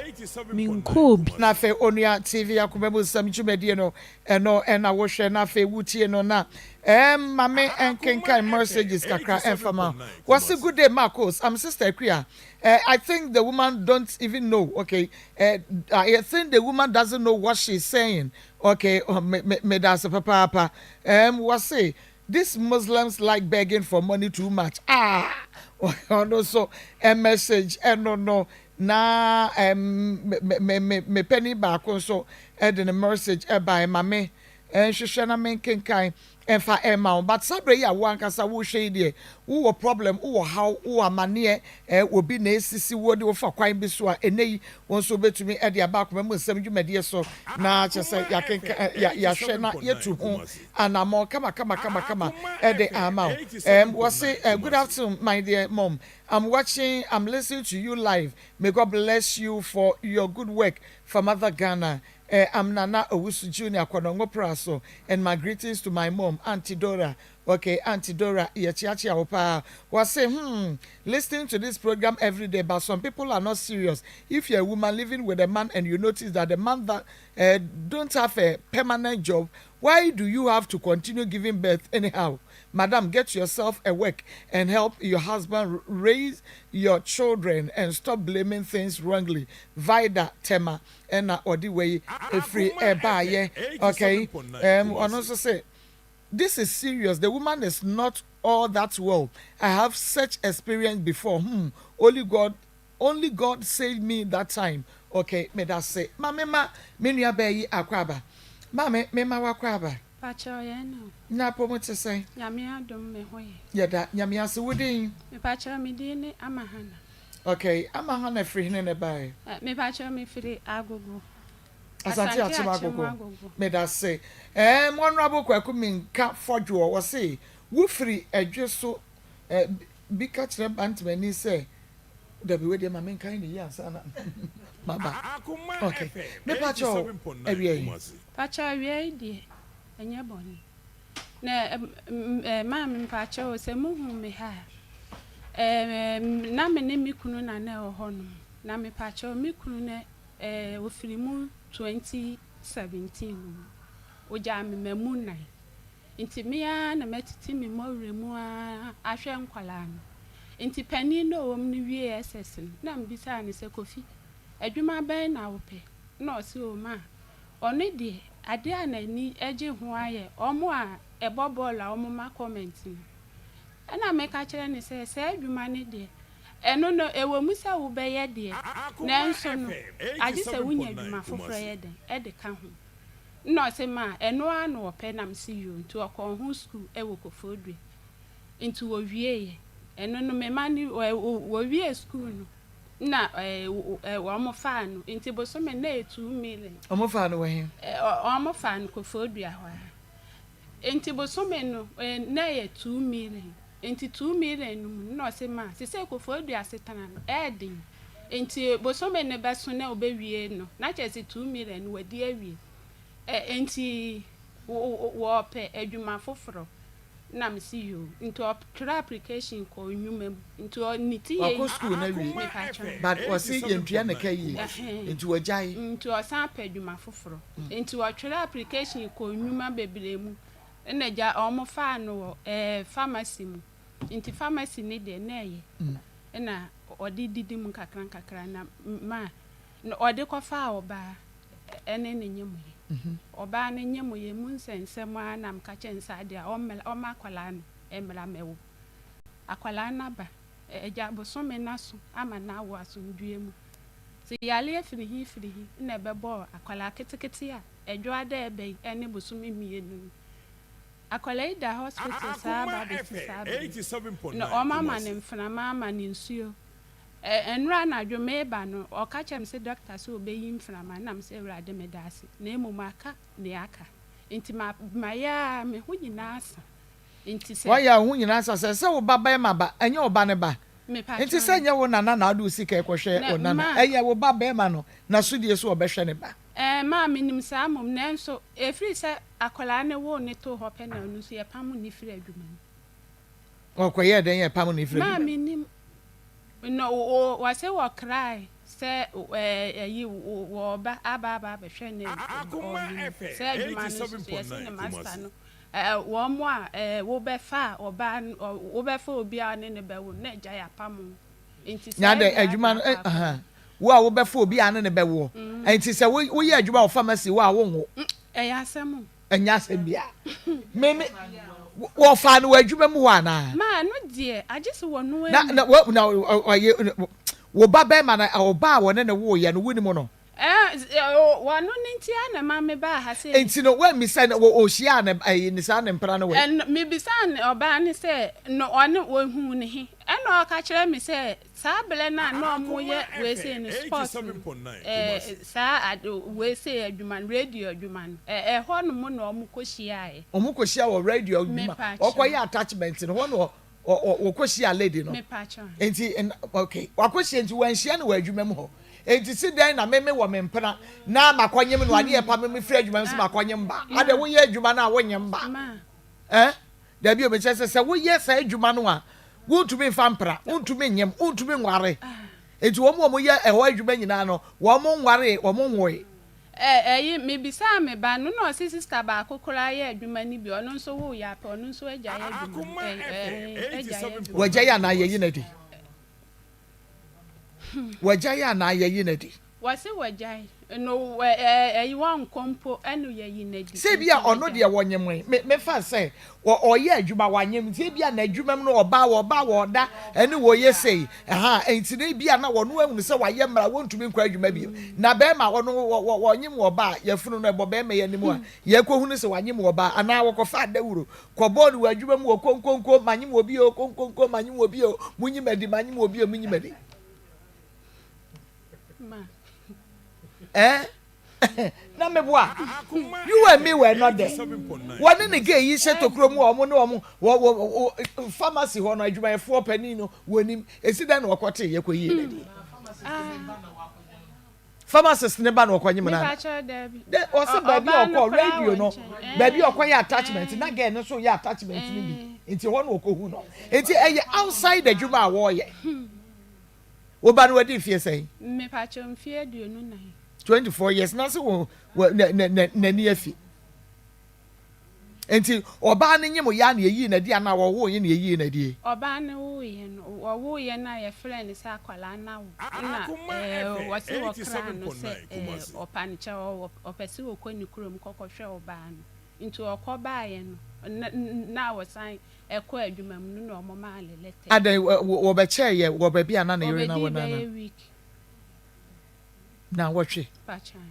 menkɔɔ bi. Na afei Onua TV Akoma mu Nsɛm dwumadie no, ɛno na wohwɛ na afei wotie no na ɛɛm ma me nkenkan messages kakra ɛmfa ma wo. Wɔse good day Marcos, I'm sister Akua, eh, I think the woman don't even know, okay, eh, I think the woman doesn't know what she's saying, okay, me, me, medaase papaapa, ɛɛm wɔse This Muslims like begging for money too much ah ɔno nso message ɛno no na me me me me panin baako nso ɛde ne message ɛbae ma me nhwehwɛ na menkenkan ɛmfa ɛma wo but saa berɛ yi a wo ankasa wohwɛ yi deɛ wowɔ problem wowɔ haw wowɔ amaneɛ ɛ obi na esisi wo de wofa kwan bi so a ɛnɛ yi wo nso wobɛtumi ɛde aba akoma mu nsɛm dwumadie so na kyɛ sɛ yɛakenkan yɛahwɛ na yɛtu ho anammɔn kama kama kama kama ɛde ama wo. Um, wɔse, uh, good afternoon my dear mom, I'm watching, I'm listening to you live, may God bless you for your good work for mother Ghana. Uh, I'm Nana Owusu Junior Konongo Praso and my greetings to my mom, Auntie Dora. Okay Auntie Dora yɛkyeakyea wo paa. Wɔse hmm listening to this program everyday but some people are not serious if you're a woman living with a man and you notice that the man that eh, don't have a permanent job why do you have to continue giving birth anyhow madam get yourself a work and help your husband raise your children and stop blaming things wrongly Vida Tema ɛna ɔde wei ɛfiri ɛbaayɛ okay um, ɔno nso se This is serious the woman is not all that well I have such experience before hmm only God only God saved me that time ok medase ma me ma me nua baa yi akwaaba maame me ma wakwaaba. Pakyɛw yɛn na o. Na apɔmu te sɛn? Nyame adom me ho ye. Yɛda Nyame ase wo din? Mepakyɛw me din ne Ama Hannah. Ok Ama Hannah firi hene na ɛbaeɛ? Mepakyɛw me firi Agogo. Asante Akyem Agogo. Medase. Ɛɛm Honourable Kwaku Minka Fɔdwoɔ wɔse wo firi Ɛdwe so eh, bi ka kyerɛ Bantamani sɛ dabi wei deɛ ma menkan ne yie ansa na maba. Ok. Mepa kyɛw awia yi. Pakyɛw awia yi deɛ ɛnyɛ bɔne. Na eh, maame mpakyɛw sɛ muhu me ha a, eh, na me ne me kunu na na ɛwɔ hɔ nom. Na mepakyɛw me kunu no Eh, ofiri mu 2017 no mu, ogyaa me mmamu nnan. Nti me ara na matiti me mmɔwerɛ mu ara ahwɛ nkwadaa no. Nti panin no a ɔwɔ mu no wiee SS no, na mebisaa no sɛ, Kofi, adwuma bɛn na wopɛ? Ɛna ɔse, Oh ma, ɔno deɛ, adeɛ a n'ani gye ho ara yɛ wɔn a ɛbɔ bɔɔlo a wɔma comment no. Ɛnna meka kyerɛɛ no sɛ, Saa adwuma no deɛ, ɛno no, ɛwɔ mu sɛ wobɛyɛ deɛ, nanso no, agye sɛ wonya adwuma foforɔ yɛ dɛn de ka ho. Ɛnna ɔse, Ma, ɛno ara na ɔpɛ. Na mese, Yoo. Nti ɔkɔɔ ho sukuu wɔ Koforidua. Nti wɔwieeɛ. Ɛno no, me mma no, wɔwiee sukuu no, na wɔfaa no. Nti bosome no, na ɛyɛ 2 million. Wɔfaa no wɔ he? Wɔfaa no Koforidua hɔ ara. Enti bosome no na ɛyɛ 2 million. Enti 2 million no mu no na ɔse ma sesei Koforidua asetena no ɛyɛ den. Enti bosome no bɛso na ɔbɛwie no na kyerɛ sɛ 2 million no wadi awie. Enti wɔɔpɛ adwuma foforɔ na mese yoo. Nti ɔtwerɛ application kɔɔ nnwuma mu. Nti ɔ ne ti yɛ Wakɔ school no awie Mepakyɛw. but ɔse yɛntua ne ka yie nti wagyae. Nti ɔsan pɛ adwuma foforɔ. Nti ɔtwerɛ application kɔɔ nnwuma bebree mu ɛna gya ɔmo faa no wɔ ɛɛ pharmacy mu. Nti pharmacy no deɛ na ɛyɛ ɛna ɔde didi mu nkakra nkakra na ma na ɔde kɔfaa ɔbaa ɛne no nyemoeɛ. Ɔbaa no nyemoeɛ mu nsɛnsɛm ara na meka kyerɛɛ no sɛ adeɛ a ɔmmra ɔmma akwadaa no mmra mmɛwo. Akwadaa no aba, agya bosome no aso ama no awo asomdwoeɛ mu. Sɛ yareɛ firi he firi he na ɛbɛbɔɔ akwadaa ketekete a ɛdwoa dɛ ɛbɛ yi ne bosome mmienu yi. Akwadaa yi da hospital saa ba abɛsi saa berɛ yi. Na wɔama no mframa ama no nsuo. Nnora anadwo mereba no, ɔka kyerɛɛ me sɛ dɔkta sɛ ɔbɛyi mframa na mesɛ Awurade meda ase na mmom aka nea aka. Nti mayɛ ara me ho nyinaa asa. Nti sɛ. Wayɛ a wo ho nyinaa asa sɛ sɛ wo ba barima ba, ɛnyɛ wo ba ne ba. Nti sɛ ɛnyɛ wo nana na wode wo sika rekɔhwɛ wo nana, ɛyɛ wo ba barima no n'asodie sɛ ɔbɛhwɛ ne ba. Ɛɛ, maa menim saa mmom, nanso ɛfiri sɛ akwadaa no woo no too hɔ pɛ na ɔno nso yɛpamo no firii adwuma mu. Ɔkɔyɛɛ dɛn yɛpamo no firii adwuma mu? Maa mennim. No, wɔse wɔkrae sɛ ɛyi wɔba aba aba abɛhwɛ ne ɔyi sɛ adwuma no nso so yɛse ne master no Wɔn a wobɛfa ɔbaa no, wobɛfa obi a ɔne no bɛwo no, na agya yɛ apam wo. Nti sɛ Nya dɛ ɛyɛ adwuma no a, na eh, wo a wobɛfa obi a ɔne no bɛwoɔ. Nti sɛ wo woyɛ adwuma wɔ pharmacy wo a wonwo. Ɛyɛ asɛm o. Ɛnyɛ asɛm bia. Me me wɔfaa no wɔ adwuma mu hɔ anaa? Ma ɛno deɛ agye sɛ wɔno Na amu. na wo na ɔyɛ wo ba bɛrima no ɔbaa a wɔne no woeɛ no wonim no? Ɛɛ, wɔno no nti ara na ɛma mebaa ha sei. Nti no, woammisa no, wɔ, ɔhyiaa ne, ɛyi, ne saa ne mpena no wɔ he? Ɛno, mebisaa ne, ɔbaa no sɛ, no, ɔne, ɔhuu no he? Ɛna ɔka kyerɛɛ me sɛ, saa berɛ no a na wɔyɛ wei sei no, sports no, ɛɛ, saa ade, wei sei adwuma no, radio adwuma no, ɛ, ɛhɔ nom na wɔkɔhyiaeɛ. Wɔkɔhyia wɔ radio adwuma, Mepakyɛw. wɔkɔyɛ attachment no, hɔ na ɔ, wɔkɔhyia lady no. Nti okay wakɔhyia nti wanhyia no wɔ adwuma mu hɔ. Nti si dɛn na me me wɔ me mpena na makɔnyem no adeɛ ɛpa me me firi adwuma mu sɛ makɔnyem ba. Adɛ woyɛ adwuma no a wonyem ba. Eh? Dabi o, mekyerɛ sɛ sɛ woyɛ saa adwuma no a, wontumi mfa mpra, wontumi nyem, wontumi nware. Enti wɔn a wɔyɛ ɛhɔ adwuma nyinaa no, wɔn nwaree, wɔn nwoe. Ɛ, ɛyi, mebisaa me ba no, na ɔse sista baako koraa yɛ adwuma no bi, ɔno nso woeɛ apɛ, ɔno nso agyae adwuma no, ɛ, ɛ, agyae adwuma no. Wagyae anaa yɛayi no adi? Wagyae anaa yɛayi no adi? Wɔse wagyae no ɛyi wɔnkɔ mpo ɛno yɛyi no adi. Sɛ ebia ɔno deɛ wɔnyem me mefa sɛ ɔyɛ adwuma wanyem nti ebia n'adwuma mu no ɔbaa wɔba wɔda ɛne wɔyɛ sei ɛha nti no ebia na wɔno ahunu sɛ wayɛ mmara wɔntumi nkɔ adwuma bio na bɛrima ɔno wɔnyem wɔ ba a yɛfunu no ɛbɔ bɛrima yɛ anim a yɛkɔhunu sɛ wanyem wɔ ba anaa wɔkɔfa adawuro kɔbɔɔ no wɔ adwuma mu wɔ konkonko manyem wɔ bio konkonko manyem wɔ bio munyim adi manyem wɔ bio munyim adi. Eh? na meboa you and me were not there wɔne ne gay yi hyɛ tokuro mu a wɔn ne wɔn wɔ wɔ pharmacy hɔ no adwumayɛfoɔ panin no wɔnim esi dɛn na wɔkɔte yɛ kɔ yie n'adi pharmacist ne ba na ɔkɔ nyim na de ɔsi baabi a ɔkɔ radio no baabi a ɔkɔ yɛ attachment na girl no so yɛ attachment no bi nti hɔ na ɔkɔ hu no nti ɛyɛ outside adwuma a wɔreyɛ. Wo ba no wadi mfeɛ sɛn? Mepakyɛw mfeɛ 24. 24 years na se wo n'ani afi. Nti ɔbaa no nyem ya na yɛyii no adi anaa wɔwoo yɛ na yɛyii no adie? Ɔbaa no woeɛ no, wɔwoeɛ no a yɛfrɛɛ no sɛ akwadaa no awo na wɔse wɔkraa no sɛ ɔpa no kyɛw ɔpɛ sɛ ɔkɔ ne kurom kɔkɔhwɛ ɔbaa no. Nti ɔkɔ baeɛ no na wɔsan ɛkɔ adwuma mu no na ɔmo maa no lɛtɛ. Adɛn, wɔbɛkyɛɛ yɛ wɔ baabi a na ne yere na wɔ Ɔbɛdii no anaa? bɛyɛ week. Naawɔtwe. Pakyan.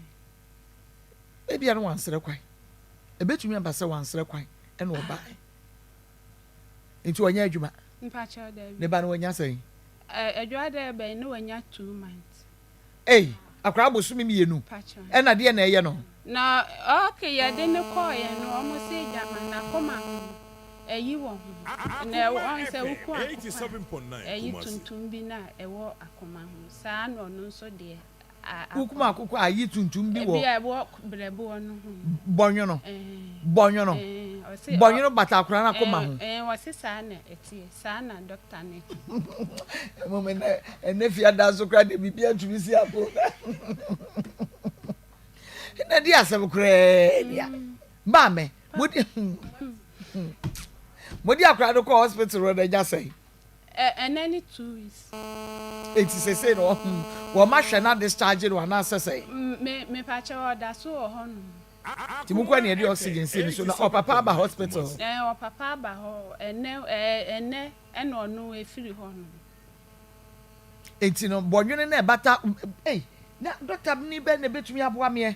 Ebia na wansrɛ kwan. Ebetumi aba sɛ wansrɛ kwan ɛna ɔbae. Nti ɔnyɛ adwuma. Mpakyɛw dabi. Ne ba no wanya sɛn? Ɛ, adwuma dɛ bɛn na wanya 2 months. Ei, akwadaa bosome 2 ɛna deɛ na ɛyɛ no? Na ok yɛde no kɔɔeɛ no ɔmo se gyama n'akoma ho no ɛyi wɔ ho na ɔn sɛ woku akokɔ a ɛyi tuntum bi no a ɛwɔ akoma ho saa na ɔno nso deɛ a Wokum akokɔ a ayi tuntum bi wɔ. Ebi a ɛwɔ brɛboɔ no ho no. Bɔnwono bɔnwono bɔnwono bata akwadaa no akoma ho. Ɛɛ ɔse saa na ɛteɛ saa na doctor no ka. Mmom ɛnɛ ɛnɛ fiada nso koraa deɛ biribi atumi si apo. Na di asɛm koraa bia. Maame, mode mode akwadaa no kɔ hospital no na anya sɛn? Ɛnɛ ne 2 weeks. Eti sese no wɔn ahwɛ na discharge no anaasɛ sɛn? Me mepakyɛ ɔda so wɔ hɔ nom. Ti mu kɔ na yɛde oxygen si ne so na ɔpapa aba hospital. Ɛɛ ɔpapa aba hɔ ɛnɛ ɛɛ ɛnɛ ɛna ɔno efiri hɔ nom. Eti no bɔnwene na ɛbata ei na dɔkta ni bɛ na ebetumi aboa meɛ.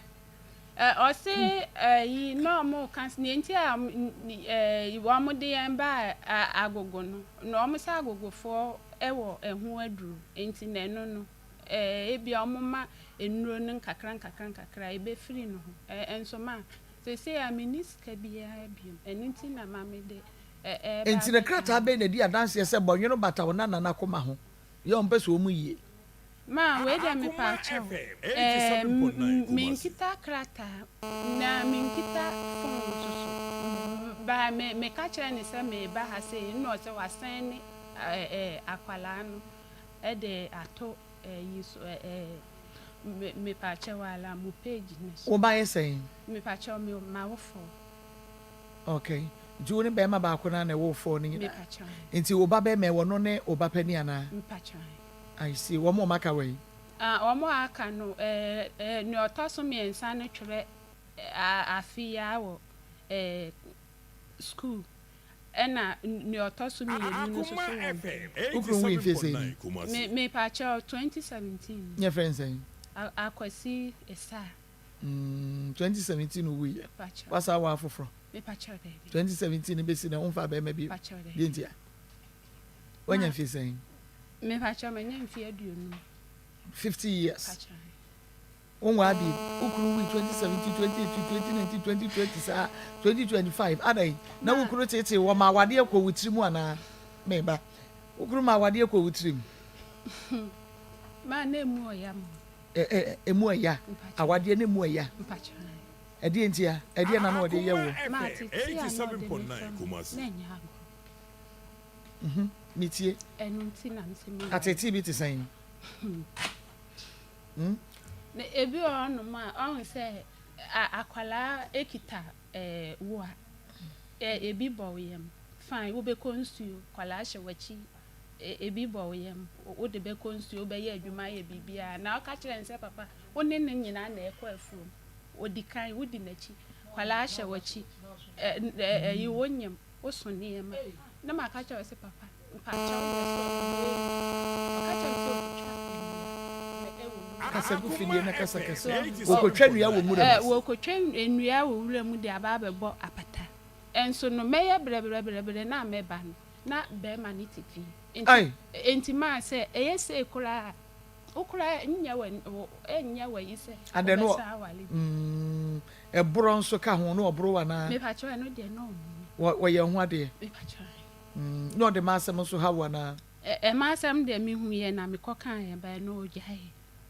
Ɛ ɔse ɛyi na ɔmo ka nea nti a ɛɛ wɔn de yɛn ba agogo no na ɔmo sɛ agogofoɔ ɛwɔ ɛho aduro nti na ɛno no ɛɛ ebia ɔmo ma nnuro no nkakra nkakra nkakra ebefiri no ho ɛ nso ma sese a menni sika biara biom ɛno nti na ma me de ɛ ɛɛba. Nti ne krataa bɛn na edi adanseɛ sɛ bɔnwene bata wo nana n'akoma ho yɛ ɔmpɛ sɛ ɔmu yie. Ma wei deɛ mepaakyɛw ɛɛ menkita krataa na menkita phone nso so ba me meka kyerɛ ne sɛ meba ha sei nna ɔsɛ wasɛn ne ɛɛ akwalaa no ɛde ato ɛyi so ɛɛ mepaakyɛw ala mo page ne so. Wo ba yɛ sɛn? Mepaakyɛw me ma wo four. Okay nti wo ne bɛrima baako na na ɛwɔ four no nyinaa nti wo ba bɛrima ɛwɔ no ne wo ba panin anaa? Mpakyɛw. I see wɔn a wɔn aka wɔ yi. Ah wɔn a aka no ɛɛ ɛɛ nea ɔtɔ so 3 no twerɛ afe yi ara wɔ ɛɛ school ɛna nea ɔtɔ so 2 no nso so wɔ ntɛm. Wo kunu wui mfie sɛn ni? Me mepakyɛw 2017. Nyɛ fɛn sɛn? Akwasi Esah. Mm, 2017 wui yɛ. Wasa wɔ afoforɔ. Mepakyɛw daabi. 2017 besi na wonfa bɛrima bi. Pakyɛw daabi. Deɛ ntia? Wanya mfie sɛn? Mepakyɛw manya mfie 50. 50 years. Wonwaa abi wo kunu wui 2017, 2018, 2019, 2020 saa 2025 adan na wo kunu tete wɔ ma awadeɛ kɔ wo tiri mu anaa? Meba. Wo kunu ma awadeɛ kɔ wo tiri mu. Ma na emu ɔya mo. Ɛ ɛ emu ɛya. Awadeɛ na emu ɛya. Mpakyɛw. Ɛdeɛ ntia? Ɛdeɛ na na ɔde yɛ woɔ? Ma tete a na ɔde me fa mu na ɛnyɛ agorɔ. Mhm, metie. Ɛno nti na mesɛ me. Atetee bi te sɛn? Hmm? Na ebi wɔ hɔnom a ɔhu sɛ akwadaa ekita ɛɛ wo a, ebi bɔ wo yam. Fine, wobɛkɔ nsuo, akwadaa hyɛ w'akyi, ebi bɔ wo yam, wode bɛkɔ nsuo, wobɛyɛ adwuma ayɛ biribiara. Na ɔka kyerɛ no sɛ papa, wo ne no nyinaa na ɛkɔ afuom. Odi kan, wodi n'akyi, akwadaa hyɛ w'akyi, ɛyi wonyem. Woso nneɛma. Na maka akyerɛ wo sɛ, Papa, mpakyɛw yɛ sɔ wei. Ɔka kyerɛɛ me sɛ ɔkɔtwa nnua na ɛwɔ nwura. Kasa gu fidie na kasa kɛse. Wɔkɔtwa nnua wɔ nwura mu. Wɔkɔtwa nnua wɔ wura mu de aba abɛbɔ apata. Nso no, mɛyɛ brɛbrɛbrɛbrɛ na mɛba no, na barima no te fie. Enti, enti maa sɛ ɛyɛ sei koraa a, wo koraa nyɛ w'ani, ɛnyɛ w'ayi sɛ wobɛsan aware bio. Ɛborɔ nso ka ho, na ɔboro wo anaa? Mepakyɛw, ɛno deɛ na ɔmmɔ me. Wɔ, wɔyɛ ho adeɛ? Mepakyɛw. Mm, na ɔde m'asɛm nso ha wo anaa? Ɛ, m'asɛm deɛ mehuiɛ na mekɔ kaeɛ, but ɛno ɔgyaeɛ.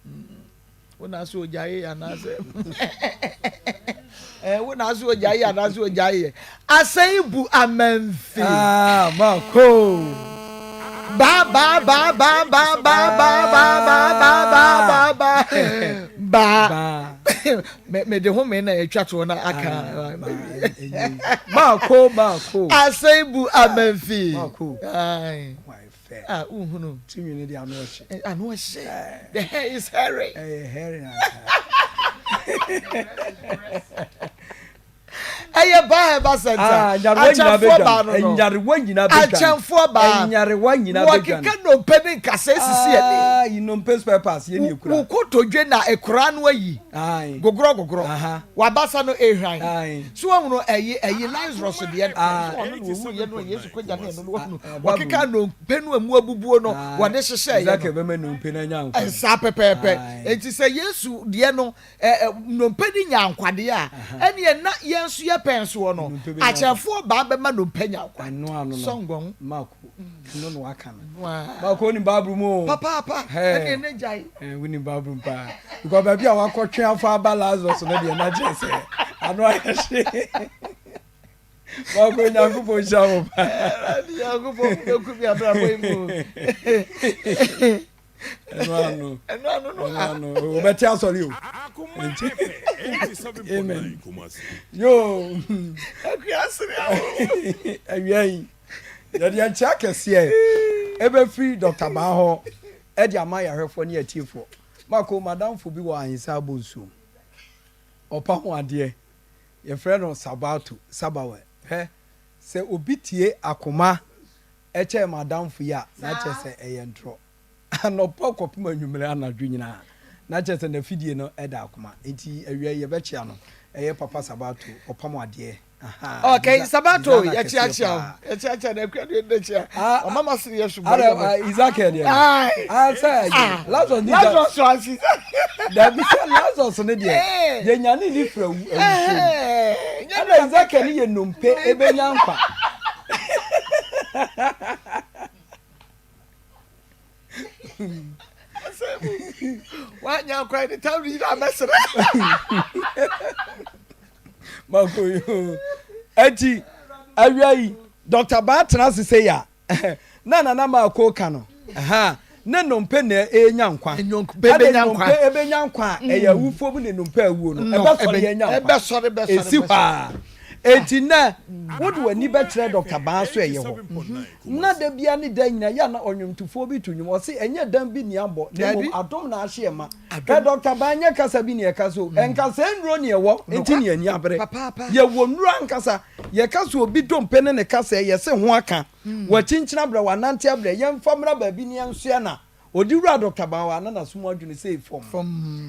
Mm, wo na ase ɔgyaeɛ anaasɛ? Ɛ, wo na ase ɔgyaeɛ anaasɛ ɔgyaeɛ? Asɛn bu amanfi. Ah, mako. Ba ba ba ba ba ba ba ba ba ba ba ba ba ba. Mede home na atwa toɔ na aka. Mako mako. Asɛn bu amanfi. Mako. Ah, wohunu. Ti nwene de ano ɔhye. Ano ɔhye. The hair is hairy. Ɛyɛ hairy anka. Ɛyɛ Baa Herbal Center. Ah, nyarewa nyinaa Akyɛnfoɔ bɛdwane. baa no no. Nyarewa nyinaa bɛdwane. Akyɛnfoɔ baa. Nyarewa nyinaa bɛdwane. Wɔkeka nnompe ne nkasɛɛ sisi ani. Ah, nnompe spare parts yɛ ne ekura. Wo kotodwe na ekura no ayi. Aye. Gogorɔ gogorɔ. Aha. W'abasa no ehwan. Aye. So wahunu ɛyi ɛyi Lazarus deɛ no. Ah. So ɔno na owu yɛ no a Yesu kɔ gya ne ɛno no wahunu. Ah, Wɔkeka nnompe no emu abubuo no Aye. wɔde hyehyɛɛ yɛ Isaac no. bɛma nnompe no anya nkwa. Saa pɛpɛɛpɛ. Aye. Enti sɛ Yesu deɛ no nnompe no nya nkwadeɛ a, ɛneɛ na yɛn nso yɛ pɛn soɔ no, akyɛfoɔ baa bɛma nnompe anya nkwa. Ɛno ano no, Sɔngɔn. Mako, ɛno na waka no. Mako, wonim Bible mu o. Papaapa, ɛneɛ ne gyae. Wonim Bible mu paa. Because baabi a wakɔtwe afa aba Lazarus no deɛ na kyerɛ sɛ ano ayɛ hye. Mako, Nyankopɔn nhyira wo paa. Awurade Nyankopɔn, wobɛku me abrabɔ yi mu. ɛno ano ɛno ano no ɛno ano wɔbɛte asɔre o nti amen yoo awia yi yɛde nkyea kɛseɛ ɛbɛfiri dr baa hɔ ɛde ama yɛahwɛfoɔ ne atiefoɔ mako madamfo bi wɔ ahensa abɔ nsuom ɔpa ho adeɛ yɛfrɛ no sabato sabawɛ hɛ sɛ obi tie akoma Ɛkyɛɛ m'adamfo yi a, na kyerɛ sɛ ɛyɛ ntorɔ. Anɔpa kɔpem anwummere, anadwo nyinaa, na kyerɛ sɛ n'afidie no da akoma. Enti awia yi yɛbɛkyea no. Ɛyɛ Papa Sabato, ɔpam adeɛ. Ahaa, Okay, desa, Sabato, designer kɛseɛ yɛkyeakyea wo. paa. Yɛkyeakyea no, akua deɛ n'akyia. Ah, Ɔma ma sere yɛ so bɔ Ada, yɛ ah, Ezekiel deɛ no. Aye. Ah, sɛ ayi, Ah, Lazarus ni Lazarus so ansi. Dabi sɛ Lazarus no deɛ, Eh. yɛnyane ne firi awu, awufoɔ mu. Eh, nyɛ Ɛna nea Ezekiel no yɛ nnompe ebenya nkwa. Wanya nkwa ne tam nyinaa mɛsrɛ. Mako yo. Eti awia yi Dr. Baa tena ase sɛ ya na Nana Marko ka no, ahaa, ne nnompe na ɛrenya nkwa. Nnompe Ɛna bɛnya nkwa. nnompe ɛbɛnya nkwa a, ɛyɛ awufoɔ mu ne nnompe a awuo no, No, ɛbɛsɔre ɛbɛ- anya nkwa. ɛbɛsɔre, bɛsɔre, Ɛsi hɔ bɛsɔre. a. Enti nnɛ, wode w'ani bɛkyerɛ Dɔkta Baa so ɛyɛ hɔ. Na da biara ne da nyinaa, yɛ a na ɔnwomtofoɔ bi to nnwom, ɔse, ɛnyɛ dan bi ne abɔ, na mmom Dabi. adom na ahye yɛn ma. Hwɛ Dɔkta Baa, ɛnyɛ kasa bi ne yɛka so, ɛnka saa nnuro ne ɛwɔ nti ne yɛn ani abere. Papaapa. Yɛwɔ nnuro ankasa. Yɛka sɛ obi dompe ne ne kasɛɛ, yɛse ho aka, wakyinkyin abrɛ, wanante abrɛ, yɛmfa mmra baabi na yɛnsoɛ na ɔde wura Dɔkta Bawah na n'aso mu adwene sei fam.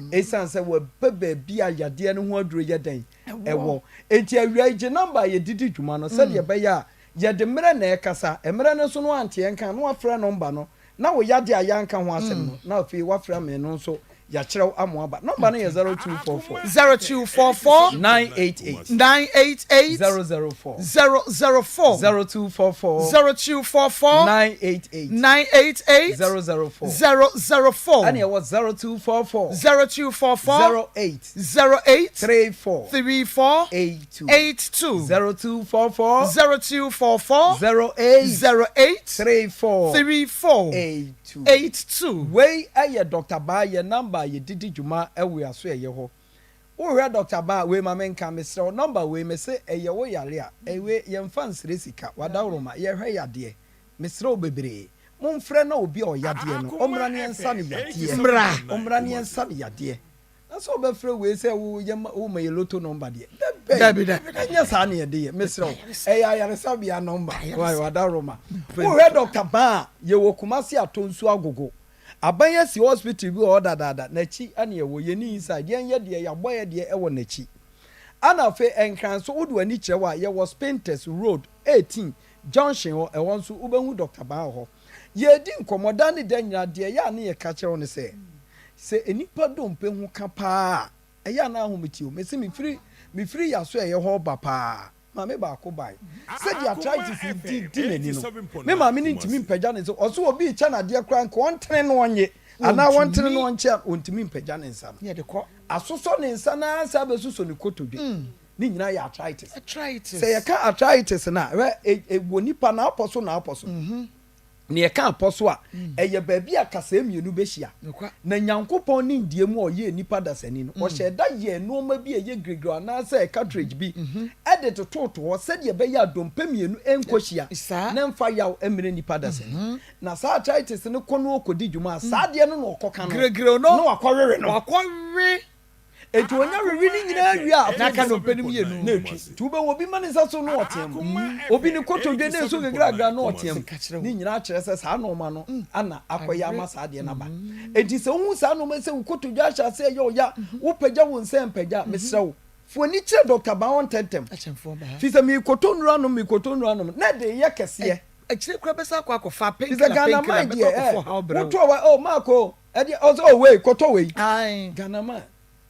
Esiane sɛ waba baabi a yadeɛ no ho aduro yɛ dɛn? Ɛwɔ. Enti awia yi gye nɔmba a yɛde di dwuma no sɛdeɛ ɛbɛyɛ a yɛde mmerɛ na ɛrekasa, mmerɛ no nso no ante yɛn nka na wafrɛ nɔmba no na wo yadeɛ a yɛanka ho asɛm no na afei wafrɛ me no nso. Yɛakyerɛ wo ama woaba. Nɔmba no yɛ 0244. 0244. 988. 988. 004. 004. 0244. 0244. 988. 988. 004. 004. Ɛna ɛwɔ 0244. 0244. 08. 08. 34. 34. 82. 82. 0244. 0244. 08. 08. 34. 34. 82. 82. Wei yɛ Dɔkta Baa yɛ number a yɛde di dwuma wɔ yɛn asoɛeɛ hɔ. Wohwɛ Dɔkta Baa wei ma menka, mesrɛ wo number wei mese ɛyɛ wo yare a, wei yɛmfa nsrɛ sika, wadaworoma, yɛhwɛ yadeɛ. Mesrɛ wo bebree, momfrɛ na obi a ɔyadeɛ no ɔmmra na yɛnsa no yadeɛ. Mmra. Ɔmmra na yɛnsa no yadeɛ. Na sɛ wobɛfrɛ wei sɛ wo yɛ ma wo ma yɛ loto nɔmba deɛ, dɛbɛn? Dabi, dabi, dabi. Ɛnyɛ saa na yɛde yɛ, mesrɛ wo. Ɛyɛ ayaresabea nɔmba. Wai, wadaworoma. Wohwɛ Dɔkta Baa a, yɛwɔ Kumasi Atonsu Agogo. Aban asi hospital bi wɔ hɔ dadaada, n'akyi na yɛwɔ, yɛnni inside, yɛn yɛ deɛ yɛabɔ yɛ deɛ wɔ n'akyi. Ɛna afei Nkran nso wode w'ani kyerɛ hɔ a, yɛwɔ Spintex Road 18 junction hɔ, ɛhɔ nso wobɛhu Dɔkta Baa wɔ hɔ. Yɛredi nkɔmmɔ da ne da nyinaa, deɛ ɛyɛ a ne yɛka kyerɛ wo ne sɛ, sɛ nnipa dompe ho ka paa a, ɛyɛ a na ahomete o. Mese mefiri mefiri Yaso a ɛyɛ hɔ reba paa, maame baako bae. Sɛdeɛ arthritis yi di di n'ani no, me maame no ntumi mpagya ne nsa. Ɔse obi rekyɛ no adeɛ koraa nka ɔntene no ɔnnye anaa ɔntene no ɔnkyɛ a, ɔntumi mpagya ne nsa no. Asosɔ ne nsa no ara san bɛsosɔ ne kotodwe. Ne nyinaa yɛ arthritis. Sɛ yɛka arthritis no a, hwɛ, ɛwɔ nipa n'apɔ so n'apɔ so. Na yɛka apɔ so a, ɛyɛ baabi a kasaa mmienu bɛhyia. Na Nyankopɔn nimdeɛ mu a ɔyɛɛ nnipa dasani no, ɔhyɛɛ da yɛɛ nnoɔma bi a ɛyɛ giregireo anaasɛ cartridge bi de tototo hɔ sɛdeɛ ɛbɛyɛ a dompe mmienu nkɔhyia na ɛmfa yaw mmrɛ nnipa dasani. Na saa arthritis no kɔ na ɔkɔdi dwuma a, saa adeɛ no na ɔkɔka no na wakɔwewe no. Enti onya wewe ne nyinaa wie a, Na aka nnompe no mmienu. Na etwi. Nti wobɛhu obi ma ne nsa so na ɔteam. Obi ne kotodwe na esu gagragra na ɔteam. Ne nyinaa kyerɛ sɛ saa nnoɔma no ana akɔyɛ ama saa adeɛ no aba. Enti sɛ wohu saa nnoɔma yi sɛ wo kotodwe ahyɛ aseɛ reyɛ wo ya, wopagya wo nsa ɛmpagya a, mesrɛ wo, fa w'ani kyerɛ Dɔkta Bawon ntɛmntɛm. Firi sɛ merekɔtɔ nnuro anom, merekɔtɔ nnuro anom, na ɛde reyɛ kɛseɛ. Akyire koraa bɛsan akɔ akɔfa Firi sɛ painkiller, Ghana painkiller, man bɛkɔ deɛ, akɔfa eh, ɔhaw brɛ wo. woto a, oh, Mark o, Ɛdeɛ ɔsɛ oh wei kɔtɔ wei. Ae. Ghana man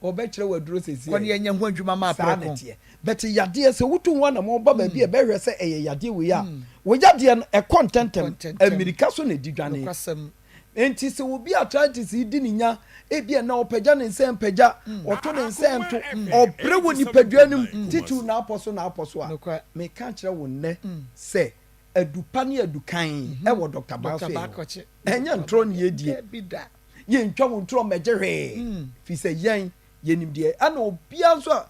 ɔbɛkyerɛ wo aduro sɛsi Kɔ ne yɛnyɛ ho adwuma ma Saa na aprɛko. ɛteɛ. But yadeɛ sɛ wotu ho anamɔn ba baabi a ɛbɛhwɛ sɛ ɛyɛ yadeɛ wei a, wo yadeɛ no ɛkɔ ntɛntɛm, Ɛkɔ ntɛntɛm. Mmirika so na ɛdi dwane. Nokwasɛm. Enti sɛ obi arthritis yi di ne nya, ebia nnɛ ɔpagya ne nsa ɛmpagya, ɔto ne nsa ɛnto, ɔbrɛ wɔ nipadua no mu, titiriw n'apɔ so n'apɔ so a, Nokorɛ. meka kyerɛ wo nnɛ sɛ adu pa ne adu kan wɔ Dɔkta Baa so yɛ hɔ. Ɛnyɛ ntorɔ ne yɛdie. Yɛntwa wo ntorɔ mmɛgye hwee. Firi sɛ yɛn, yɛnim deɛ. Ɛna obiara nso a,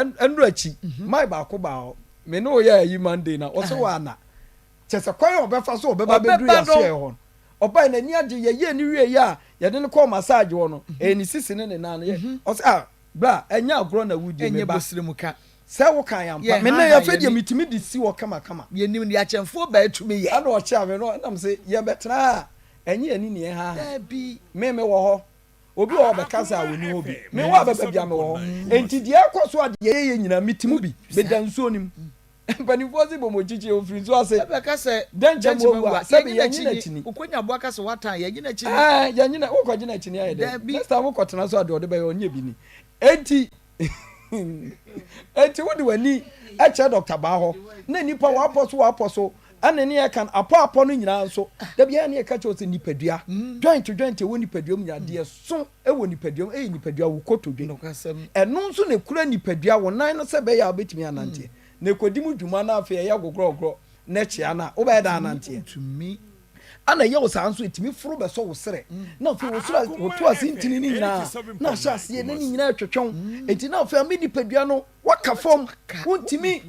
ɛnora akyi, man baako baa hɔ. Me ne wo yɛɛ ayi Monday na ɔse wɔ ana. Kyerɛ sɛ kwan a ɔbɛfa so ɔbɛba bɛduru yɛn asoɛeɛ hɔ no. Ɔbaeɛ n'ani agye, yɛyɛɛ no wieeɛ a, yɛde no kɔɔ massage hɔ no, ɛyɛ ne sisi ne ne nan no. Ɔse ah, bra, ɛnyɛ agorɔ na wodie, me Ɛnyɛ ba. bosremka. Sɛ wo kan ampa. Yɛ Me ha nɛ ha afei deɛ yɛni. metumi de si hɔ kamakama. Yɛnim deɛ akyɛmfoɔ baa tumi yɛ. Ɛna ɔkyea me no ɛna mese yɛbɛtena ha a ɛnyɛ yɛne ni ɛha ha. Daabi. Me mewɔ hɔ. Obi wɔ hɔ ɔbɛka sɛ a ɔnni hɔ bi. Me wɔ a bɛba bia mewɔ hɔ. Enti deɛ ɛkɔ so a deɛ yɛyɛ nyinaa mete mu bi. Meda nsuo no mu. Mpanimfoɔ se bɔmɔkyikyi ɔfiri nsuo ase. Ɛbɛka sɛ Dɛn nkyɛ dɛn mo kyɛ awu mawu a a sɛbe yɛnye yɛnye n'akyi no ni. akyini. Wokɔnya aboa ka sɛ woatan yɛnye n'akyi ni. Ɛɛ yɛnye no wokɔgye no akyini ayɛ dɛn? Daabi. Next time wokɔtena so a deɛ ɔde bɛyɛ ɔnyɛ bi ni. Enti Enti wode w'ani kyerɛ Dɔkta Baa hɔ na nnipa w'apɔ so w'apɔ so ɛne ne yɛka no apɔ apɔ no nyinaa nso da biara ne yɛka kyerɛ wo sɛ nipadua joint joint ɛwɔ nipadua mu nyinaa deɛ so ɛwɔ nipadua mu ɛyɛ nipadua wo kotodwe ɛno nso na ɛkura nipadua wo nan no sɛ ɛbɛyɛ a wobɛtumi ananteɛ na ɛkɔdi mu dwuma na afei ɛyɛ gogrɔgorɔ na ɛkyea no a wobɛyɛ dɛn ananteɛ. Ana ɛyɛ wo saa nso? Ɛtumi foro bɛsɔ wo serɛ, na afei wo serɛ woto ase ntini no nyinaa na ahyɛ aseɛ na ne nyinaa ɛtwetwe wo. Enti na afei ame nipadua no waka fam, wontumi.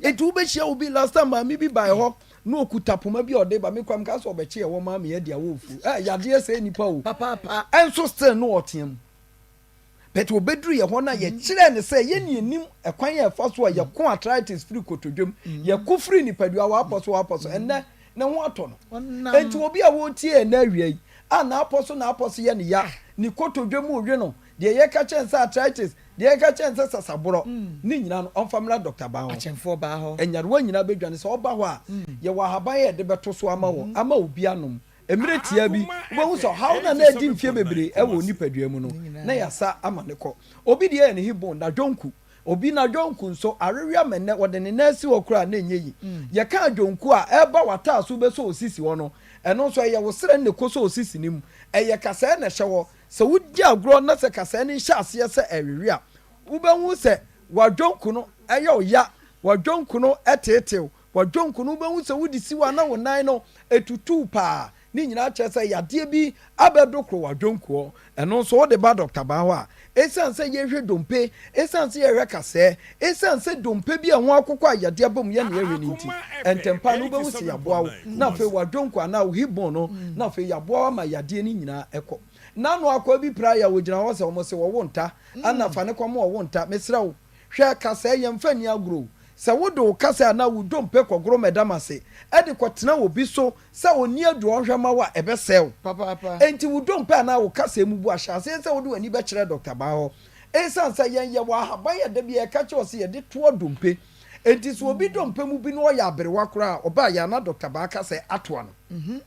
Enti wobɛhyia obi, last time maame bi bae hɔ na ɔkuta poma bi a ɔde ba, me koraa mekaa sɛ ɔbɛkye ɛwɔ maa me adi awɔ ofuo. Eh, yadeɛ sɛe nipa o. Papaapa. Ɛnso still na ɔteam. But ɔbɛduru yɛ hɔ no a, yɛkyerɛɛ no sɛ yɛn yɛnim ɛkwan a ɛfa so a yɛko arthritis firi kotodwam, yɛko firi nipadua w'apɔ so w'apɔ so, ɛnnɛ ne ho atɔ no. Enti obi a ɔretie yɛn nnɛ awia yi a n'apɔ so n'apɔ so yɛ no ya, ne kotodwe mu rewe no, deɛ yɛka kyerɛ no sɛ arthritis, deɛ yɛka kyerɛ no sɛ sasaborɔ, ne nyinaa no, ɔmfa mmra Dɔkta Baa hɔ. Nyarewa nyinaa bɛdwane. Sɛ ɔba hɔ a, yɛwɔ ahaban a yɛde bɛto so ama wɔn, ama obi anom. Mmerɛ tiaa bi, wobɛhu sɛ ɔhaw no a na adi mfeɛ bebree wɔ wo nipadua mu no, na yɛasa ama no kɔ. Obi deɛ yɛ ne hip bone, n'adwonku. Obi n'adwonku nso, awewe ama nnɛ, wɔde ne nan asi hɔ koraa a na ɛnyɛ yi. Yɛka adwonku a, ɛreba w'ataaso bɛsɔ wo sisi hɔ no, ɛno nso ɛyɛ wo serɛ no na ɛkɔsɔ wo sisi no mu. Ɛyɛ kasɛɛ na ɛhyɛ hɔ. Sɛ wodi agorɔ na sɛ kasɛɛ no hyɛ aseɛ sɛ ɛrewe a, wobɛhu sɛ w'adwonku no yɛ wo ya, w'adwonku no teetew, W'adwonku no, wobɛhu sɛ wode si hɔ a na wo nan no tutu paa. Ne nyinaa kyerɛ sɛ yadeɛ bi abɛdokoro w'adwonkuɔ. Ɛno nso wode ba dɔkta baa hɔ a, ɛsiane sɛ yɛhwɛ dompe, ɛsiane sɛ yɛhwɛ kasɛɛ, ɛsiane sɛ dompe bi a ɛho akokɔ a yadeɛ aba mu yɛ na yɛhwɛ no nti, ntɛmpa no wobɛhu sɛ yɛaboa wo na afei w'adwonku anaa wo hip bone no na afei yɛaboa wo ama yadeɛ no nyinaa kɔ. N'ano akoa bi pira yɛ a ɔgyina hɔ sɛ wɔse wɔwo nta, ɛna fa no kɔma ɔwo nta. Mesrɛ wo, Hwɛ, kasɛɛ, yɛmfa nni agorɔ o. Sɛ wode wo kasa anaa wo dompe kɔgoro mɛdam ase de kɔtena obi so sɛ ɔnni aduro a ɔnhwɛ mma wo a, ɛbɛsɛe wo. Enti wo dompe anaa wo kasa mu bu a, hyɛ aseɛ sɛ wode w'ani bɛkyerɛ Dɔkta Baa hɔ. Esiane sɛ yɛn yɛwɔ ahaban a da biara yɛka kyerɛ wo sɛ yɛde toa dompe nti, sɛ obi dompe mu bi na ɔyɛ aberewa koraa a, ɔba a, yɛn anaa Dɔkta Baa ka sɛ atoa no.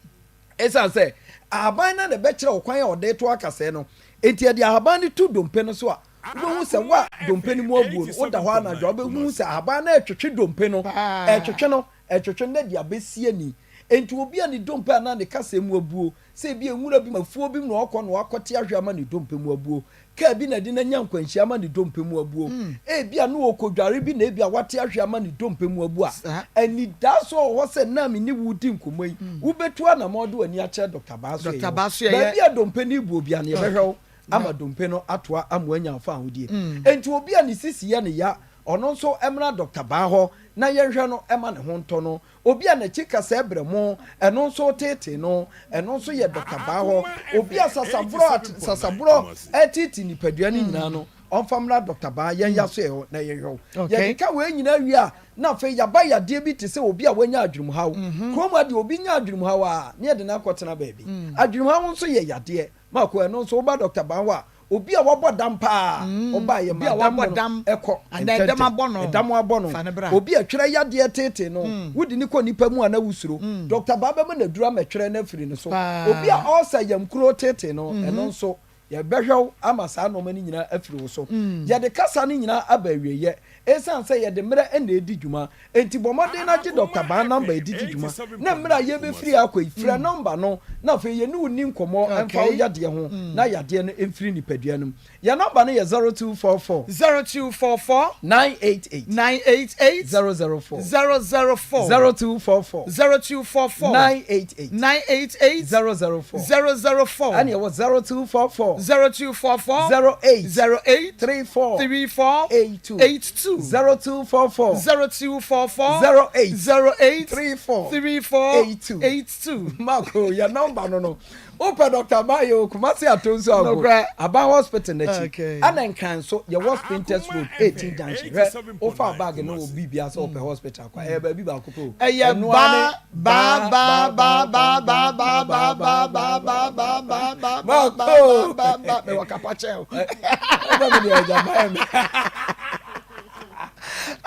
Esiane sɛ ahaban no na ɛbɛkyerɛ wo kwan a ɔde retoa kasɛɛ no nti, yɛde ahaban no to dompe no so a, wobɛhu sɛ wo a dompe no mu abuo no, woda hɔ anadwo a, wobɛhu sɛ ahaban no retwetwe dompe no, ɛretwetwe no, ɛretwetwe no na ɛde abɛsi ani. Enti obi a ne dompe anaa ne kasɛɛ mu abuo, sɛ ebia nwura bi mu, afuo bi mu na ɔrekɔ na wakɔte ahwe ama ne dompe mu abuo, Kaa bi na ɛde no anya nkwanhyia ama ne dompe mu abuo. Ebia na ɔrekɔdware bi na ebia wate ahwe ama ne dompe mu abu a, anidasoɔ wɔ hɔ sɛ nna a me ne wo redi nkɔmmɔ yi, wobɛtu anammɔn de w'ani akyerɛ Dɔkta Baasoɛ hɔ. Baabi a dompe no rebuo biara no, yɛbɛhwɛ wo ama dompe no atoa ama woanya wo fawohodie. Enti obi a ne sisi yɛ no ya, ɔno nso mmra Dɔkta Baa hɔ na yɛnhwɛ no ma ne ho ntɔ no. Obi a n'akyi kasɛɛ brɛmo, ɛno nso reteetee no, ɛno nso yɛ dɔkta baa hɔ. Obi a sasaborɔ a sasaborɔ reteetee nipadua no nyinaa no, ɔmfa mmra dɔkta baa yɛn yasoɛ hɔ na yɛnhwɛ wo. Yɛkeka wei nyinaa wie a, na afei yɛaba yadeɛ bi te sɛ obi a wanya adwenemhaw. Kurom ha deɛ obi nya adwenemhaw a, na yɛde no akɔtena baabi. Adwenemhaw nso yɛ yadeɛ. Mako, ɛno nso woba dɔkta baa hɔ a, Obi a wabɔ dam paa, ɔbaa yɛ ma dam no kɔ ntɛntɛm. Ɛdam abɔ no. Obi a twerɛ yadeɛ teetee no, wode no kɔ nnipa mu a na wosuro. Dɔkta baa bɛma no aduru ama twerɛ no afiri ne so. Obi a ɔɔsa yamkuro teetee no, ɛno nso yɛbɛhwɛ wo ama saa nnoɔma no nyinaa afiri wo so. Yɛde kasa no nyinaa aba awieɛ. Esiane sɛ yɛde mmerɛ na ɛredi dwuma nti, bɔ mmɔden na gye Dɔkta Baa nɔmba yi de di dwuma, na mmerɛ a yɛrebɛfiri ha akɔ yi, frɛ nɔmba no na afei yɛne wo nni nkɔmmɔ mfa wo yadeɛ ho na yadeɛ no mfiri nipadua no mu. Yɛn nɔmba no yɛ 0244. 0244. 988. 988. 004. 004. 0244. 0244. 988. 988. 004. 004. Ɛne ɛwɔ 0244. 0244. 08. 08. 34. 34. 82. 82. 0244. 0244. 08. 08. 34. 34. 82. 82. Marco, yɛ nɔmba no no. Wopɛ Dr. Bayo o, Kumasi Atonsu Ago, Aban Hospital n'akyi. Ɛna Nkran nso, yɛwɔ Spintex Road, 18 Junction. Hwɛ, wofa bag no wɔ biribiara sɛ wopɛ hospital kɔ a, ɛyɛ baabi baako pɛ o. Ɛyɛ Ɛno ara ne ba ba ba ba ba ba ba ba ba ba ba ba ba ba ba Marco! ba ba ba mewɔ kapa kyɛw. Ɛbɛ me deɛ agya mayɛ me.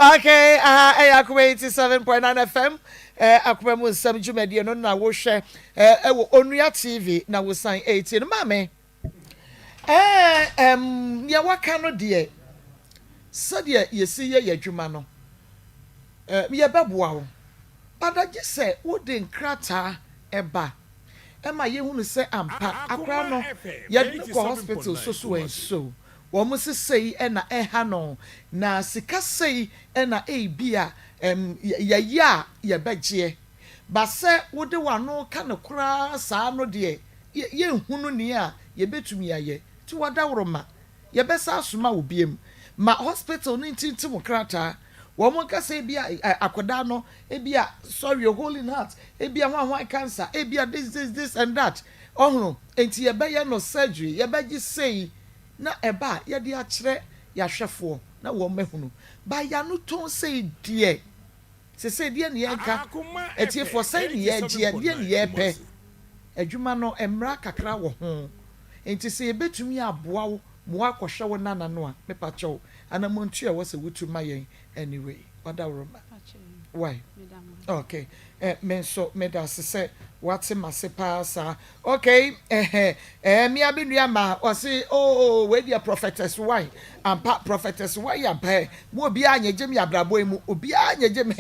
Okay, aha ɛyɛ Akoma 87.9 FM, eh, Akoma mu nsɛm dwumadie no na wohwɛ eh, ɛwɔ Onua TV na wosan ɛretie no. Maame, eh, ɛm, nea waka no deɛ, sɛdeɛ yɛsi yɛ yɛn adwuma no, eh, yɛbɛboa wo. But agye sɛ wode nkrataa ɛba ɛma yɛhunu sɛ ampa akora no yɛde no kɔ hospital so so and so. Wɔn se sei na ɛha no, na sika sei na ebia ɛm, yɛyɛ a yɛbɛgyeɛ. But sɛ wode w'ano ka no koraa saa no deɛ, yɛ, yɛnhunu nea yɛbɛtumi ayɛ. Nti w'adaworoma, yɛbɛsan asoma wo biom. Ma hospital no ntintim wo krataa. Wɔn nka sɛ ebia ɛ, akwadaa no, ebia, sorry o, hole in heart, ebia hwan hwan cancer, ebia this, this, this and that. Ɔhono? Nti yɛbɛyɛ no surgery, yɛbɛgye sei. Na ɛba a, yɛde akyerɛ yɛahwɛfoɔ na wɔn ahunu. But y'ano tɔn sei deɛ, sesei deɛ ne yɛnka, atiefoɔ sɛn ne yɛgyeɛ, deɛ ne yɛpɛ. Adwuma no mmra kakra wɔ ho, nti sɛ yɛbɛtumi aboa wo ma woakɔhwɛ wo nana no a, mepakyɛw, anamontuo a ɛwɔ sɛ wotu ma yɛn anyway. Wadaworoma. Why? Okay. Eh, me nso meda ase sɛ wate m'ase paa saa. Okay, eh, eh, mea me nua ma ɔse, oh, wei deɛ prophetess why? Ampa, prophetess why ampa eh. Mo obiara nyegye me abrabɔ yi mu, obiara nyegye me.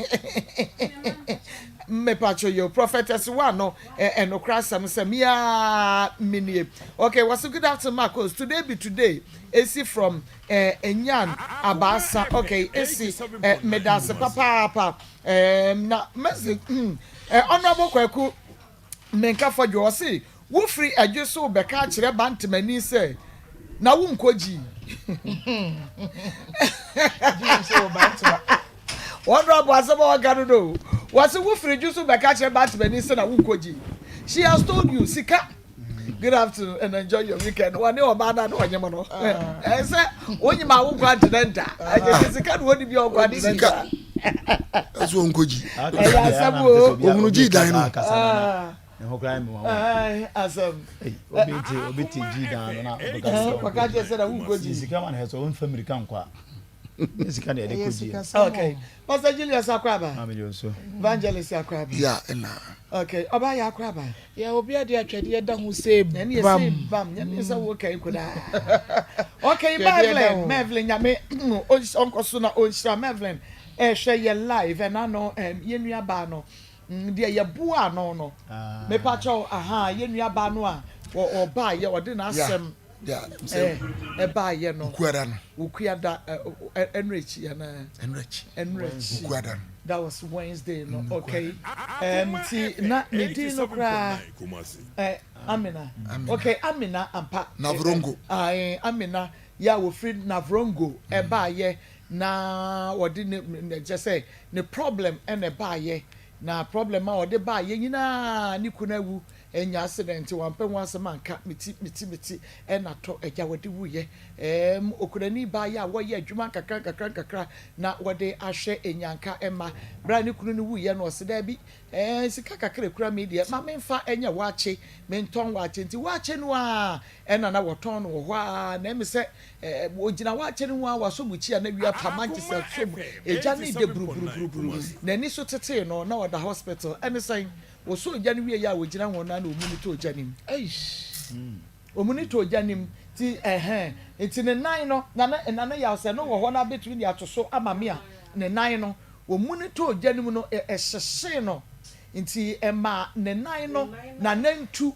Mepatwo yo, prophetess why no, eh, ɛnokora asɛm sɛ mea me nie. Okay, wɔse good afternoon Marcos, today be today, esi from Eh Nyan abaasa ok esi eh medase papaapa eh na message hmm eh Honourable Kwaku Menka Fɔdwo ɔse wo firi ɛdwe so bɛka akyerɛ Bantemani sɛ na wo nkɔ gyi Honourable asɛm a waka no no wɔse wo firi dwo so bɛka akyerɛ Bantemani sɛ na wo nkɔ gyi she has told you sika Good afternoon and enjoy your weekend. Wɔne ɔbaa no a na ɔnyem no. Ɛyɛ sɛ wonyim a wonkɔ antenatal. Ɛyɛ sɛ sika na wɔde bi a ɔnkɔ antenatal. Ɛsɛ ɔnkɔ gyi. Ɛyɛ asɛm o. Ohunu gyi dan no. Ne ho koraa mi wɔn. Asɛm. Obi te obi te gyi dan no na ɔbɛka sɛ ɔkɔ kyerɛ sɛ na wonkɔ gyi. Sika ma na ɛsɛ ɔnfa mirika nkɔ a. Ne sika na yɛde kɔ gyi. Okay. Pastor Julius Akwaba. Maame Jonso. Evangelist Akwaba. Yeah, ɛna. Okay. Ɔbaa yɛ Akwaba. Yɛ obi ade atwɛdeɛ da ho sɛ bam. Ɛne sɛ bam. Nyame sɛ wo kai kodaa. Okay, Mervlin, Mervlin nyame ɔnkɔ so na ɔnhyira Mervlin. Ɛhwɛ yɛ live ɛna no yɛ nua baa no. Deɛ yɛ boa no no. Mepa kyɛw aha yɛ nua baa no a ɔbaa yɛ ɔde n'asɛm. Ɛbaayɛ no. Wukuada no. Wukuada ɛnura akyi anaa. Ɛnura akyi. Ɛnura akyi. Wukuada no. That was Wednesday no okay. Ti na ne din no koraa Amina. Okay Amina ampa. Navrongo. Amina yɛ a wɔfiri Navrongo ɛbaayɛ na wɔde ne kyɛ sɛ ne problem ɛna ɛbaayɛ na problem a ɔde baayɛ nyinaa ne kunu awu. Anya accident wampɛ ho asɛm anka me ti me ti me ti ɛna tɔ agya wɔde wuyɛ ɛɛm okunani baa yɛ a wɔyɛ adwuma nkakra nkakra nkakra na wɔde ahwɛ enyanka ɛma berɛ a ne kunu no wuyɛ no ɔse daabi ɛɛ sika kakra ekura me deɛ ma menfa ɛnyɛ waakye mentɔn waakye nti waakye no a ɛna na wɔtɔn no wɔ hɔ a na ɛmi sɛ ɛɛ ogyina waakye no ho a wasɔ mukyi a na wia pa mankyes asɔ mu egya ne de buruburuburuburu n'ani so tetee no na ɔda hospital ɛne sɛn Wɔsɔɔ ogya no wieeɛ a wɔgyina ho no ara na ɔmuni tɔɔ ogya no mu. Eish! Ɔmuni tɔɔ ogya no mu. Nti ɛhɛn, nti ne nan no, Nana, Nana Yaw sɛ no wɔ hɔ na bɛtumi de ato so ama me a, ne nan no, ɔmuni tɔɔ ogya no mu no, ɛhyehyee no. Nti ɛmaa ne nan no, n'anantu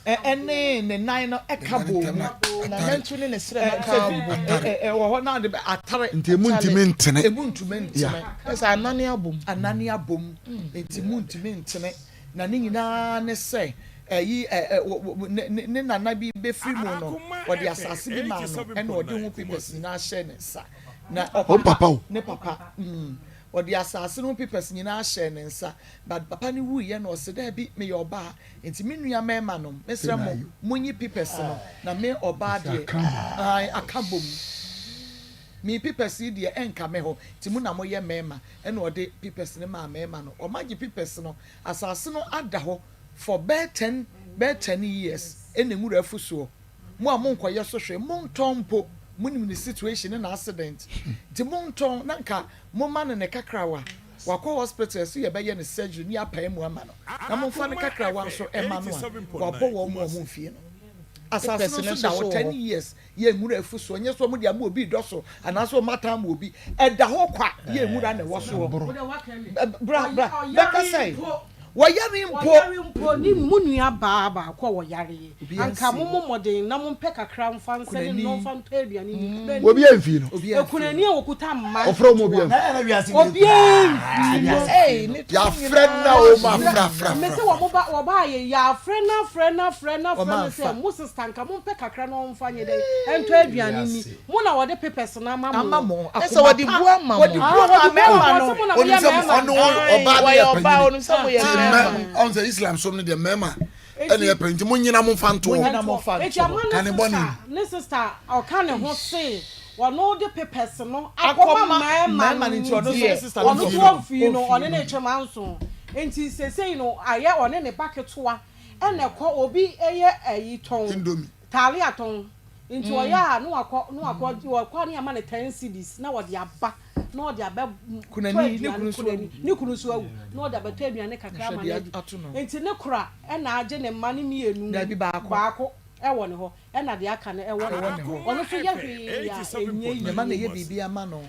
ne ne nan no ka bɔɔ mu. N'anantu ne ne serɛ no ka bɔ mu. Ɛwɔ hɔ na de atare. Nti emu ntumi ntene. Emu ntumi ntene. Ɛsɛ anane abom. Anane abom. Nti mu ntumi ntene. Na ne nyinaa ne sɛ ɛyi ɛ ne nana bi bɛfiri mu no, ɔde asase bi maa no ɛna ɔde ho papers nyinaa hyɛɛ ne nsa. Na ɔpapa ne papa ɔde asase no ho papers nyinaa hyɛɛ ne nsa. But papa no wuiɛ na ɔse daabi meyɛ ɔbaa Nti me nua mɛɛma nom mesrɛ mo monyi pipɛs no na me ɔbaa deɛ ae aka bom me pipɛs yi deɛ ɛnka me hɔ nti mo na moyɛ mɛɛma ɛna ɔde pipɛs no maa mɛɛma no ɔma gye pipɛs no asase no ada hɔ for bɛɛ tɛn bɛɛ tɛn years ɛna nwura afu soɔ mo a monkɔyɛ so hwee montɔn mpo monim ne situation ne n'accident nti montɔn na nka moma no ne kakrawa Wakɔ hospital ɛso yɛbɛyɛ no surgery ne yɛapae mu ama no na momfa no kakrawa nso ɛma no a wabɔ wɔn mu wɔn mfie no asase no nso da hɔ 10 years yɛ nwura afu soɔ nyɛ sɛ wɔn de ama obi dɔ so anaasɛ wɔn atan ama obi ɛda hɔ kwa yɛ nwura na ɛwɔ soɔ bra bra bɛka sɛ wɔyare mpo. Wɔyare mpo ne mo nua baa baako a wɔyareɛ Anka mo mo mmɔden na mo mpɛ kakra mfa nsɛne no mfa ntɔ aduane nni. Obi amfii no. Okunani a okuta mma Ɔfrɛ wɔn obi amfii. Obi amfii no. Yɛafrɛ no a wɔn afrafrafra. Mese wɔn ba wɔbaa yɛ yɛafrɛ no afrɛ no afrɛ no afrɛ no sɛ mo sister nka mo mpɛ kakra na ɔmfa nyɛ dɛn ɛntɔ aduane nni. Mo na wɔde papers no ama mo. Ɛsɛ wɔde bu ama mo. Wɔde bu ama mmarima no. Wɔse mo na moyɛ mmarima. Ɔno ɔbaa no yɛ panyin. Ti mɛ ɔn sɛ Islam som no deɛ mmarima ɛna yɛ pɛ nti mo nyina mo nfa nto hɔ. Eti ama ne sista ne sista ɔka ne ho se ɔno de papers no akɔma mmarima no nti ɔno so ɔmfii no ɔne ne twem anso nti sesei no ayɛ ɔne ne ba ketewa ɛna ɛkɔ obi ɛyɛ ɛyi tɔn taalia tɔn nti ɔyɛ a na wakɔ na wakɔ ɔkɔ a ne ama no ten cedis na ɔde aba. na ɔde abɛ tɔ Kunani, ne aduane, kunu nso kunani, awu. ne kunu nso awu, na ɔde abɛtɔ aduane kakra ama Nhwɛ no deɛ adi. ato no. Nti ne kora na agye ne mma no mmienu Dabi, baako. baako wɔ ne hɔ, ɛna deɛ aka no wɔ ne Ɛwɔ ne hɔ. hɔ. Ɔno nso yɛ hwee a ɛnyɛ yie. Ne mma na ɛyɛ biribi ama no.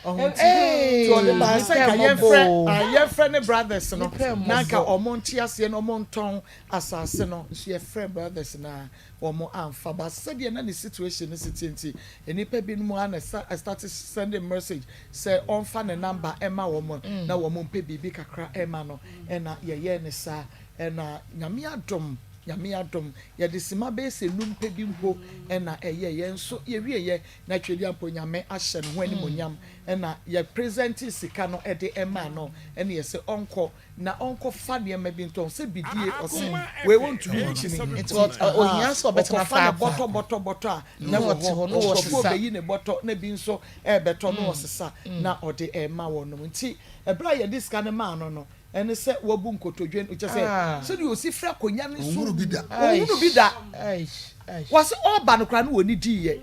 Ɔho nti, Hey, nti ɔde baa sɛ nipa nka mmɔbɔ yɛmfrɛ, o. ah, yɛmfrɛ ne brothers no, Nipa na nka mmɔbɔ. ɔmo nte aseɛ na ɔmo ntɔn asase no. Nso yɛfrɛ brothers no a, wɔn amfa. But sɛdeɛ na ne situation no si teɛ nti, nnipa binom ara na ɛsa starte sending message sɛ ɔmfa ne number mma wɔn na wɔn mpɛ biribi kakra mma no. Ɛna yɛyɛɛ no saa. Ɛna Nyame adom, Nyame adom, yɛde sima bɛyɛ sɛ num pɛ bi mpo na ɛyɛeɛ. Nso yɛwieɛ na Twedeampo Nyame ahyɛ ne ho animuonyam. Ɛna yɛ presente sika no de maa no. Ɛna yɛse ɔnkɔ na ɔnkɔ fa nneɛma bi ntɔn sɛ bidie ɔse wei ɔntumi nkyini Nti ohia sɛ ɔbɛtena ɔkɔfa ne faako. bɔtɔ bɔtɔ bɔtɔ a na Na wɔ ɔte hɔ hɔ na nkurɔfoɔ ɔsesa. bɛyi ne bɔtɔ na bi nso ɛrebɛtɔ na ɔsesa na ɔde rema wɔnom nti ɛberɛ a yɛde sika no maa no no ɛne sɛ wabu nkotodwe no kyɛ sɛ Ah. sɛdeɛ ɔsi firi akonnwa no so Ɔnhunu bi da. ɔnhunu bi da Aish, aish. wɔse ɔreba no koraa no wɔnnidiiɛ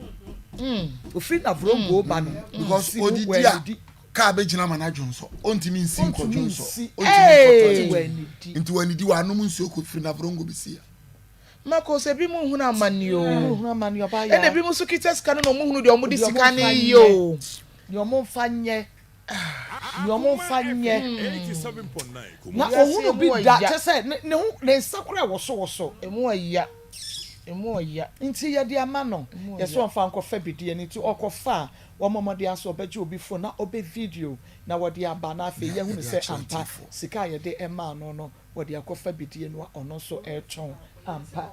ɔfiri Navrongo ba no Because si mu odidi a wannidi. kaa bɛgyina ma no adwonsɔ ɔntumi nsi nkɔ Ɔntumi dwonsɔ nsi. ɔntumi nkɔ Hey! toilet Wannidi. nti wanidi wanom nsuo kɔ firi Navrongo bɛsi ha. Mako sɛ ebi mu nhunu amane o. Nhunu amane ɔbaa Ɛna yaa. ebi mu nso kita sika no na ɔmo hunu deɛ ɔmo de Deɛ ɔmo sika no nfa yɛ nyɛ. o. Deɛ ɔmo nfa nyɛ. Deɛ ɔmo nfa nyɛ. Na Wiase ohunu emu bi da ɔya. kyɛ sɛ ne ne ho ne nsa koraa wosowoso. Emu ɔya. Emu ɔya. Nti yɛde ama no. Emu Yɛsɛ ɔya. ɔmfa nkɔfa bidie no nti ɔkɔfa a wɔmmɔ mmɔden ara sɛ ɔbɛgye obi phone na ɔbɛ video na wɔde aba na afei Na yɛahunu yɛde sɛ akyerɛ ampa atiefoɔ. sika a yɛde maa no no wɔde akɔfa bidie no a ɔno nso retɔn ampa.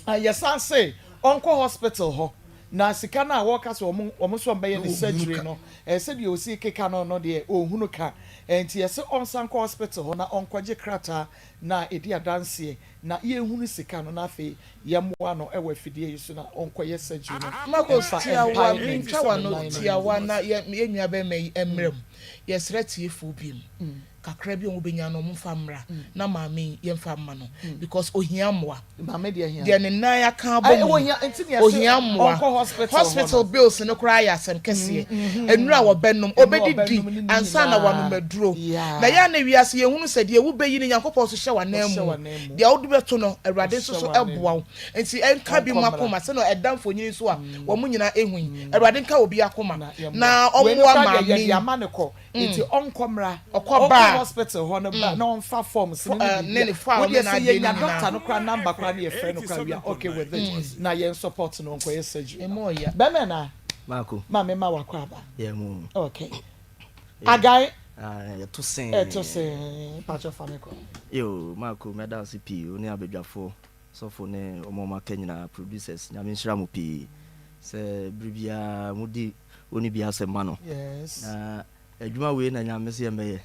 Ah, yɛsan se ɔnkɔ hospital hɔ na sika no a wɔka sɛ wɔn wɔn nso wɔbɛyɛ Na ne ɔhunu surgery ka. no eh, sɛdeɛ ɔsi keka no no deɛ ɔnhunu ka. Nti yɛse ɔnsan nkɔ hospital hɔ na ɔnkɔgye krataa na ɛdi adanseɛ na yɛnhunu sika no na afei yɛmmoa no wɔ afidie yi so na ɔnkɔyɛ surgery no Marcus, mfa tiawa, mpae ne mentwa w'ano ne nan no. tiawa na yɛ yɛn nua bɛrima yi mmra mu. Yɛsrɛ atiefoɔ biom, kakra bi a wɔbɛnya no wɔmfa mmra na maame yi yɛmfa mma no because ohia mmoa. Maame deɛ hia. Deɛ ne nan aka abɔ Ai, mu ohia, yi, nti na yɛse ohia mmoa. ɔnkɔ hospital hɔ Hospital no. bills no koraa yɛ asɛm kɛseɛ. Nnuro a wɔbɛnom, Nnuro a ɔbɛdidi wɔbɛnom ne ne ansa na nyinaa. wanom aduro. Yeah. Na yɛ a na wiase yɛhunu sɛ deɛ wobɛyi no Nyankopɔn nso hyɛ Ɔhyɛ w'ananmu. w'ananmu. Deɛ wode bɛto no, Awurade Ɔhyɛ nso so w'ananmu. boa wo. Nti ɛnka bi Ɔnkɔ mu mmra. akoma sɛnea ɛda mfonini so a wɔn nyinaa ehu yi. Awurade nka obi akoma Na yɛmmoa. na Wei no ɔmmoa koraa deɛ maame yɛde yi. ama no kɔ. Nti ɔnkɔ mmra. Ɔkɔ Ɔnkɔ ba a. hospital hɔ no bra na ɔmfa forms no Fo ne eh, ne ne biribiara. file Wo ne deɛ sɛ n'adeɛ no yɛnya doctor nyinaa. no koraa number koraa na yɛfrɛ no koraa we are okay with it. Na yɛn support no ɔnkɔyɛ surgery Emu no. ɔya. Bɛmɛ na Maako. ma me ma wakɔ aba. Yɛ mu. Okay. Agan. Ah, yɛto sen. Ɛto sen. Pakyɛ fa me kɔ. Yo, Maako, mɛda ase pii. Wo ne abadwafoɔ, sɔfo ne wɔn a wɔaka nyinaa, producers, Nyame nhyira mo pii sɛ bere biara modi oni bi asɛm ma no. Yes. Na adwuma wei na Nyame se yɛmmɛyɛ.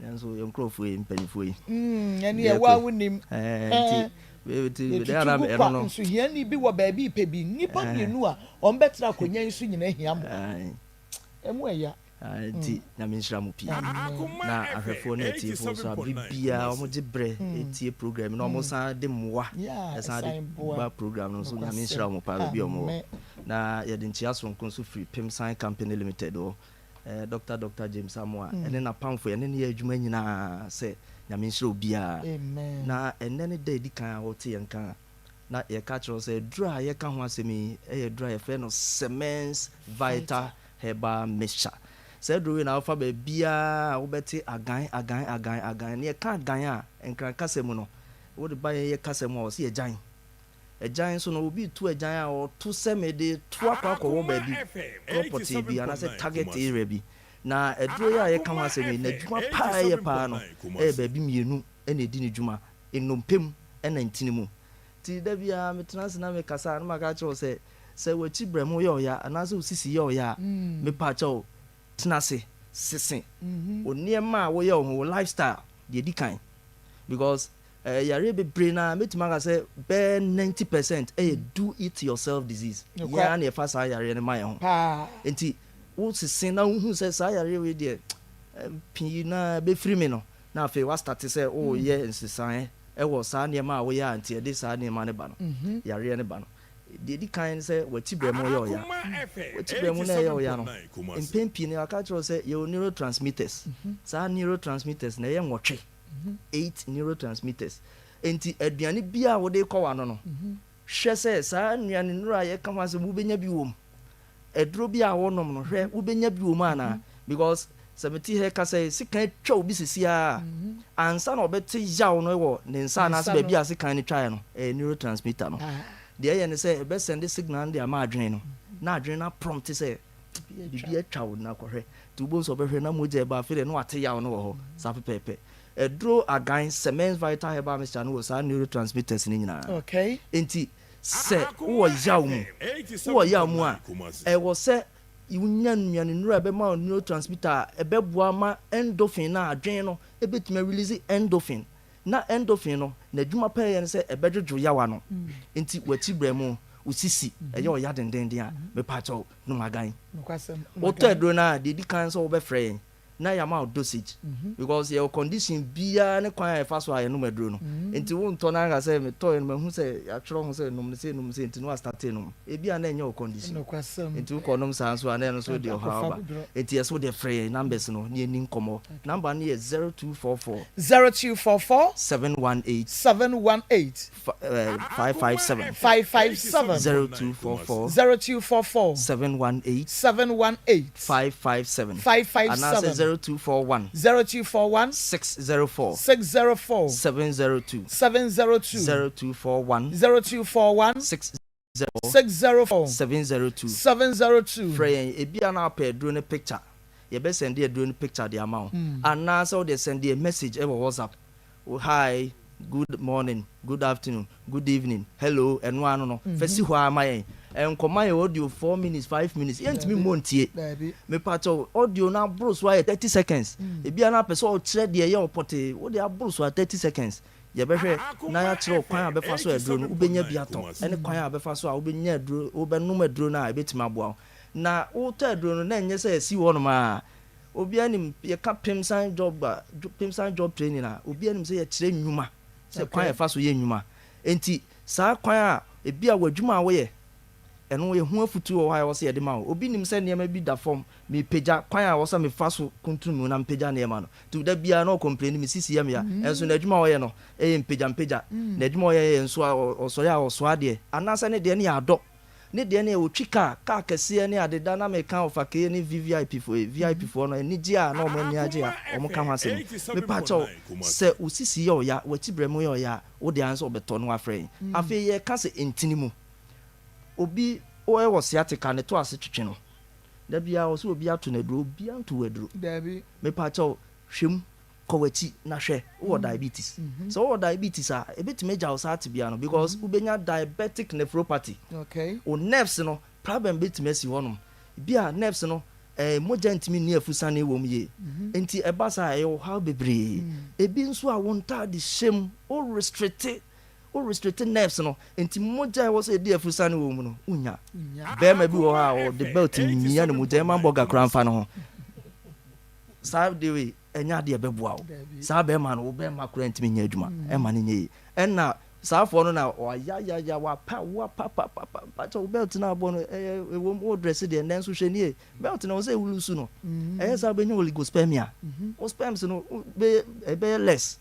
Nanso yɛn nkurɔfoɔ yi, mpanimfoɔ yi. Ɛne Deɛ ɛwɔ a ɛkɔ yi. wonim. Ɛɛ, nti, nti, Yɛtutu deɛ na gu ɛno kwa no. nso hiani bi wɔ baabi repɛ bi. Nnipa mmienu a wɔbɛtena akonnwa yi so nyinaa hia mmoa. Ɛmu ɛya. Nti Nyame nhyira mo pii. Na ahwɛfoɔ ne atiefoɔ nso a bere biara wɔn gye berɛ tie program na wɔn san de mmoa ɛsan de ba program no nso Nyame nhyira wɔn paa baabi a wɔn wɔ. Na yɛde nkyia soronko nso firi Pimsan Company Limited hɔ. Doctor Doctor James Amoah ɛne n'apamfo yɛne no yɛ adwuma nyinaa sɛ Nyame nhyira obiara. Na ɛnnɛ ne da edi kan a wɔte yɛn nka a na yɛka kyerɛ wo sɛ aduru a yɛka ho asɛm yi yɛ aduru a yɛfrɛ no Semens Vita Herbal Mixture. Saa aduro wei na wofa baabiara a wobɛte agan, agan, agan, agan. Na yɛka agan a, Nkran kasa mu no, wode ba yɛn yɛ kasa mu a, wɔse agyan. Agyan nso no, obi reto agyan a, ɔto sɛ mede reto akɔ akɔwɔ baabi korɔ pɔtee bi anaasɛ target area bi. Na aduro yi a yɛka ho asɛm yi, n'adwuma pa a ɛyɛ paa no yɛ baabi mmienu na ɛdi ne dwuma, nnompe mu ɛna ntini mu. Nti da biara metena ase na mekasa a, na maka akyerɛ wo sɛ, sɛ w'akyi brɛmo yɛ ɔya anaasɛ wo sisi yɛ ɔya a, mepakyɛw, tena ase, sese wo nneɛma a woyɛ wo ho, wo lifestyle, deɛ ɛdi kan. Because eh, yareɛ bebree no ara, mɛtumi aka sɛ bɛyɛ 90 percent ɛyɛ do it yourself disease. Yɛn ara na yɛfa saa yareɛ no ma yɛn ho. Nti wosese na wohu sɛ saa yareɛ wei deɛ, eh, pii no ara ɛbɛfiri me no, na afei woastarte sɛ woreyɛ nsesaeɛ wɔ saa nneɛma a woyɛ a nti ɛde saa nneɛma no ba no, yareɛ no ba no. Deɛ ɛdi kan ne sɛ w'akyi berɛmo yɛ ɔya. W'akyi berɛmo no a ɛyɛ ɔya no, mpɛn pii no yɛaka akyerɛ wo sɛ yɛwɔ neurotransmitters. Saa neurotransmitters no ɛyɛ nwɔtwe, eight neurotransmitters. Enti aduane biara a wode rekɔ w'ano no, hwɛ sɛ saa nnuanennuro a yɛka ho asɛm wobɛnya bi wɔ mu. Aduro bi a wonom no, hwɛ wobɛnya bi wɔ mu anaa? Because sɛ mete ha kasa yi, sekan twa obi sisi ara a, ansa na ɔbɛte yaw no wɔ ne nsa anaasɛ baabi a sekan no twaeɛ no, ɛyɛ neurotransmitter no. Deɛ ɛyɛ ne sɛ ɛbɛsɛnde signal no de ama adwene no, na adwene no aprɔmte sɛ biribi atwa wo na kɔhwɛ. Nti wobɛhu sɛ ɔbɛhwɛ na mogya ɛba, afei deɛ na wate yaw no wɔ hɔ saa pɛpɛɛpɛ. Aduro Agan Semens Vital Herbal Mixture no wɔ saa neurotransmitters no nyinaa. Nti Sɛ wowɔ yaw mu, Wowɔ yaw mu a, ɛwɔ sɛ wunya nnuanennuru a ɛbɛma wo neurotransmitter a ɛbɛboa ma endorphin no a adwene no betumi arelease endorphin. Na endorphin no, n'adwuma paa yɛ ne sɛ ɛbɛdwodwo yaw ano. Enti w'akyi berɛmo, wo sisi ɛyɛ ɔya dendeenden a, mepakyɛw, nom agan. Wotɔ aduro no a, deɛ edi kan sɛ wobɛfrɛ yɛn na yɛama wo dosage because yɛwɔ condition biara ne kwan a yɛfa so a yɛnom aduro no nti wontɔ no anka sɛ metɔɛ no mahu sɛ yɛatwerɛ ho sɛ nom no sei nom sei nti na wastate nom ebi a na ɛnyɛ wo condition nti wokɔ nom saa nso a na ɛno nso de ɔhaw aba nti yɛsɛ wode frɛ yɛn numbers no na yɛni nkɔmmɔ number no yɛ 0244 0244 718 718 557 557 0244 0244 718 718 557 557 anaasɛ 0241 0241 604 604 702 702 0241 0241 604 604 702 702 Frɛ yɛn, ebia na wopɛ aduro no picture, yɛbɛ sɛnde aduro no picture de ama wo, anaasɛ wode sɛnde yɛn message wɔ WhatsApp, wo hi, good morning, good afternoon, good evening, hello, ɛno ara no no, fa si hɔ ara ma yɛn. Ɛnkɔma yɛn audio 4 minutes, 5 minutes, yɛntumi mmɔ ntie. Mepakyɛw, audio no aboro so ayɛ 30 seconds, ebia na apɛ sɛ ɔkyerɛ deɛ ɛyɛ wo pɔtee, wode aboro so a 30 seconds. Yɛbɛhwɛ na yɛakyerɛ wo kwan a wobɛfa so a aduro no wobɛnya bi atɔ ne kwan a wobɛfa so a wobɛnya aduro, wobɛnom aduro no a ɛbɛtumi aboa wo. Na wotɔ aduro no na ɛnyɛ sɛ ɛsi hɔnom ara. Obiara nim, yɛka Pemsan job a, Pemsan job training a, obiara nim sɛ yɛkyerɛ nnwuma, sɛ kwan a yɛfa so yɛ nnwuma. Enti saa kwan a ebia w'adwuma a woyɛ, Ɛno, yɛn ho afotu wɔ hɔ a ɛwɔ sɛ yɛde ma wo. Obi nim sɛ nneɛma bi da fam, mepagya, kwan a ɛwɔ sɛ mefa so kuntunu mu na mepagya nneɛma no. Nti da biara na ɔkɔmpleni, me sisi yɛ me ya. Nanso n'adwuma a ɔyɛ no yɛ mpagyampagya. N'adwuma a ɔyɛ yɛ nso a, ɔsɔre a ɔsoa adeɛ. Anaasɛ ne deɛ no yɛ adɔ. Ne deɛ no yɛ ɔtwi kaa, kaa kɛseɛ ne ade. Da na meka ɔfakee ne VVIP foɔ, VIP foɔ no, anigyeɛ a na wɔn ani agye a wɔka ho asɛm yi. Mepakyɛw, sɛ wo sisi yɛ ɔya, w'akyi berɛmo yɛ ɔya a, wo deɛ ara ne sɛ wobɛtɔ na woafrɛ yɛn. Afei yɛreka sɛ ntini mu. Obi wɔ sciatica ne to ase twetwe no da biara ɔsɛ obi ato no aduro obiara nto wo aduro. Daabi. Mepakyɛw hwɛ mu kɔ w'akyi na hwɛ wowɔ diabetes sɛ wowɔ diabetes a ebetumi agya wo saa tebea no because wobenya diabetic nephropathy Okay. wo nerves no problem betumi asi hɔnom bi a nerves no eh, mogya ntumi nni afusane wɔ mu yie nti ɛba saa a ɛyɛ ɔhaw bebree ebi nso a wo ntaade hyɛ mu wo restricte Wo restricte nerves no nti mogya a ɛwɔ sɛ ɛdi afusane wɔ wo mu no wonnya. Barima bi wɔ hɔ a ɔde belt mia ne mu German burger koraa mfa ne ho. Saa de wei ɛnyɛ adeɛ ɛbɛboa wo. Saa barima no wo barima koraa ntumi nyɛ adwuma ɛma no nyɛ yie. Ɛna saa foɔ no na wayayaya wapa wapapapapa mpakyɛ wo belt no abɔ no ɛyɛ ɛwɔ mu wo dress deɛ nanso hwɛ nie belt no ɛwɔ sɛ ɛwulusu no ɛyɛ saa wobɛnya oligospermia wo sperms no bɛyɛ ɛbɛyɛ less.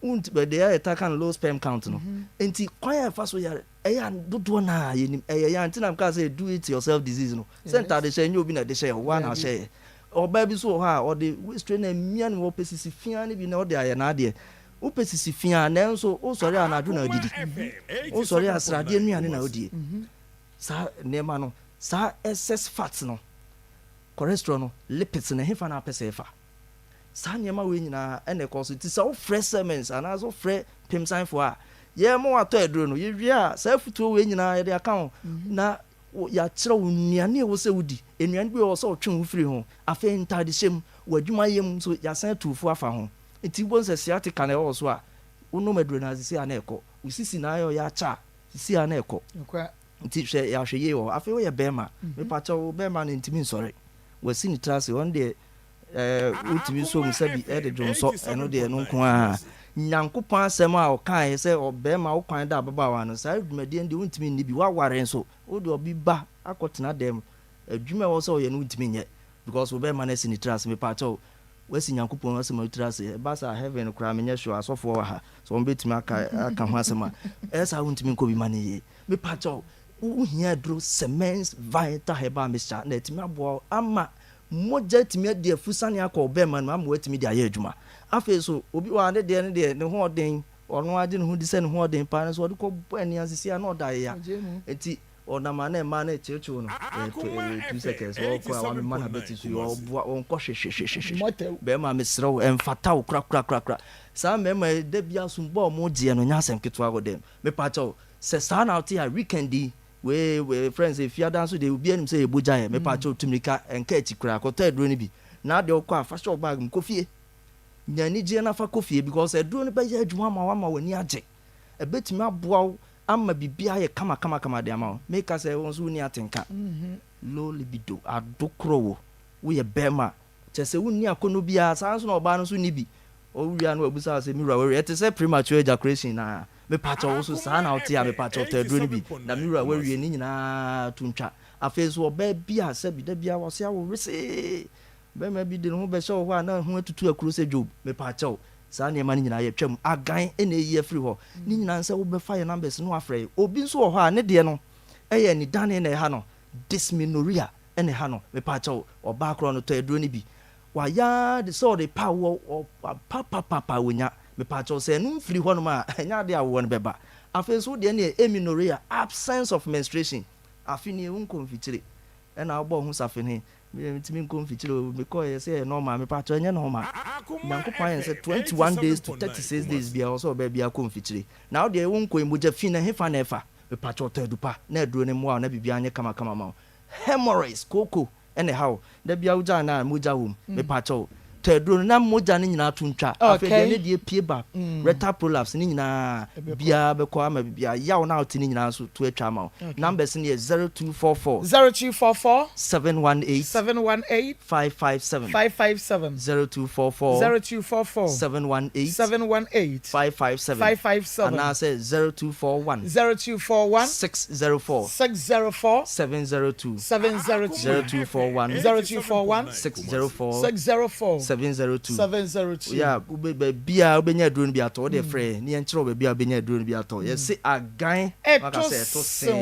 Wont bɛ deɛ yɛtaa ka no low sperm count no. Nti kwan a ɛfa so yare ɛyɛ a dodoɔ no ara yɛnim ɛyɛ ya nti na mekaa sɛ do it yourself disease no. Sɛ ntaade hyɛ ɛnyɛ obi na ɛde hyɛɛ wo ara na ahyɛeɛ. Ɔbaa bi nso wɔ hɔ a ɔde waist trainer amia ne mu ɔpɛ sisi fiaa no bi na ɔde ayɛ n'adeɛ. Wopɛ sisi fiaa nanso wosɔre a anadwo na adidi. Wosɔre a sradeɛ nnuane na wodie. Saa nneɛma no saa excess fats no, cholesterol no, lipids no ɛhefa na wopɛ sɛ ɛfa? Saa nneɛma wei nyinaa na ɛkɔ so. Nti sɛ wofrɛ Siemens anaasɛ wofrɛ Pemsanfoɔ a, yɛma wɔatɔ aduro no. Yɛwie a, saa afutuo wei nyinaa yɛde aka ho na yɛakyerɛ wo nnuane a ɛwɔ sɛ wodi. Nnuane bi wɔ hɔ sɛ wotwe wo ho firi ho. Afei ntadehyɛ mu, w'adwumayɛ mu nso, yɛasan atu wo fo afa ho. Nti wobɛhu sɛ sciatica na ɛwɔ wo so a, wonom aduro no a, seesei a na ɛkɔ. Wo sisi na ayɛ ɔyɛ akyɛ a, seesei a na ɛkɔ. Nti hwɛ, yɛ ahwɛyie wɔ hɔ. Afei woyɛ barima, mepakyɛw wo barima no ntumi nsɔre. Wasi ne tiri ase, ɔno deɛ Ɛɛ wotumi sɔ mu sɛbi ɛde dwonsɔ ɛno deɛ ɛno nko ara. Nyankopɔn asɛm a ɔkaeɛ sɛ ɔbarima wo kwan da ababaawa no, saa dwumadie no deɛ wontumi nni bi. Woaware nso, wode ɔbi ba akɔtena dan mu, adwuma a ɛwɔ sɛ ɔyɛ no wontumi nyɛ because wo bɛrima no asi ne tiri ase. Mepaakyɛw, woasi Nyankopɔn asɛm no tiri ase, ɛba saa a heaven no koraa menyɛ sure asɔfoɔ wɔ ha sɛ wɔn bɛtumi aka aka ho asɛm a, ɛyɛ saa a wontumi nkɔ bi ma no yie. Mepaakyɛw, wohia aduro Semens Vital Herbal Mixture na atumi aboa wo ama Mogya atumi adi afusane akɔ ɔbarima no mu ama watumi de ayɛ adwuma. Afei nso, obi wɔ hɔ a ne deɛ no deɛ, ne ho ɔden, ɔno ara gye ne ho di sɛ ne ho ɔden paa, nanso ɔde kɔbɔ ani ase sei a na ɔda ayea. Enti ɔnam a na mmaa no rekyerɛkyerɛw no, ɛyɛ 2 seconds, ɔrekɔ a wamema n'abati so yi, ɔboa, ɔnkɔ hwehwehwehwehwe. Barima, mesrɛ wo, ɛmfata wo korakorakorakora. Saa mmarima yi, da biara sombɔ a wɔgyeɛ no nyɛ asɛm ketewa wɔ dɛm. Mepa kyɛw, sɛ saa na wote a, weekend yi, Wei wei frɛ no sɛ fiada nso deɛ obiara nim sɛ yɛ bogya yɛ mepa kyɛw tu mirika ɛnka akyi koraa kɔtɔ aduro no bi na adeɛ wokɔ a fa hyɛ wo bag mu kɔ fie nya anigyeɛ na fa kɔ fie because aduro no bɛyɛ adwuma ama wo ama w'ani agye ɛbɛtumi aboa wo ama biribiara ayɛ kama kama kama de ama wo meka sɛ wo nso wonni atenka low libido adokorɔ wo woyɛ bɛrima Kyerɛ sɛ wonni akɔnnɔ biara, saa ara nso na ɔbaa no nso nni bi. Ɔwie a na wabisa wo sɛ, Me wura, woawie? Ɛte sɛ premature ejaculation no ara. Mepakyɛw, wo nso saa na wote a? Mepakyɛw, tɔ aduro no bi. Na me wura, woawie? Ne nyinaa to ntwa. Afei nso ɔbaa bi a sɛbi da biara ɔse awo wesee. Barima bi de ne ho bɛhyɛ wo hɔ a na ne ho atutu akuro sɛ Job. Mepakyɛw, saa nneɛma no nyinaa yɛtwam. Agan na ɛyi afiri hɔ. Ne nyinaa ne sɛ wobɛfa yɛn numbers no afrɛ yɛn. Obi nso wɔ hɔ a ne deɛ no yɛ anidane na ɛha no, dysmenorrhea. Ɛna ɛha no mepaakyɛw ɔbaa korɔ no tɔ aduro no bi wayɛ ara de sɛ ɔde pa awoɔ papapapa ɔnya mepaakyɛw sɛ ɛno mfiri hɔ nom a ɛnyɛ adeɛ a awoɔ no bɛba afei nso wodeɛ neɛ amenorrhea absence of menstruation afe nie wonkɔ mfikyire ɛna wobɔ wo ho safene mentumi nkɔ mfikyire o mekɔɛ sɛ ɛyɛ normal mepaakyɛw ɛnyɛ normal Nyankopɔn ayɛ no sɛ 21 days to 36 days biara ɔsɛ ɔbaa biara kɔ mfikyire na wodeɛ wonkɔ yi mogya fi no ɛhefa na ɛfa mepaakyɛw tɔ adu pa na aduro no mmoa wo na biribiara nyɛ kamakama ma wo Hemorrhoids, kooko na ɛha wo. Da biara wogyaa no a mogya wɔ mu. Mepakyɛw, tɔ aduro no na mogya no nyinaa to ntwa. Afei deɛ ne deɛ pue ba, rectal prolapse ne nyinaa biara bɛkɔ ama biribiara. Yaw no a wote no nyinaa nso to atwa ama wo. Numbers no yɛ 0244. 0244. 718. 718. 557. 557. 0244. 0244. 718. 718. 557. 557. Anaasɛ 0241. 0241. 604. 604. 702. 702. 0241. 0241. 604. 604. 702. 702. Woyɛ a wobɛ baabi a wobɛnya aduro no bi atɔ wode frɛ yɛn ne yɛnkyerɛ wo baabi a wobɛnya aduro no bi atɔ. Yɛse agan maka Ɛto sɛ ɛto see. see.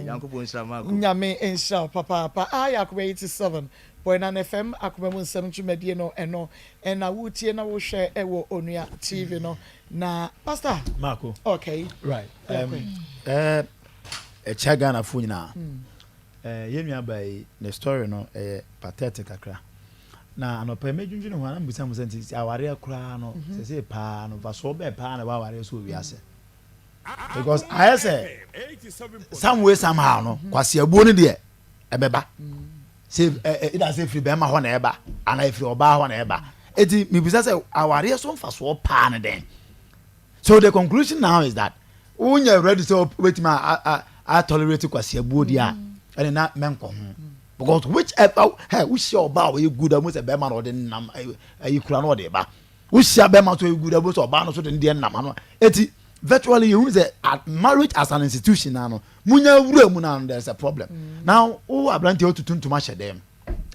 Nyankopɔn nhyira Marco. Nyame nhyira wo papaapa. Aha yɛ Akoma 87.9 FM Akoma mu nsɛm dwumadie no ɛno ɛna wotie na wohwɛ ɛwɔ Onua TV no na Pastor. Marco. Okay. Right. Um, eh, ɛkyɛ Ghanafoɔ nyinaa. Eh, yɛn nua baa yi ne story no ɛyɛ pathetic kakra. Na anɔpa yi medwendwene ho a na mebisa mo sɛ nti awareɛ koraa no mhm. sɛsɛ paa no mfasoɔ bɛɛ paa na ɛwɔ awareɛ so wɔ wiase. Because ayɛ sɛ some way somehow no mhm. kwasiabuo no deɛ ɛbɛba. Sɛ ɛda sɛ ɛfiri bɛrima hɔ na ɛba anaa ɛfiri ɔbaa hɔ na ɛba. Eti mebisa sɛ awareɛ so mfasoɔ paa ne dɛn? So the conclusion now is that wonyɛ ready sɛ wobɛtumi a a tolerate kwasiabuo deɛ a ɛne na mɛnkɔ ho because whichever hey wohyia ɔbaa a ɔyɛ good a mo sɛ bɛrima na ɔde nam ayi kura na ɔde ba wohyia bɛrima nso ɔyɛ good a mo sɛ ɔbaa no so de ne deɛ nam ano eti virtually yɛhu sɛ marriage as an institution na no munya wura mu na no there is a problem now wo aberanteɛ wotutu ntoma hyɛ dɛm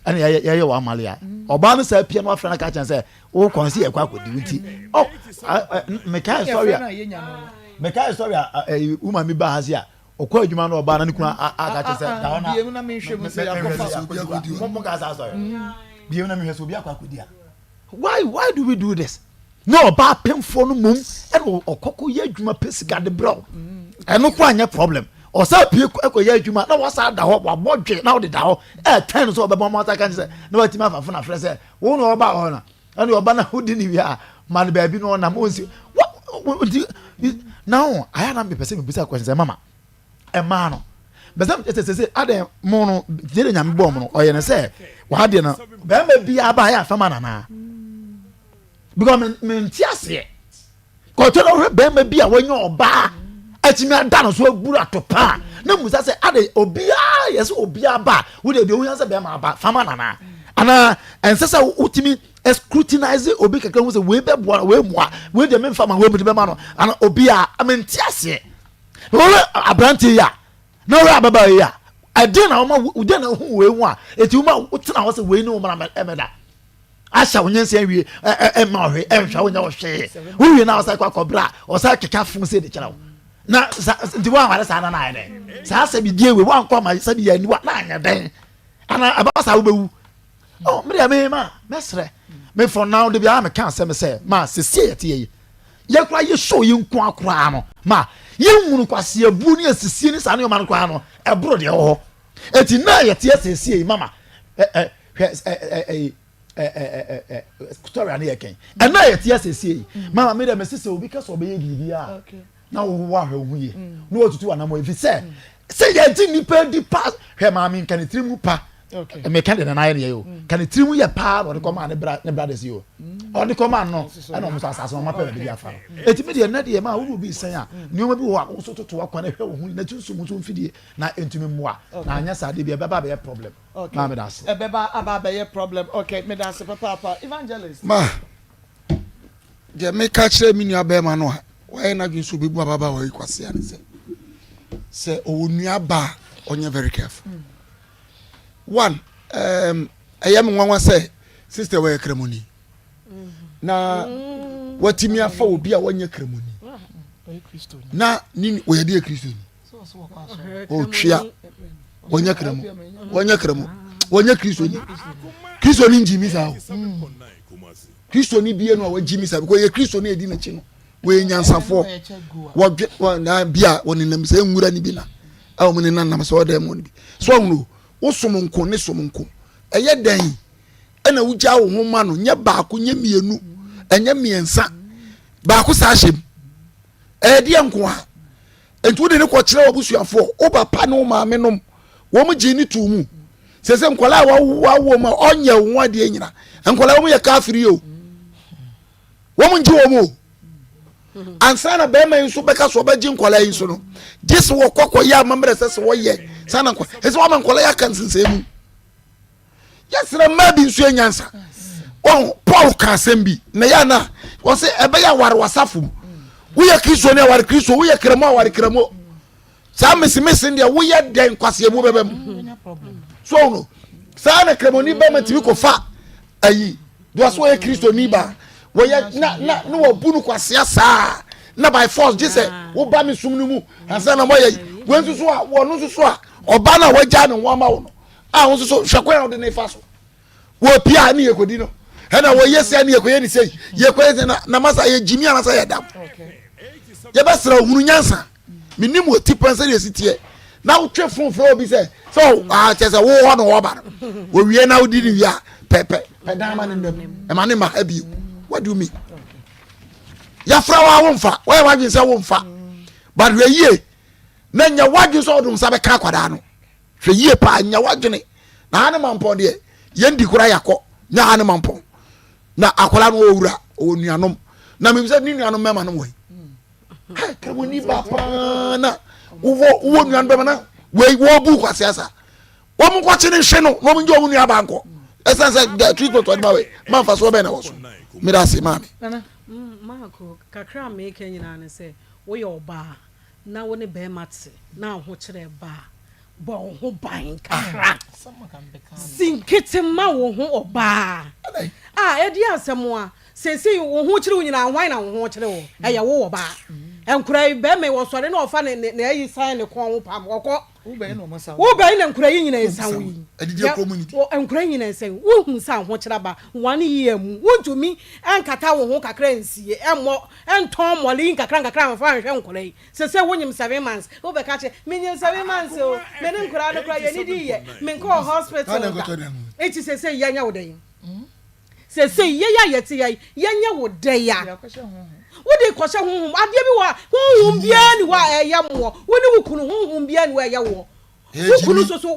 ɛna yɛyɛ yɛyɛ wɔ amale a ɔbaa no saa pia no afrɛ no ka kyɛn sɛ wo kɔn si yɛkɔ akɔdi wo nti ɔ mekae sɔre a mekae sɔre a ɛyi wo maame ba ha si a ɔkɔ adwuma no ɔbaa na ne kunu aka kyerɛ sɛ da hɔ na biem na mehwɛ mu sɛ yɛakɔfa mo ka saa sɔre biem na mehwɛ sɛ obi akɔ akɔdi a why why do we do this na ɔbaa pemfoɔ no mmom ɛna ɔkɔkɔ yɛ adwuma pɛ sika de brɛ wo ɛno kɔ anyɛ problem ɔsa pie kɔ yɛ adwuma na wasa da hɔ wabɔ dwe na ɔde da hɔ ɛtɛn no sɛ ɔbɛbɔ ɔmo asa kan sɛ na watumi afa fo na frɛ sɛ wo na ɔba hɔ na ɛna ɔba na wodi ne wie a ma no baabi na ɔnam ɔnsi wɔ nti na ho ayɛ na mepɛ sɛ mebisa question sɛ mama ɛmaa no bɛsɛ sɛ sɛ sɛ adɛn mo no deɛ de nyame bɔɔ mo no ɔyɛ no sɛ wadeɛ no bɛrima biara ba ayɛ afɛma nanaa because me me nti aseɛ kɔtɔ na ɔhwɛ bɛrima bi a wɔnyɛ ɔbaa atumi ada no so aburu ato paa na musa sɛ ade obiara yɛ sɛ obiara ba wo deɛ deɛ ohia sɛ bɛrima aba fama nana. Anaa ɛnsɛ sɛ wotumi scrutinize obi kakra hu sɛ wei bɛboa no, wei mmoa, wei deɛ memfa ma, wei mede bɛma no. Ana obi a mente aseɛ. Wɔhwɛ aberanteɛ yi a, na wɔhwɛ ababaawa yi a, ɛdeɛn na wɔma deɛn na wohu wei ho a, eti woma wotena hɔ sɛ wei ne wo mmara mɛda. Ahyɛ wo nyensa awie, ɛmma wo hwee, ɛnhwɛ wo nyɛ wo hwee. Wowie na wɔsan kɔ akɔbrɛ a, wɔsan keka fo sɛ de kyerɛ wo. Na sa nti woanware saa na na ayɛ dɛn? Saa sɛ bidie wei woankɔ ama sɛ bi yɛ aniwa na anyɛ dɛn? Ana ɛbɛba saa wobɛwu? Oh, me deɛ me ma mɛsrɛ me for now de biara meka asɛm sɛ ma sesie yɛte yɛ yi yɛkora yɛ show yi nko akoraa no ma yɛnhunu kwaseabuo ne asisie ne saa nneɛma no koraa no ɛboro deɛ ɛwɔ hɔ eti na yɛte yɛ sesie yi mama ɛ ɛ hwɛ ɛ ɛ ɛ ɛ ɛ ɛ story a ne yɛ kɛn ɛna yɛte yɛ sesie yi mama me deɛ mese sɛ obi ka sɛ ɔbɛyɛ biribi a na wo ahwɛ wo ho yie na watutu anamɔ efi sɛ sɛ yɛgye nnipa di pa hwɛ maame nka ne tiri mu pa meka deɛ nana ayɛ ne yɛ o ka ne tiri mu yɛ paa na ɔde kɔmaa ne bra ne brothers yi o ɔde kɔmaa no ɛna ɔmo nso asase no ɔmo apɛ baabi de afa no eti mi deɛ nnɛ deɛ maa wo obi sɛn a nneɛma bi wɔ hɔ a wo nso toto akwan ɛhwɛ wo ho na tunsum nso mfidie na ntumi mmoa na anyɛ saa deɛ bi ɛbɛba abɛyɛ problem maa mi da ase. Ɛbɛba aba abɛyɛ problem okay meda ase papaapa evangelist. Ma Deɛ meka kyerɛ me nua bɛrima no a wayɛ n'adwene sɛ ɔbɛbu ababaawa yi kwasea ne sɛ, sɛ ɔwɔ nua ba a ɔnyɛ very careful. Mm. One, um, ɛyɛ me nwanwa sɛ sister wɔyɛ kramoni mm. na mm. watumi afa obi a wɔnyɛ kramoni na ne wɔyɛ deɛ kristoni ɔtwea wɔnyɛ kramo wɔnyɛ kramo wɔnyɛ kristoni kristoni ngyimi saa o Kristoni bie no a wagye mi saa because yɛ Kristoni edi n'akyi no wɔyɛ nyansafoɔ wɔdwe wɔn na bi a wɔnenam sɛ nwura no bi na a wɔn nenam nam sɛ ɔdan mu no bi so ɔhunu wosom nko ne som nko ɛyɛ dɛn ɛna wogya wo ho ma no nyɛ baako nyɛ mmienu ɛnyɛ mmiɛnsa baako saa hyɛ mu ɛyɛ deɛ nko a Enti wode no kɔkyerɛ w'abusuafoɔ, wo papa ne wo maame nom, wɔn gyee ne too mu. Sɛ sɛ nkwadaa a wawo mu a ɔnyɛ wo ho adeɛ nyina, nkwadaa wɔn yɛ kafiri o, wɔn ngye wɔn o. Ansa na bɛrima yi nso bɛka so ɔbɛgye nkwadaa yi nso no, gye sɛ wɔkɔ kɔyɛ amammerɛ sɛ sɛ wɔyɛ saa na nkwadaa, ɛsɛ wɔama nkwadaa yi aka nsensɛn mu. Yɛsrɛ mmaa bi nso yɛ nyansa. Wɔn Paul ka asɛm bi na yɛ ana wɔn sɛ ɛbɛyɛ aware wasafo mu. Woyɛ Kristo ne aware Kristo, woyɛ kramo aware kramo. Saa mesimesi deɛ woyɛ dɛn kwaseɛ mu bɛbɛ mu. So no saa na kramoni bɛma tumi kɔfa ayi deɛ ɔsɛ wɔyɛ Kristo ni ba wɔyɛ na na na wɔbu no kwasea saa na by force gye sɛ woba me sum no mu ansa na wɔyɛ wɔn nso so a wɔn nso so a ɔba no a wɔagya ne ho ama wo no a wo nso so hwɛ kwan a wode ne fa so wɔpia ne yɛkɔdi no ɛna wɔyɛ sɛ ne yɛkɔyɛ ne sei yɛkɔyɛ sɛ na masa yɛ gyimi anasɛ yɛ dam yɛbɛsrɛ ohunu nyansa menim wɔ ti pɛn sɛdeɛ ɛsi teɛ na wotwe fon frɛ obi sɛ sɛ kyɛ sɛ wowɔ no wɔba no wɔwie na wodi ne wie a pɛpɛ pɛdan ma ne nnam ɛma ne ma ha bio what do you mean yɛfrɛ wo a womfa wɔyɛ w'adwene sɛ womfa but hwɛ yie na nyɛ w'adwene sɛ wode nsa bɛka akwadaa no Hwɛ yie paa, nya w'adwene. Na ha ne mampɔn deɛ, yɛn di koraa yɛakɔ. Nya ha ne mampɔn. Na akwadaa no ɔwɔ wura, ɔwɔ nuanom. Na menim sɛ ne nuanom mmarima no wɔ yi. Hɛ, kramoni ba paa na wowɔ wowɔ nuanom bɛma na wei wɔbu kwasi asa. Wɔn nkɔkye ne nhwe no na wɔn ngye wɔn nua ba nkɔ. Ɛsan sɛ the treatment wɔde ma wei, ma nfa so bɛn na wɔ so. Meda ase maame. Nana, Maako, kakra a meka nyinaa ne sɛ woyɛ ɔbaa. na wo ne barima te na ahokyerɛ ba a, bɔ wo ho ban kakra. Si nkete ma wo ho ɔbaa. A ɛdi asɛm a, seesei wo ho kyere wo nyinaa, hwan na wo ho kyere wo? Ɛyɛ wo ɔbaa. Nkora yi, barima yi, ɔsɔre na ɔfa ne ne ayi san ne kɔn ho pam, ɔkɔ. Wo bɛn na nkora yi nyinaa ɛsan wo yi? Nkora yi nyinaa ɛsan wo. Wohu sɛ ahokyerɛ aba one year mu, wontumi nkata wo ho kakra nsie, ɛmmɔ Ntɔn mmɔle yi nkakra nkakra mfa nhwɛ nkwadaa yi. Sesei wonyim seven months, wobɛka kyerɛ, menyim seven months o, me ne nkwadaa no koraa yɛnnidi yɛ, menkɔɔ hospital da. Enti sesei yɛnyɛ wo dɛn? Sesei yɛn a yɛte ha yi, yɛnyɛ wo dɛn a? Wode kɔhyɛ honhom, adeɛ bi wɔ hɔ a, honhom biara nni hɔ a ɛyɛ mmoɔ. Wo ne wo kunu, honhom biara nni hɔ a ɛyɛ woɔ. Wo kunu nso so,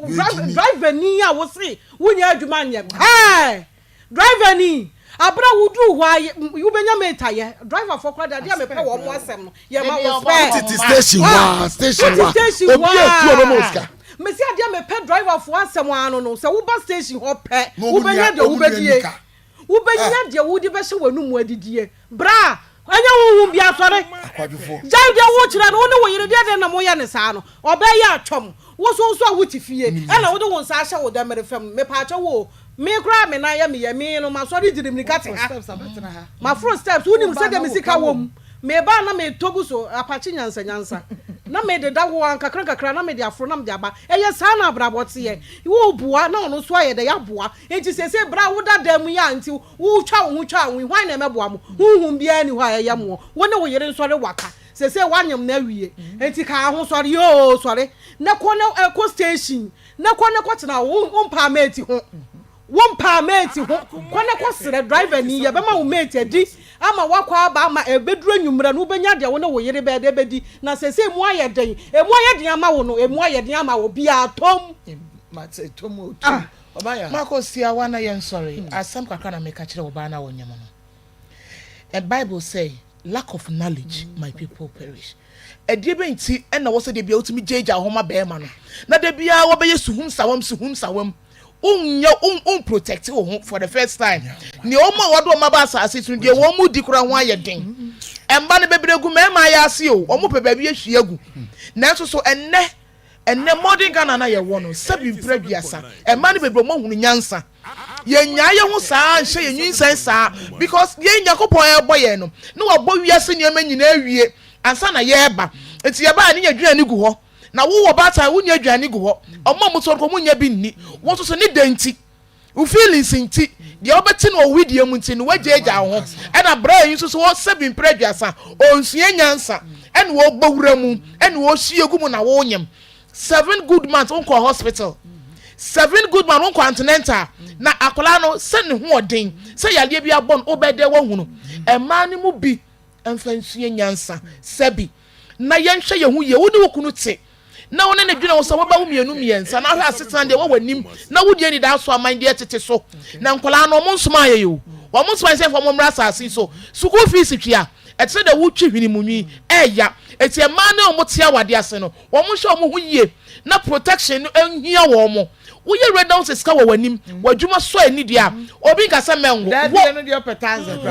driver ni a wose wonyɛ adwuma nyɛ, hɛɛ! Driver ni, abere a woduu hɔ a wobɛnya mate ayɛ. Driver foɔ koraa de adeɛ a mepɛ wɔn asɛm no, yɛma wo spare. Wotete station hɔ a, station hɔ a, obi etu ɔbɛma wo sika. Mese adeɛ a mepɛ driver foɔ asɛm ara no no, sɛ woba station hɔ pɛ, wobɛnya deɛ wobɛdie. Wobɛnya deɛ wode bɛhyɛ w'anomu adidie. Bra! Ɛnyɛ honhom biara sɔre. Gyae deɛ wokyerɛ no, wo ne wo yere deɛ dɛn na moyɛ no saa no? Ɔbɛyɛ atwam. Wo so nso a wote fie, ɛna wode wo nsa ahyɛ wo dɛmere fam. Mepaakyɛw o, me koraa me nan yɛ me yɛ, me no masɔre gyina mirika te ha. Maforo steps, wonim sɛdeɛ me sika wɔ mu. Meba a na metɔ gu so, apakye nyansa nyansa. Na mededa hɔ ara nkakra nkakra na mede aforo na mede aba. Ɛyɛ saa na abrabɔ teɛ. Woboa na ɔno nso ayɛ dɛ aboa. Enti seesei berɛ a woda dan mu yi a nti wotwa wo ho twa wo ho yi, hwan na ɛmɛboa mo? Honhom biara nni hɔ a ɛyɛ moɔ. Wo ne wo yere nsɔre waka. Seesei woanyem no awie. Enti ka ho sɔre oo sɔre na kɔ na kɔ station na kɔ na kɔtena wo wompaa mate ho. Wo mpaa mate ho, kɔ na kɔ srɛ driver ni, yɛbɛma wo mate adi ama woakɔ aba ama ɛbɛduru anwummerɛ no wobɛnya deɛ wo ne wo yere bɛyɛ dɛ bɛdi, na seesei emu ayɛ den, emu ayɛ den ama wo no, emu ayɛ den ama obiara, tom. Mate, tom o, tom. Ɔbaa ya. Marco siawa na yɛnsɔre. Asɛm kakra na meka kyerɛ ɔbaa no a ɔnyem no. Ɛ Bible sɛ lack of knowledge my people perish. Ɛdeɛ bɛn nti na ɛwɔ sɛ da biara wotumi gyaagyaa wo ho ma barima no na da biara wɔbɛyɛ suhum sawam suhum sawam wonyɛ won protect wo ho for the first time nea wɔn a wɔde wɔn aba asase so deɛ wɔn mu di koraa ho ayɛ den mma no bebree gu mmarima ayɛ ase o wɔn pɛ baabi ahwie agu nanso so ɛnnɛ ɛnnɛ modern Ghana na yɛwɔ no sɛbi mpere aduasa mma no bebree wɔn ahunu nyansa yɛnyaa yɛn ho saa nhyɛ yɛn nyinsɛn saa because yɛn Nyankopɔn ɛrebɔ yɛn no na wabɔ wiase nneɛma nyinaa awie ansa na yɛreba nti yɛbaa ne yɛ aduane gu hɔ Na wo wɔ baatan wonni aduane gu hɔ ɔmo a ɔmo sɔre kɔ ɔmo nnya bi nni wo nso so ne dɛn nti wo feelings nti deɛ wobɛte no wɔ wo wedeɛ mu nti no woagyaagyaa wo ho ɛna bra yi nso so wɔ sɛbi mpere aduasa ɔnsua nyansa ɛna ɔbɔ wura mu ɛna ɔhwie gu mu na wonyem seven good months wonkɔ hospital seven good months wonkɔ antenatal na akwadaa no sɛ ne ho ɔden sɛ yadeɛ bi abɔ no wobɛdɛ wahunu mmaa no mu bi mfa nsua nyansa sɛbi na yɛnhwɛ yɛn ho yie. Wo ne wo kunu te na wo ne no dwene ho sɛ mobɛwo mmienu mmiɛnsa na ahwɛ asetena deɛ ɛwɔ w'anim na wodi anidaso aman deɛ tete so na nkwadaa no wɔn nsomaa yɛn o wɔn nsomaa yɛn sɛ yɛmfa wɔn mmra asase yi so sukuu fees twea ɛte sɛ deɛ wotwi hwene mu nwi ɛɛya eti mmaa ne wɔn te awadeɛ ase no wɔn nhwɛ wɔn ho yie na protection no nhia wɔn Woyɛ wura na wo sɛ sika wɔ w'anim, w'adwuma sɔ ani deɛ a, obi nka sɛ mɛnwo.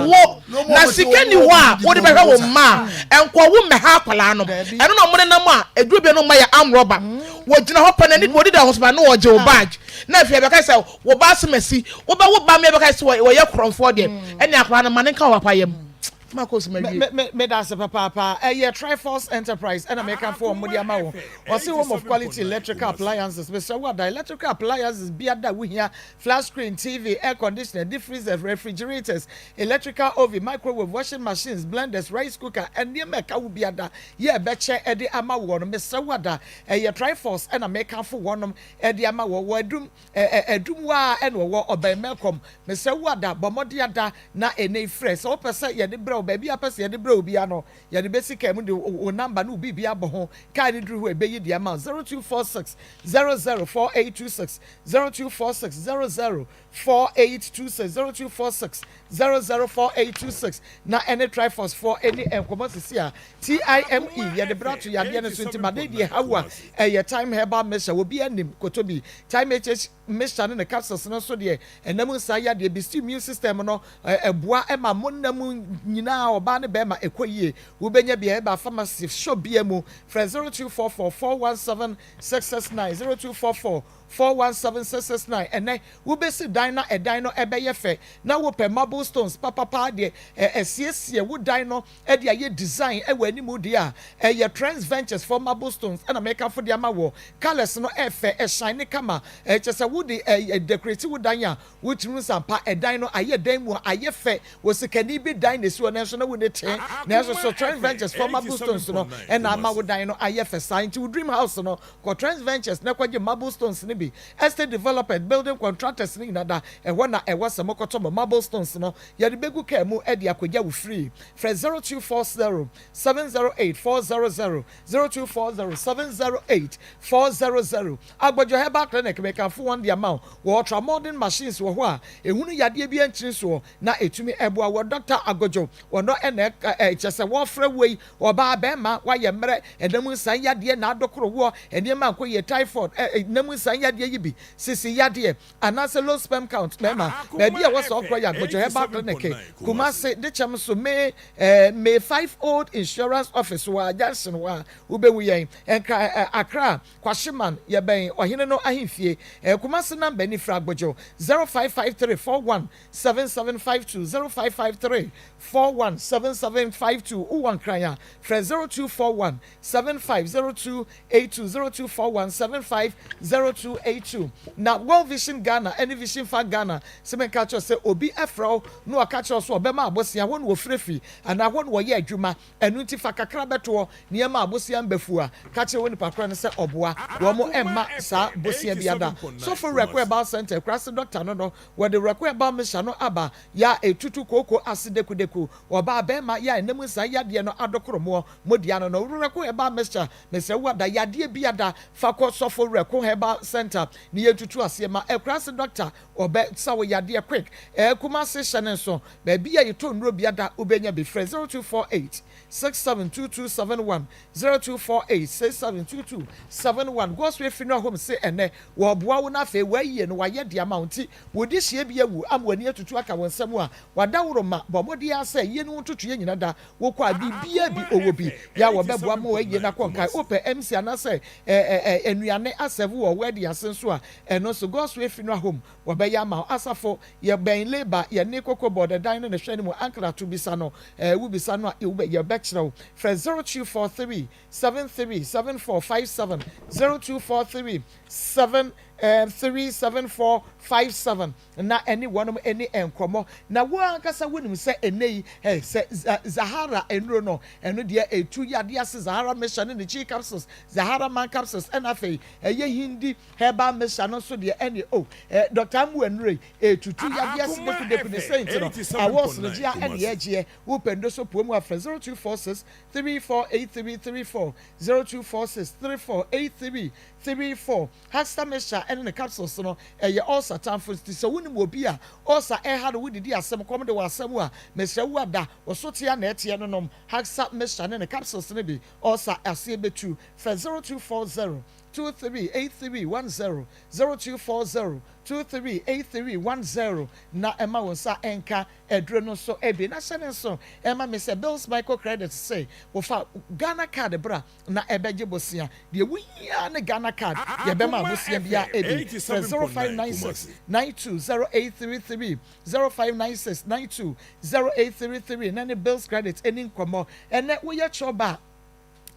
Wo, wo, na sika nni hɔ a wode bɛhwɛ wo mma a, nkɔwo mmɛha akwadaa no. Ɛno na wɔnenam a, ɛduru bia no mma yɛ arm robber. Wɔgyina hɔ pɛ, n'ani, wɔdi da ho so pɛ, na wɔgye wo badge. Na afei ɛbɛka sɛ wo ba asɛm asi. Wobɛwo ba ma ɛbɛka sɛ wɔyɛ korɔmfoɔ deɛ, ɛnneɛ akwadaa no, ma no nka wo papa yam. Marcos mawie. Me me da ase papaapa. Ɛyɛ Triforce Enterprise ɛna meka fo wɔn de ama wo. Wɔse home of quality electrical appliances. Mesrɛ wo ada electrical appliances biada a wohia, flat screen TV, air conditioner, deep freezer, refrigerators, electrical oven, microwave, washing machines, blenders, rice cooker, nneɛma ɛka wo biada yɛ ɛbɛkyɛ ɛde ama woɔ no. Mesrɛ wo ada ɛyɛ Triforce ɛna meka fo wɔnom ɛde ama wɔ. Wɔ adum ɛ ɛ adum waa ɛna ɔwɔ ɔbɛn Melcom. Mesrɛ wo ada bɔ mmɔden ada Na ɛnnɛ yi frɛ, sɛ wopɛ sɛ yɛde brɛ wo, baabi a wopɛ sɛ yɛde brɛ wo biara no, yɛde bɛsi kaa mu de wo number ne wo biribi abɔ ho. Kaa no duru hɔ a, ɛbɛyi de ama wo. 0246 00 4826, 0246 00 4826, 0246 00 4826. Na ɛne Triforce foɔ ɛni nkɔmmɔ sisi a. TIME, yɛde brɛ ato yadeɛ no so, nti ma dɛn deɛ ɛha wo a, ɛyɛ Thyme Herbal Mixture, obiara nim, kɔtɔ bi. Thyme HH. Mixture ne ne capsules no nso deɛ, ɛnam nsa yadeɛ bi, si immune system no, ɛboa ma mo nna mu nyinaa, ɔbaa ne bɛrima, ɛkɔ yie. Wobɛnya bi a ɛba pharmacy shop biara mu. Frɛ 0244 417 669, 0244 417 669. Ɛnnɛ, wobɛsi dan na ɛdan no ɛbɛyɛ fɛ, na wopɛ marble stones papapa deɛ ɛsiesie wo dan no de ayɛ design wɔ anim deɛ a, ɛyɛ Trends Ventures foɔ marble stones na mekafo de ama woɔ. Colours no ɛfɛ, ɛshine kama, kyerɛ sɛ wode decorate wo dan a, wotumi hu sɛ ampa ɛdan no ayɛ dan mu a ayɛ fɛ. Osikani bi dan na ɛsi hɔ nanso na wonni tee, nanso so Trends Ventures foɔ marble stones no na ama wo dan no ayɛ fɛ saa. Nti wo dream house no, kɔ Trends Ventures na kɔgye marble stones no bi. Estate developers, building contractors no nyinaa da ɛhɔ na ɛwɔ sɛ mokɔtɔ mo marble stones no. Yɛde bɛgu kaa mu de akɔgya wo firi. Frɛ 0240 708 400, 0240 708 400. Agbɔdwo Herbal Clinic, mekamfo wɔn. wɔatɔn de ama wo. Wɔ ultra-modern machines wɔ hɔ a ehunu yadeɛ biara nkyiri soɔ na etumi ɛboa wɔ. Dɔkta Agodjo, wɔno na ɛka ɛ, kyerɛ sɛ wɔfrɛ wo yi, ɔbaa, bɛɛma, woayɛ mmerɛ, ɛna mu nsan yadeɛ na adokoro woɔ, nneɛma ankɔ yie, typhoid, ɛ, ɛna mu nsan yadeɛ yi bi, sisi yadeɛ, anaasɛ low sperm count, bɛɛma, baabi a ɛwɔ sɛ ɔkorɔ yɛ Agodjo Herbal Clinic, Kumasi, Dekyɛm so, May, ɛ, May 5 Old Insurance Office wɔ a, junction hɔ a, wobɛhu yɛn. Nkra, ɛ, Accra, Kwashiman, yɛbɛn Ɔhene no ahemfie. Ɛ, Kumasi number ni, frɛ Agodjo, 0553 41 7752, 0553 417752. Wowɔ Nkran a, frɛ 0241 750282, 0241 750282. Na World Vision Ghana ne Vision Fund Ghana se menka kyerɛ wo sɛ obi frɛ wo na ɔka kyerɛ wo sɛ ɔbɛma abosea, hɔ na wɔfiri fi anaa hɔ na wɔyɛ adwuma, ɛno nti fa kakra bɛtoɔ na yɛma abosea mbɛfu a, ka kyerɛ wo nipa korɔ no sɛ ɔboa wɔn mma saa bosea biada. Sɔfo Werɛko Herbal Centre, Akurase Dɔkta no no, Wɔde werɛko ɛba mesa no aba ya etutu kooko ase dekudeku ɔbaa bɛɛma ya ɛnam nsa yadeɛ no adokoro moɔ modua no no werɛko herbal mixture mesrɛ wo ada yadeɛ bi ada fa kɔ sɔfo werɛko herbal center ne yɛn tutu aseɛ ma akuraase doctor ɔbɛ sa wo yadeɛ quick ɛɛ kumase hyɛ ne nso baabi a yɛtɔ nnuro bi ada wobɛnya bi frɛ 0248 672271 0248 672271 Gospel Funeral Home se ɛnɛ Wɔboa wo na afei wɔayie no wɔayɛ de ama wo nti wo dehyeɛ bi awu ama w'ani atutu aka wo nsam a w'adaworoma bɔ mmɔden ara sɛ yie no wo ntotoeɛ nyina da wokɔ a biribiara bi ɔwɔ bi yɛ a wɔbɛboa ma wɔayie no akɔ nkae wopɛ MC anaasɛ ɛ ɛ nnuane asɛve wɔ wedding ase nso a ɛno nso God's Way Funeral Home wɔbɛyɛ ama wo Asafo yɛbɛn Labour yɛne Cocoa Board ɛdan no ne hwɛ no mu Ankrato bisa no ɛ wobisa no a yɛbɛkyerɛ wo frɛ 0243 73 74 57 0243 7 3 7 4 5 7 na ɛne wɔnom ɛni nkɔmmɔ. Na wo ankasa wonim sɛ ɛnnɛ yi eh, sɛ Zahara nnuro no, ɛno deɛ ɛtu yadeɛ ase, Zahara mixture ne ne chi capsules, Zahara man capsules, ɛna afei ɛyɛ Hindi herbal mixture no nso deɛ ɛne oh, eh, Doctor Amoah nnuro yi, ɛtutu yadeɛ ase Akoma dekudeku ne FM sɛ nti no, awɔs no gye 87.9 a ɛne Kumasi. yɛgyeɛ, wopɛ nnuro so poa mu a frɛ 0246 348334, 0246 3483 34. Haxta mixture ne ne capsules no, ɛyɛ ulcer tamfo. Nti sɛ wonim obi a ulcer ɛha no, wodidi asɛm, kɔm de wɔ asɛm a, mesrɛ wo ada wo so tea na ɛteɛ no nom Haxta mixture ne ne capsules no bi. Ulcer aseɛ bɛtu. Frɛ 0240 238310, 0240 238310 na ɛma wo nsa nka aduro no nso bi. Na hyɛ no nso ma me sɛ Bills Microcredit se wofa Ghana card bra na ɛbɛgye bosea. Deɛ wohia ara ne Ghana card. Yɛbɛma Akoma abosea biara FM bi. Frɛ 87.9 0596 Kumasi. 920833, 0596 920833 na ne Bills Credit ɛni nkɔmmɔ. Ɛnnɛ woyɛ kyɔba a,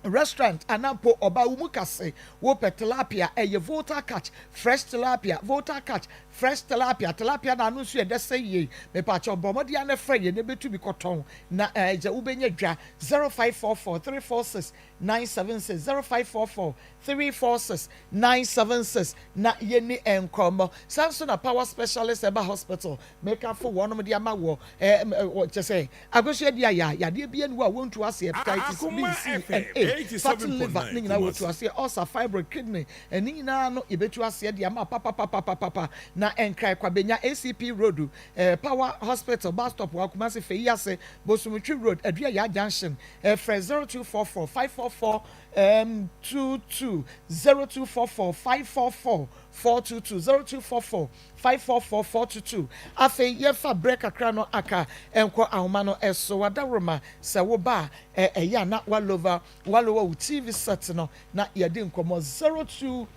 restaurant anaa mpo ɔbaa wo mu ka se wopɛ tilapia, ɛyɛ Volta Catch fresh tilapia, Volta Catch fresh tilapia, tilapia na ano nso yɛ dɛ sɛ yie. Mepaakyɛw bɔ mmɔden ara na frɛ yɛn na ɛbɛtu bi kɔtɔn na ɛɛ wobɛnya dwa. 0544 346 976, 0544 346 976 na yɛnni nkɔmmɔ. Saa nso na Power Specialist Herbal Hospital mekamfo wɔnom de ama wɔ ɛɛ wɔ kyɛ sɛ akosua di ayɛ a yadeɛ bi ani hɔ a wɔntu aseɛ, hepatitis B, Akoma C and FM A, fatty liver ne 87.9 nyinaa wɔtu Kumasi. aseɛ, ulcer, fibroid, kidney ɛne nyinaa no yɛbɛtu aseɛ de ama papapapapapa. Na Nkran Kwabenya ACP Road ɛɛ Power Hospital bus stop wɔ Kumasi Feyi ase Bosomtwi Road Aduayaa Junction ɛɛ frɛ 0244 544 um, 22 0244 544 422 0244 544 422. Afei yɛmfa berɛ kakra no aka nkɔ ahoma no so. Wadaworoma sɛ woba a, ɛyɛ a na walova walowa wo TV set no na yɛde nkɔmmɔ 02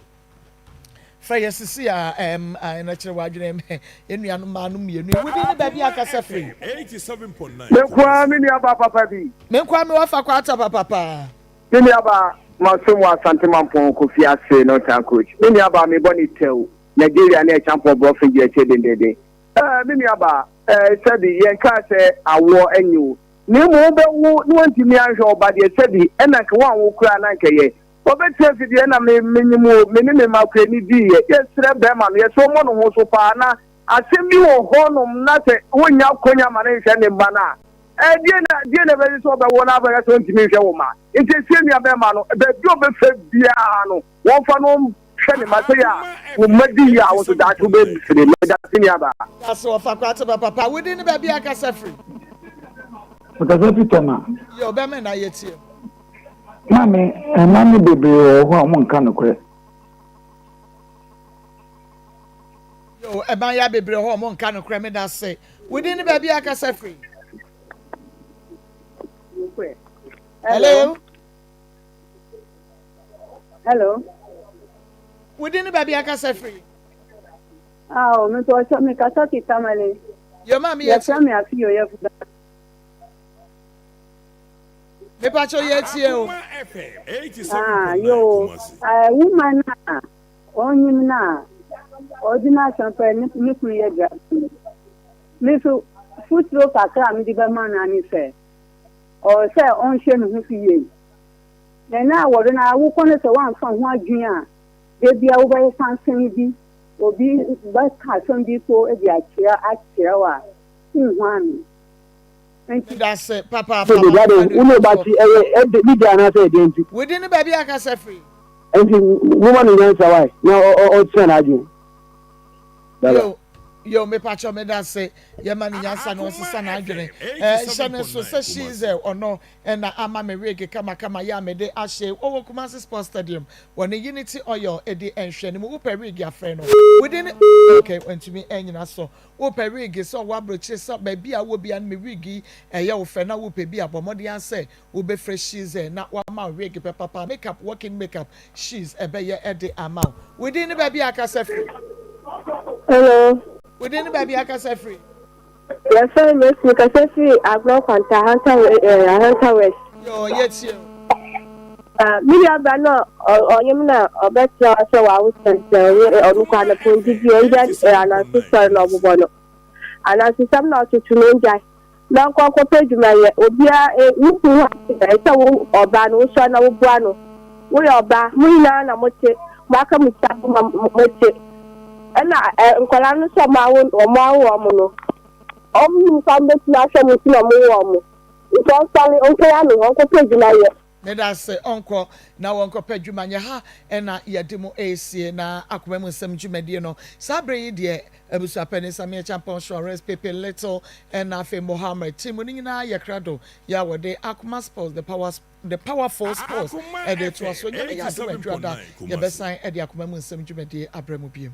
frɛ yɛ sisi a ɛm na kyerɛ w'adwene yɛn nuanom mmaa no mmienu yi. Wodin ne baabi a Akoma akasa firi? FM 87.9 Me nko ara Kumasi. me nua baa papa bi. Me nko ara me wafa kwata papapa. Me nua baa masom wɔ Asante Mampong Kofi ase Northern Coach. Me nua baa mebɔ ne tɛw Nigeria ne Ɛkyampɔn Borɔfo gyina akyire dendeenden. Eh, me nua baa, eh, sɛbi yɛnkaa sɛ awoɔ nye wo. Na mmom wobɛwo na woantumi anhwɛ wo ba deɛ sɛbi ɛna nka woanwo koraa na anka ɛyɛ. Wɔbɛtena afidie ɛna me menyim o, me ne me mma koraa ani diiɛ. Yɛsrɛ bɛrima no, yɛsrɛ ɔmmɔ ne ho so paa na asɛm bi wɔ hɔnom na sɛ wonnya akwanya ma no nhwɛ ne mma no a, eh, deɛ na deɛ na ɛbɛyɛ sɛ ɔbɛwo na afei sɛ ɔntumi nhwɛ wo mma. Nti ɛsɛ nua bɛrima no, baabi a ɔbɛfa biara no, wɔmfa no. ɔnhwɛ ne mma sɛdeɛ a wo mma di yie a wo nso daakye wobɛsere. Meda ase nuabaa. Dase wɔfa kwate ba papa wo din ne baabi a kasa firi. Mekasa firi Tema. Yo bɛmɛ na yɛtie. Maame, mma no bebree wɔ hɔ a wɔnka nokorɛ. Yo, ɛban ya bebree hɔ ɔmo nka nokorɛ meda se. Wo din ne baabi a kasa firi? Hello. Hello. Wo din ne baabi a kasa firi? Ah, oh, me pɔtɔ me kasa fi Tamale. Yo, maame yɛ tie. Yɛfrɛ me Afiyo Yɛfuda. Mepakyɛw yɛtie o. Ah, yo, eh, woman a ɔnyim no a ɔdze n'asɛm pɛ ne ne kunu yɛ driver no. Me so futuro kakra a mede bɛma no ne sɛ ɔwɔ sɛ ɔnhwɛ ne ho so yie. Na ɛna awɔre no awokɔ no sɛ woamfa ho adwene a, da bia wobɛyɛ sansene bi, obi bɛka asɛm bi so de akyerɛ akyerɛ wo a, wonhu ano. Medase papaapa Sɛ ma dade wo wo ne ne ɔba so. te ɛyɛ ɛde ne gya anaasɛ ɛdeɛ nti. Wo din ne baabi a kasa firi. Nti moma no nyansa wae na ɔsesa n'adwene. Bye bye. Yo yo mepakyɛw medase yɛma no nyansa na ɔnsesa n'adwene eh hyɛ ne so sɛ Shizel ɔno na ama me wig kamakama yɛ a mede ahyɛ ɔwɔ Kumasi Sports Stadium wɔne Unity Oil di nhwɛne mu wopɛ wig a frɛ no wo din ne okay wantumi anyina so Wopɛ wig sɛ ɔwɔ abrokyire sɛ baabi a wowɔ biara no me wig yi ɛyɛ wo fɛ na wopɛ bi a bɔ mmɔden ara sɛ wobɛfrɛ Shiz na wama wo wig pɛ papa make up walk in make up Shiz ɛbɛyɛ de ama wo. Wo din ne baabi a akasa firi? Hello. Wo din ne baabi a akasa firi? Yɛfrɛ me Mercy, mekasa firi Agorɔ Kwanta, Ahanta West. Yoo, yɛtie o. Ah, me nua bra na ɔnyem na ɔbɛtena hɔ sɛ wawo sɛnsɛn ɔnye ɔno kɔ anɔpa ondidi ɔngya ananse sɔre na ɔbobɔ no anansesɛm na ɔtoto no ongyae na ɔnkɔ nkɔpɛ adwuma nyɛ obiara wo kunu hɔ ase sɛ wo ɔbaa no wosɔre na woboa no woyɛ ɔbaa mo nyinaa na mote mo aka mo ti abɔ ma mote ɛna nkwadaa no sɛ ɔmo awo ɔmo awo ɔmo no ɔmo nim sɛ ɔmo bɛtumi ahwɛ mo nti na ɔmo wo ɔmo nti ɔnsɔre ɔnkɔya ne ho ɔnkɔpɛ adwuma yɛ. Medase ɔnkɔ na wɔnkɔpɛ adwuma nyɛ ha na yɛde mo resie na akoma mu nsɛm dwumadie no saa berɛ yi deɛ abusuapanin Sammy Acheampong Suarez Pepe Little ɛna afei Mohammed team no nyinaa yɛ krado yɛ a wɔde Akoma Sports the power the powerful sports ɛde toa so Nyame yɛ adom adwuada yɛbɛsan ɛde akoma mu nsɛm dwumadie abrɛ mo biom.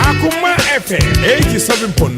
Akoma FM 87.9.